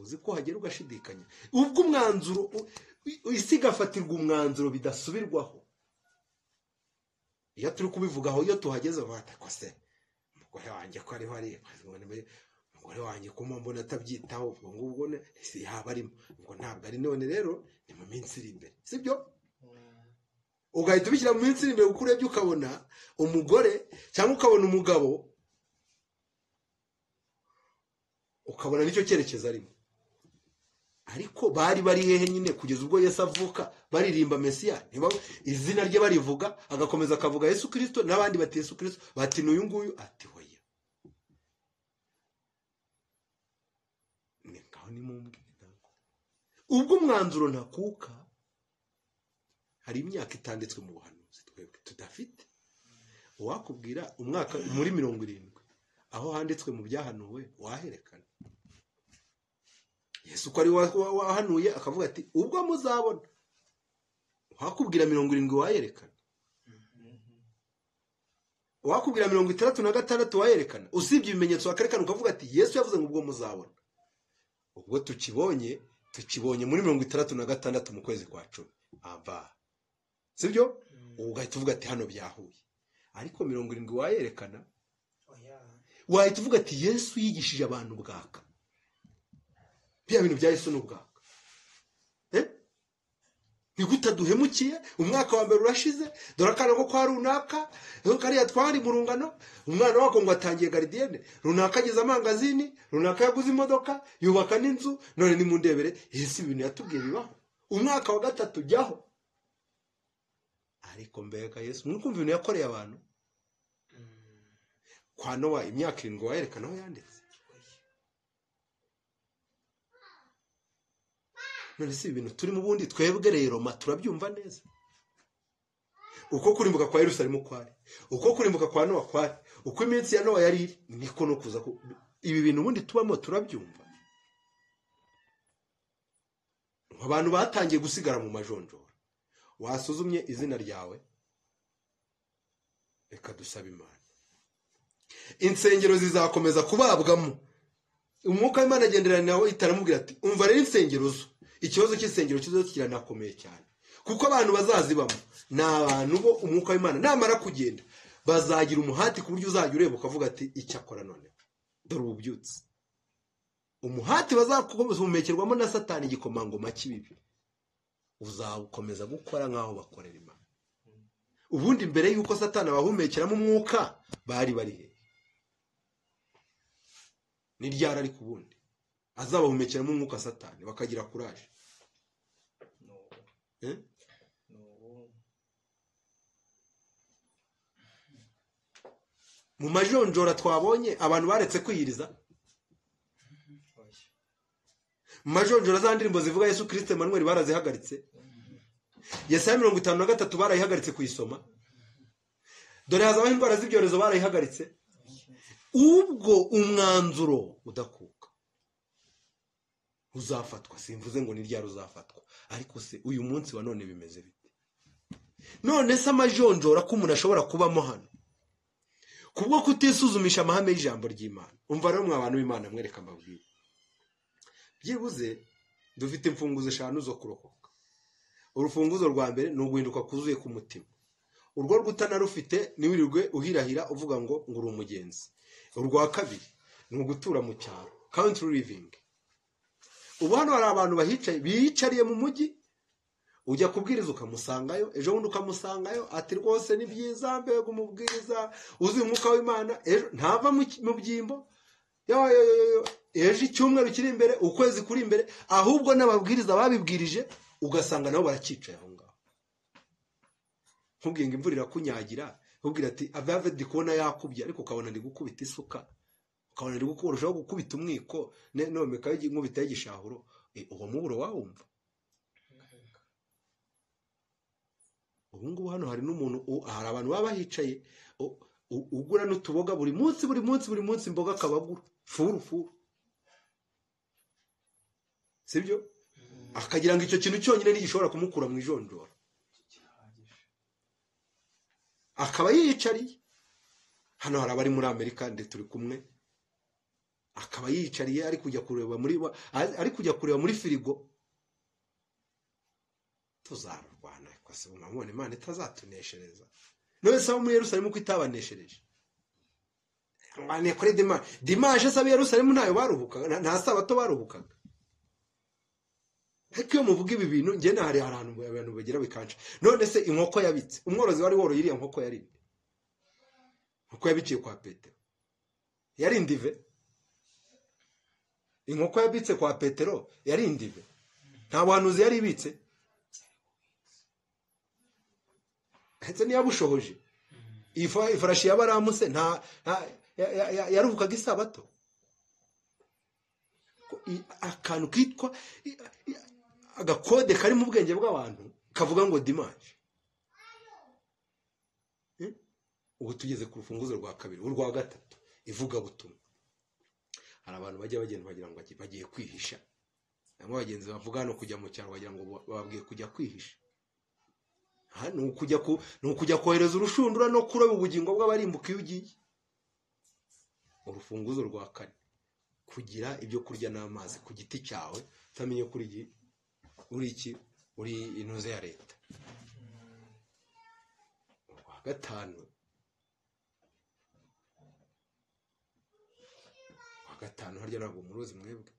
uzi ko hagera ugashidikanya. Ubwo umwanzuro isi igafatirwa umwanzuro bidasubirwaho, iyo turi kubivugaho iyo tuhageze batakose umugore wanjye ko ariho ari, umugore wanjye ko mbona atabyitaho, ubwo ngubwo yaba arimo, ubwo ntabwo ari none rero ni mu minsi iri imbere, sibyo? Ugahita ubishyira mu minsi iri imbere kuko urebye ukabona umugore cyangwa ukabona umugabo, ukabona nicyo cyerekezo arimo. Ariko bari bari hehe nyine kugeza ubwo Yesu avuka baririmba Mesiya, izina rye barivuga, agakomeza akavuga Yesu Kristo, n'abandi bati Yesu Kristo, bati n'uyu nguyu, ati hoya. Ngaho nimumbwire ntabwo ubwo umwanzuro ntakuka. Hari imyaka itanditswe mu buhanuzi twebwe tudafite. Uwakubwira umwaka muri 70 aho handitswe mu byahanuwe waherekana. Yesu ko ari wahanuye akavuga ati ubwo muzabona. Uwakubwira 70 wayerekana. Uwakubwira 66 wayerekana. Usibye ibimenyetso wakerekana ukavuga ati Yesu yavuze ngo ubwo muzabona. Ubwo tukibonye muri 66 mu kwezi kwa 10. Aba. Sibyo? Ugahita uvuga ati hano byahuye. Ariko 70 wayerekana. Wahita uvuga ati Yesu yigishije abantu bwaka. Bya bintu bya Yesu n'ubwaka. Ni gute duhemukiye? Umwaka wa mbere urashize, dore akana ko kwa runaka, kariya twari mu rungano, umwana wako ngo atangiye gardienne, runaka ageze amangazini, runaka yaguze imodoka, yubaka n'inzu, none ni mundebere, Yesu ibintu yatubwiye bibaho. Umwaka wa 3 jyaho. Ariko mbega Yesu, mwukumva ibintu yakoreye abantu. Kwa Nowa imyaka 7 wayerekana aho yanditse. None si ibintu turi mu bundi twebwe rero turabyumva neza. Uko kurimbuka kwa Yerusalemu kwari, uko kurimbuka kwa Nowa kwari, uko iminsi ya Nowa yari iri, niko no kuza ibi bintu ubundi tubamo turabyumva. Abantu batangiye gusigara mu majonjora. Wasuzumye izina ryawe? Reka dusabe Imana. Insengero zizakomeza kubabwamo. Umwuka w'Imana agenderana nawe itaramubwira ati umva rero insengero zo, ikibazo cy'insengero kizo kiranakomeye cyane, kuko abantu bazazibamo ni abantu bo umwuka w'Imana namara kugenda bazagira umuhati ku buryo uzajya ureba ukavuga ati icyakora none dore ububyutse. Umuhati bazakuhumekerwamo na Satani igikomangoma cy'ibibi, uzakomeza gukora nk'aho bakorera Imana. Ubundi mbere yuko Satani abahumekeramo umwuka bari bari he? Ni ryari ariko ubundi azabahumekeramo umwuka Satani bakagira courage? Mu majonjora twabonye abantu baretse kwiyiriza. Mu majonjora za ndirimbo zivuga Yesu Kristo Emmanuel barazihagaritse. Yesaya 53 barayihagaritse kuyisoma. Dore hazabaho indwara z'ibyorezo barayihagaritse. Ubwo umwanzuro udakuka uzafatwa, simvuze ngo ni ryari uzafatwa, ariko se uyu munsi wa none bimeze bite? None se amajonjora ko umuntu ashobora kubamo hano kubwo kutisuzumisha amahame y'ijambo ry'Imana? Umva rero mwa bantu b'Imana, mwereka mbabwire, byibuze dufite imfunguzo 5 zo kurokoka. Urufunguzo rwa mbere ni uguhinduka kuzuye ku mutima. Urwo rwutanarufite niwirirwe uhirahira uvuga ngo nguri umugenzi. Urwa kabiri ni ugutura mu cyaro, country living. Ubu hano hari abantu bahicaye biyicariye mu mujyi, ujya kubwiriza ukamusangayo, ejo bundi ukamusangayo, ati rwose ni byiza mbega umubwiriza uzi umwuka w'Imana, ejo ntava mu byimbo, ejo icyumweru kiri imbere, ukwezi kuri imbere, ahubwo n'ababwiriza babibwirije ugasanga nabo barakicaye aho ngaho. Nkubwiye ngo imvura irakunyagira, nkubwira ati avave ndi kubona yakubye, ariko ukabona ndi gukubita isuka, ukabona ndi gukurushaho gukubita umwiko, nomeka inkubita y'igishahuro, uwo muburo wawumva. Ubu ngubu hano hari n'umuntu, hari abantu baba bahicaye ugura n'utuboga buri munsi buri munsi buri munsi, imboga akabagura furu furu, sibyo? Akagira ngo icyo kintu cyonyine ntigishobora kumukura mu ijonjora, akaba yiyicariye. Hano hari abari muri Amerika ndetse turi kumwe, akaba yiyicariye ari kujya kureba muri, ari kujya kureba muri firigo. Tuzarwana ariko se mwabonye Imana itazatuneshereza? None se muri Yerusalemu ko itabaneshereje? Ngane kuri dimanche se Yerusalemu ntayo baruhukaga, nta sabato baruhukaga. Ariko iyo muvuga ibi bintu njye hari ahantu abantu bagira bikanca. None se inkoko yabitse, umworozi wari woroye iriya nkoko yarinde, inkoko yabiciye kwa Petero yarindive, inkoko yabitse kwa Petero yarindive, nta buhanuzi yari ibitse, ndetse ntiyabushohoje. Ifarashi yabaramuse nta yaruhukaga isabato. Akantu kitwa agakode kari mu bwenge bw'abantu kavuga ngo dimanche. Ubu tugeze ku rufunguzo rwa kabiri. Urwa gatatu, ivugabutumwa. Hari abantu bajya bagenda bagira ngo bagiye kwihisha. Bamwe bagenzi bavuga hano kujya mu cyaro bagira ngo bababwiye kujya kwihisha. Ni ukujya kohereza urushundura no kuroba ubugingo bw'abarimbuka iyo ugiye. Urufunguzo rwa kane, kugira ibyo kurya n'amazi ku giti cyawe utamenye ko uri iki, uri intuze ya leta. Urwa gatanu, harya ntabwo muruzi mwebwe,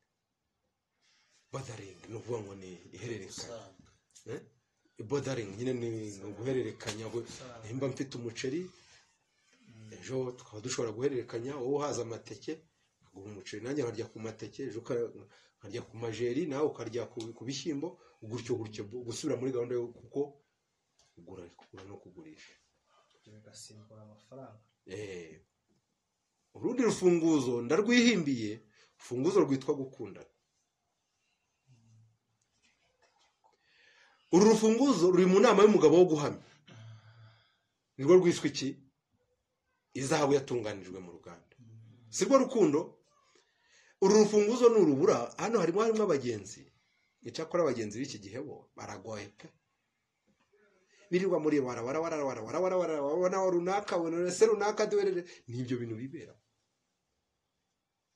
bothering, ni ukuvuga ngo ni ihererekanya. Bothering nyine ni uguhererekanya. Nimba mfite umuceri ejo tukaba dushobora guhererekanya, wowe uhaza amateke uguha umuceri, nanjye nkarya ku mateke, ejo nkarya ku majeri, nawe ukarya ku bishyimbo, gutyo gutyo, gusubira muri gahunda yo kuko kugura no kugurisha bigasimbura amafaranga. Urundi rufunguzo ndarwihimbiye, urufunguzo rwitwa gukundana. Uru rufunguzo ruri mu nama y'umugabo wo guhamya, nirwo rwiswe iki? Izahabu yatunganijwe mu ruganda, sirwo rukundo. Uru rufunguzo nurubura, hano harimo abagenzi Icyakora abagenzi b'iki gihe bo baragoye pe, birirwa muri wara wara wara wara wara wara wara wabona runaka wabona se runaka duwerere, nibyo bintu bibera.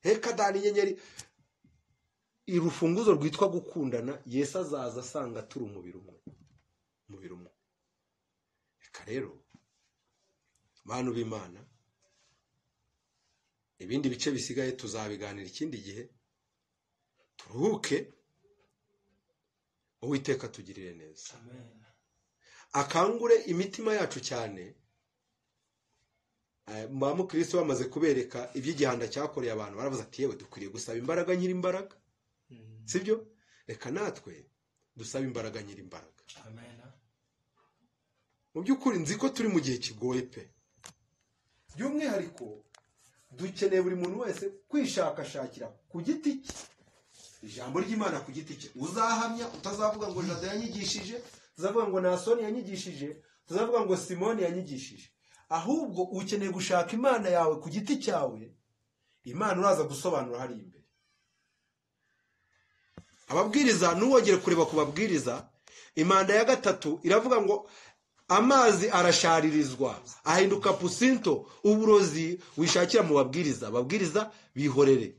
Heka dani inyenyeri irufunguzo rwitwa gukundana. Yesu azaza asanga turi umubiri umwe, umubiri umwe. Reka rero bantu b'Imana, ibindi bice bisigaye tuzabiganira ikindi gihe. Turuhuke, Uwiteka tugirire neza. Amen. Akangure imitima yacu cyane. Ba mukristo bamaze kubereka iby'igihanda cyakoreye abantu, baravuze ati yewe dukwiriye gusaba imbaraga nyiri imbaraga. Sibyo? Reka natwe dusaba imbaraga nyiri imbaraga. Amen. Mu by'ukuri nzi ko turi mu gihe kigoye pe. By'umwihariko dukeneye buri muntu wese kwishakashakira ku giti cye ijambo ry'Imana ku giti cye. Uzahamya, utazavuga ngo Jado yanyigishije, utazavuga ngo Nasoni yanyigishije, utazavuga ngo Simoni yanyigishije. Ahubwo ukeneye gushaka Imana yawe ku giti cyawe. Imana uraza gusobanura hari imbere. Ababwiriza, nuwongere kureba ku babwiriza, imanda ya 3 iravuga ngo amazi arasharirizwa ahinduka pusinto, uburozi wishakira mu babwiriza, ababwiriza bihorere.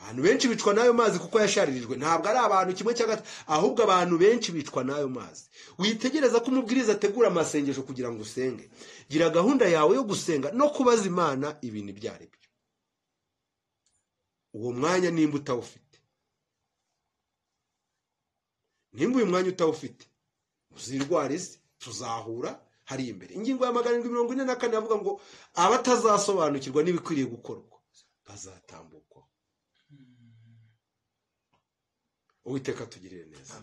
Abantu benshi bicwa n'ayo mazi kuko yasharirijwe. Ntabwo ari abantu kimwe cya gatatu, ahubwo abantu benshi bicwa n'ayo mazi. Witegereza ko umubwiriza ategura amasengesho kugira ngo usenge. Gira gahunda yawe yo gusenga no kubaza Imana ibintu ibyo ari byo. Uwo mwanya nimba utawufite, nimba uyu mwanya utawufite, uzirwara isi, tuzahura hari imbere. Ingingo ya 744 avuga ngo abatazasobanukirwa n'ibikwiriye gukorwa bazatambukwa. Uwiteka tugirire neza.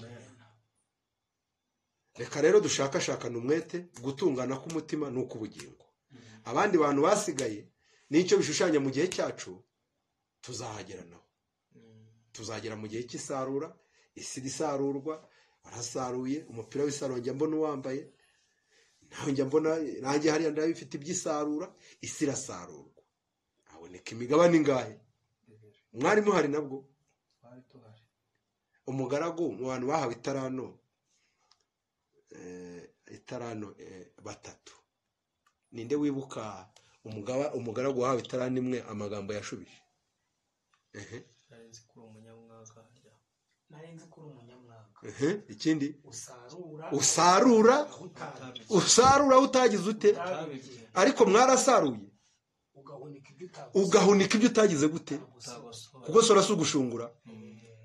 Reka rero dushakashakana umwete gutungana k'umutima n'uk'ubugingo. Abandi bantu basigaye n'icyo bishushanya mu gihe cyacu tuzahagera naho. Tuzagera mu gihe cy'isarura, isi isarurwa, warasaruye umupira w'isaro njya mbona uwambaye, nawe njya mbona nanjye hariya ndabifite iby'isarura, isi irasarurwa. Haboneka imigabane ingahe? Mwari muhari nabwo? Umugaragu mu bantu bahawe itarano 3, ninde wibuka umugaragu wahawe itarano imwe amagambo yashubije? Ikindi usarura usarura utagize ute, ariko mwarasaruye ugahunika ibyo utagize gute, kugosora si ugushungura.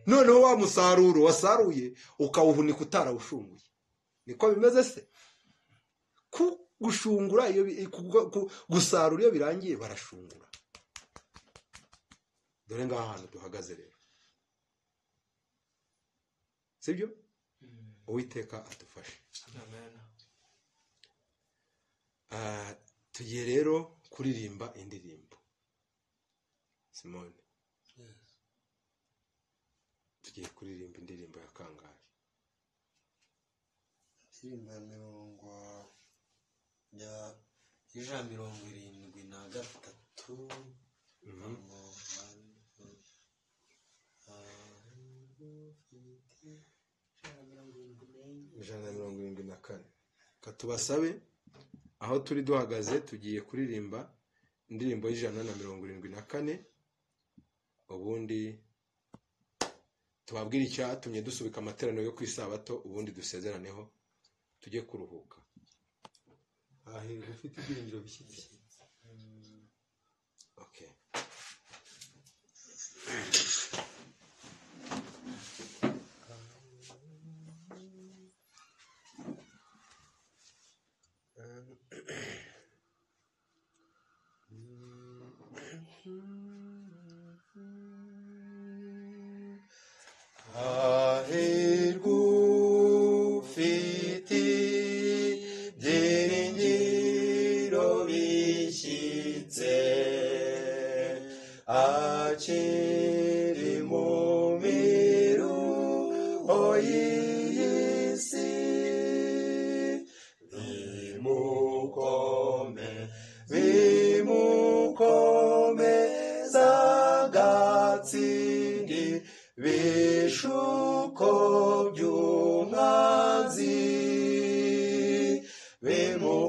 Noneho wa musaruro wasaruye ukawuhunika utarawushunguye. Niko bimeze se? Gushungura iyo gusarura iyo birangiye barashungura. Dore ngaha hantu duhagaze rero, sibyo? Uwiteka adufashe. Amen. Tugiye rero kuririmba indirimbo. Simone, tugiye kuririmba indirimbo ya kangahe? Indirimbo ya 173. 174. Katubasabe aho turi duhagaze, tugiye kuririmba indirimbo y'174, ubundi tubabwire icyatumye dusubika amateraniro yo ku isabato, ubundi dusezeraneho tujye kuruhuka. Ahirwa ufite ibyiringiro bishyitse. Okay. Hahirwa ufite ibyiringiro bishyitse, akiri mu miruho y'iyi si, bimukomeza agatsindi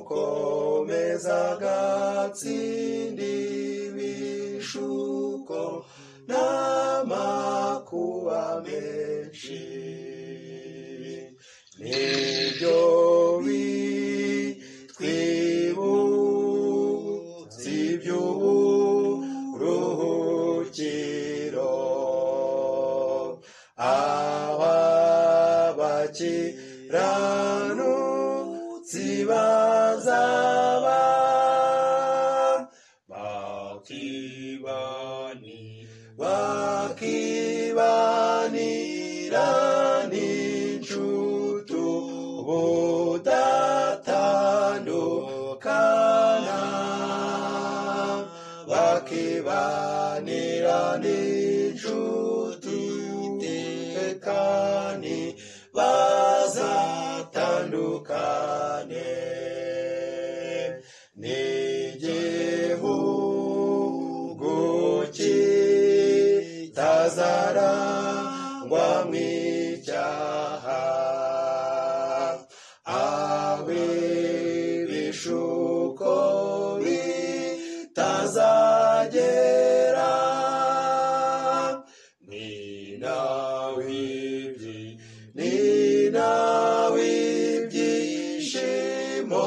Umukomeza agatsinda ibishuko n'amakuba menshi. Nibyo bitwibutsa iby'uburuhukiro, aho abakiranutsi bazaba bakibanira n'inshuti budatandukana, bakibanira n'inshuti itekani bazatandukane. N'igihugu kitazarangwa mw'icyaha, aho ibishuko bitazagera, ni nawe ibyishimo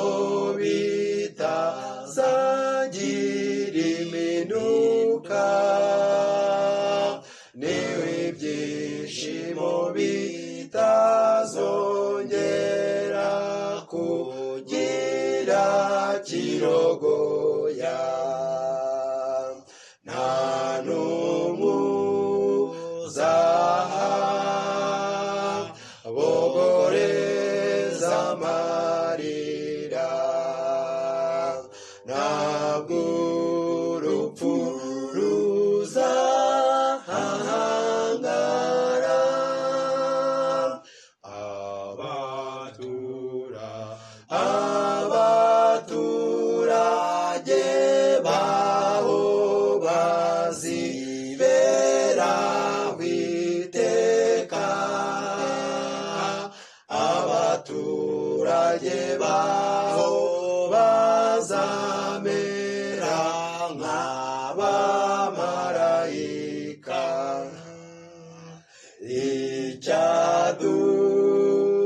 bitazagira iminuka, niwe ibyishimo bitazongera kugira kirogoya. Nta n'umwe uzaha bogoreza amarira, ntabwo urupfu ruzahangara, abaturage baho bazibera iteka, abaturage baho bazamera nk'abamarayika.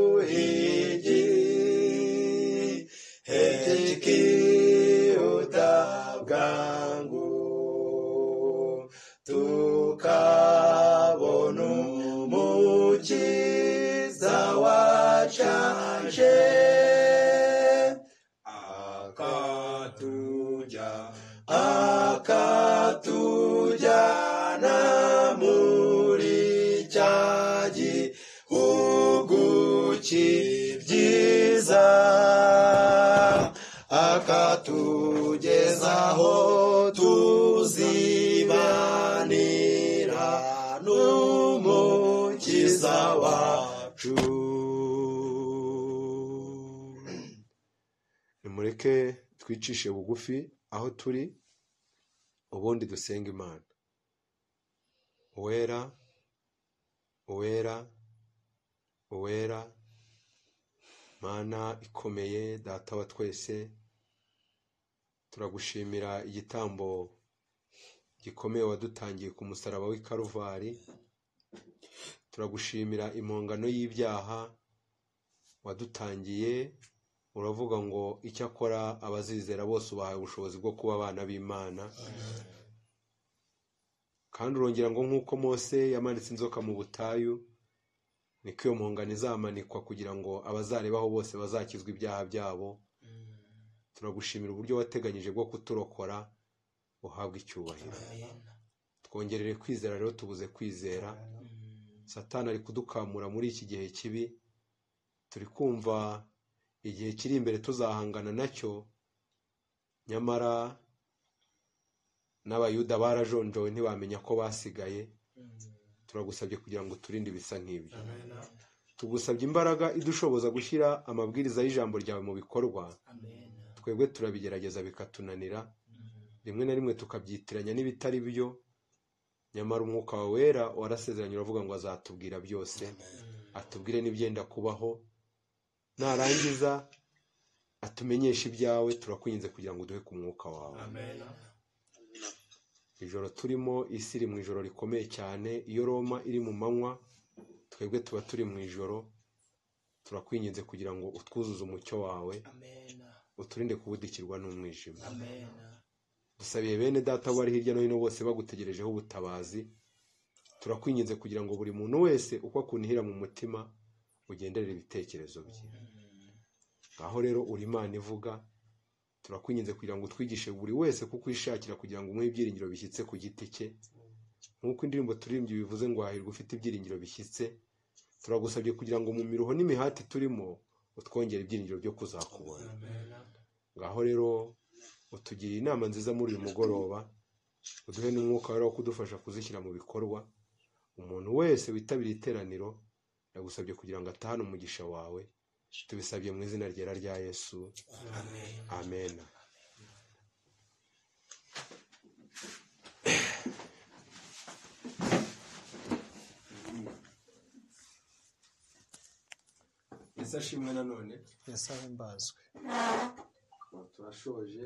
Icyaduhigi kikihuta bwangu, tukabona Umukiza wacaje, akatujyana muri cya gihugu cy'ibyiza, akatugezaho tuzibanira n'Umukiza wacu. Nimureke twicishe bugufi aho turi, ubundi dusenga Imana. Uwera, uwera, uwera, Mana ikomeye, Data wa twese, turagushimira igitambo gikomeye wadutangiye ku musaraba w'i Karuvari. Turagushimira impongano y'ibyaha wadutangiye, uravuga ngo icyakora abazizera bose ubahaye ubushobozi bwo kuba abana b'Imana. Kandi urongera ngo nk'uko Mose yamanitse inzoka mu butayu, niko iyo mpongano izamanikwa kugira ngo abazarebaho bose bazakizwa ibyaha byabo. Turagushimira uburyo wateganyije bwo kuturokora, uhabwa icyubahiro. Twongerere kwizera rero, tubuze kwizera. Satani ari kudukamura muri iki gihe kibi, turi kumva igihe kiri imbere tuzahangana nacyo, nyamara n'Abayuda barajonjowe ntibamenya ko basigaye. Turagusabye kugira ngo turinde ibisa nk'ibyo. Tugusabye imbaraga idushoboza gushyira amabwiriza y'ijambo ryawe mu bikorwa. Twebwe turabigerageza bikatunanira, rimwe na rimwe tukabyitiranya n'ibitari byo, nyamara Umwuka wawe wera warasezeranye uravuga ngo azatubwira byose, atubwire n'ibyenda kubaho, narangiza atumenyeshe ibyawe, turakwinginze kugira ngo uduhe ku mwuka wawe. Ijoro turimo, isi iri mu ijoro rikomeye cyane. Iyo Roma iri mu manywa, twebwe tuba turi mu ijoro. Turakwinginze kugira ngo utwuzuze umucyo wawe, uturinde kubudikirwa n'umwijima. Dusabiye bene data bari hirya no hino bose bagutegerejeho ubutabazi. Turakwinginze kugira ngo buri muntu wese uko akunihira mu mutima ugenderere ibitekerezo bye. Aho rero uri Imana ivuga, turakwinginze kugira ngo utwigishe buri wese kukwishakira, kugira ngo umuhe ibyiringiro bishyitse ku giti cye. Nk'uko indirimbo turirimbye bivuze ngo hahirwa ufite ibyiringiro bishyitse, turagusabye kugira ngo mu miruho n'imihati turimo utwongere ibyiringiro byo kuzakubona. Ngaho rero utugiriye inama nziza muri uyu mugoroba, uduhe n'umwuka wera wo kudufasha kuzishyira mu bikorwa. Umuntu wese witabiriye iteraniro ndagusabye kugira ngo atahane umugisha wawe. Tubisabye mu izina ryera rya Yesu, amen. Yesu ashimwe nanone. Yesu ahimbazwe. Turashoje.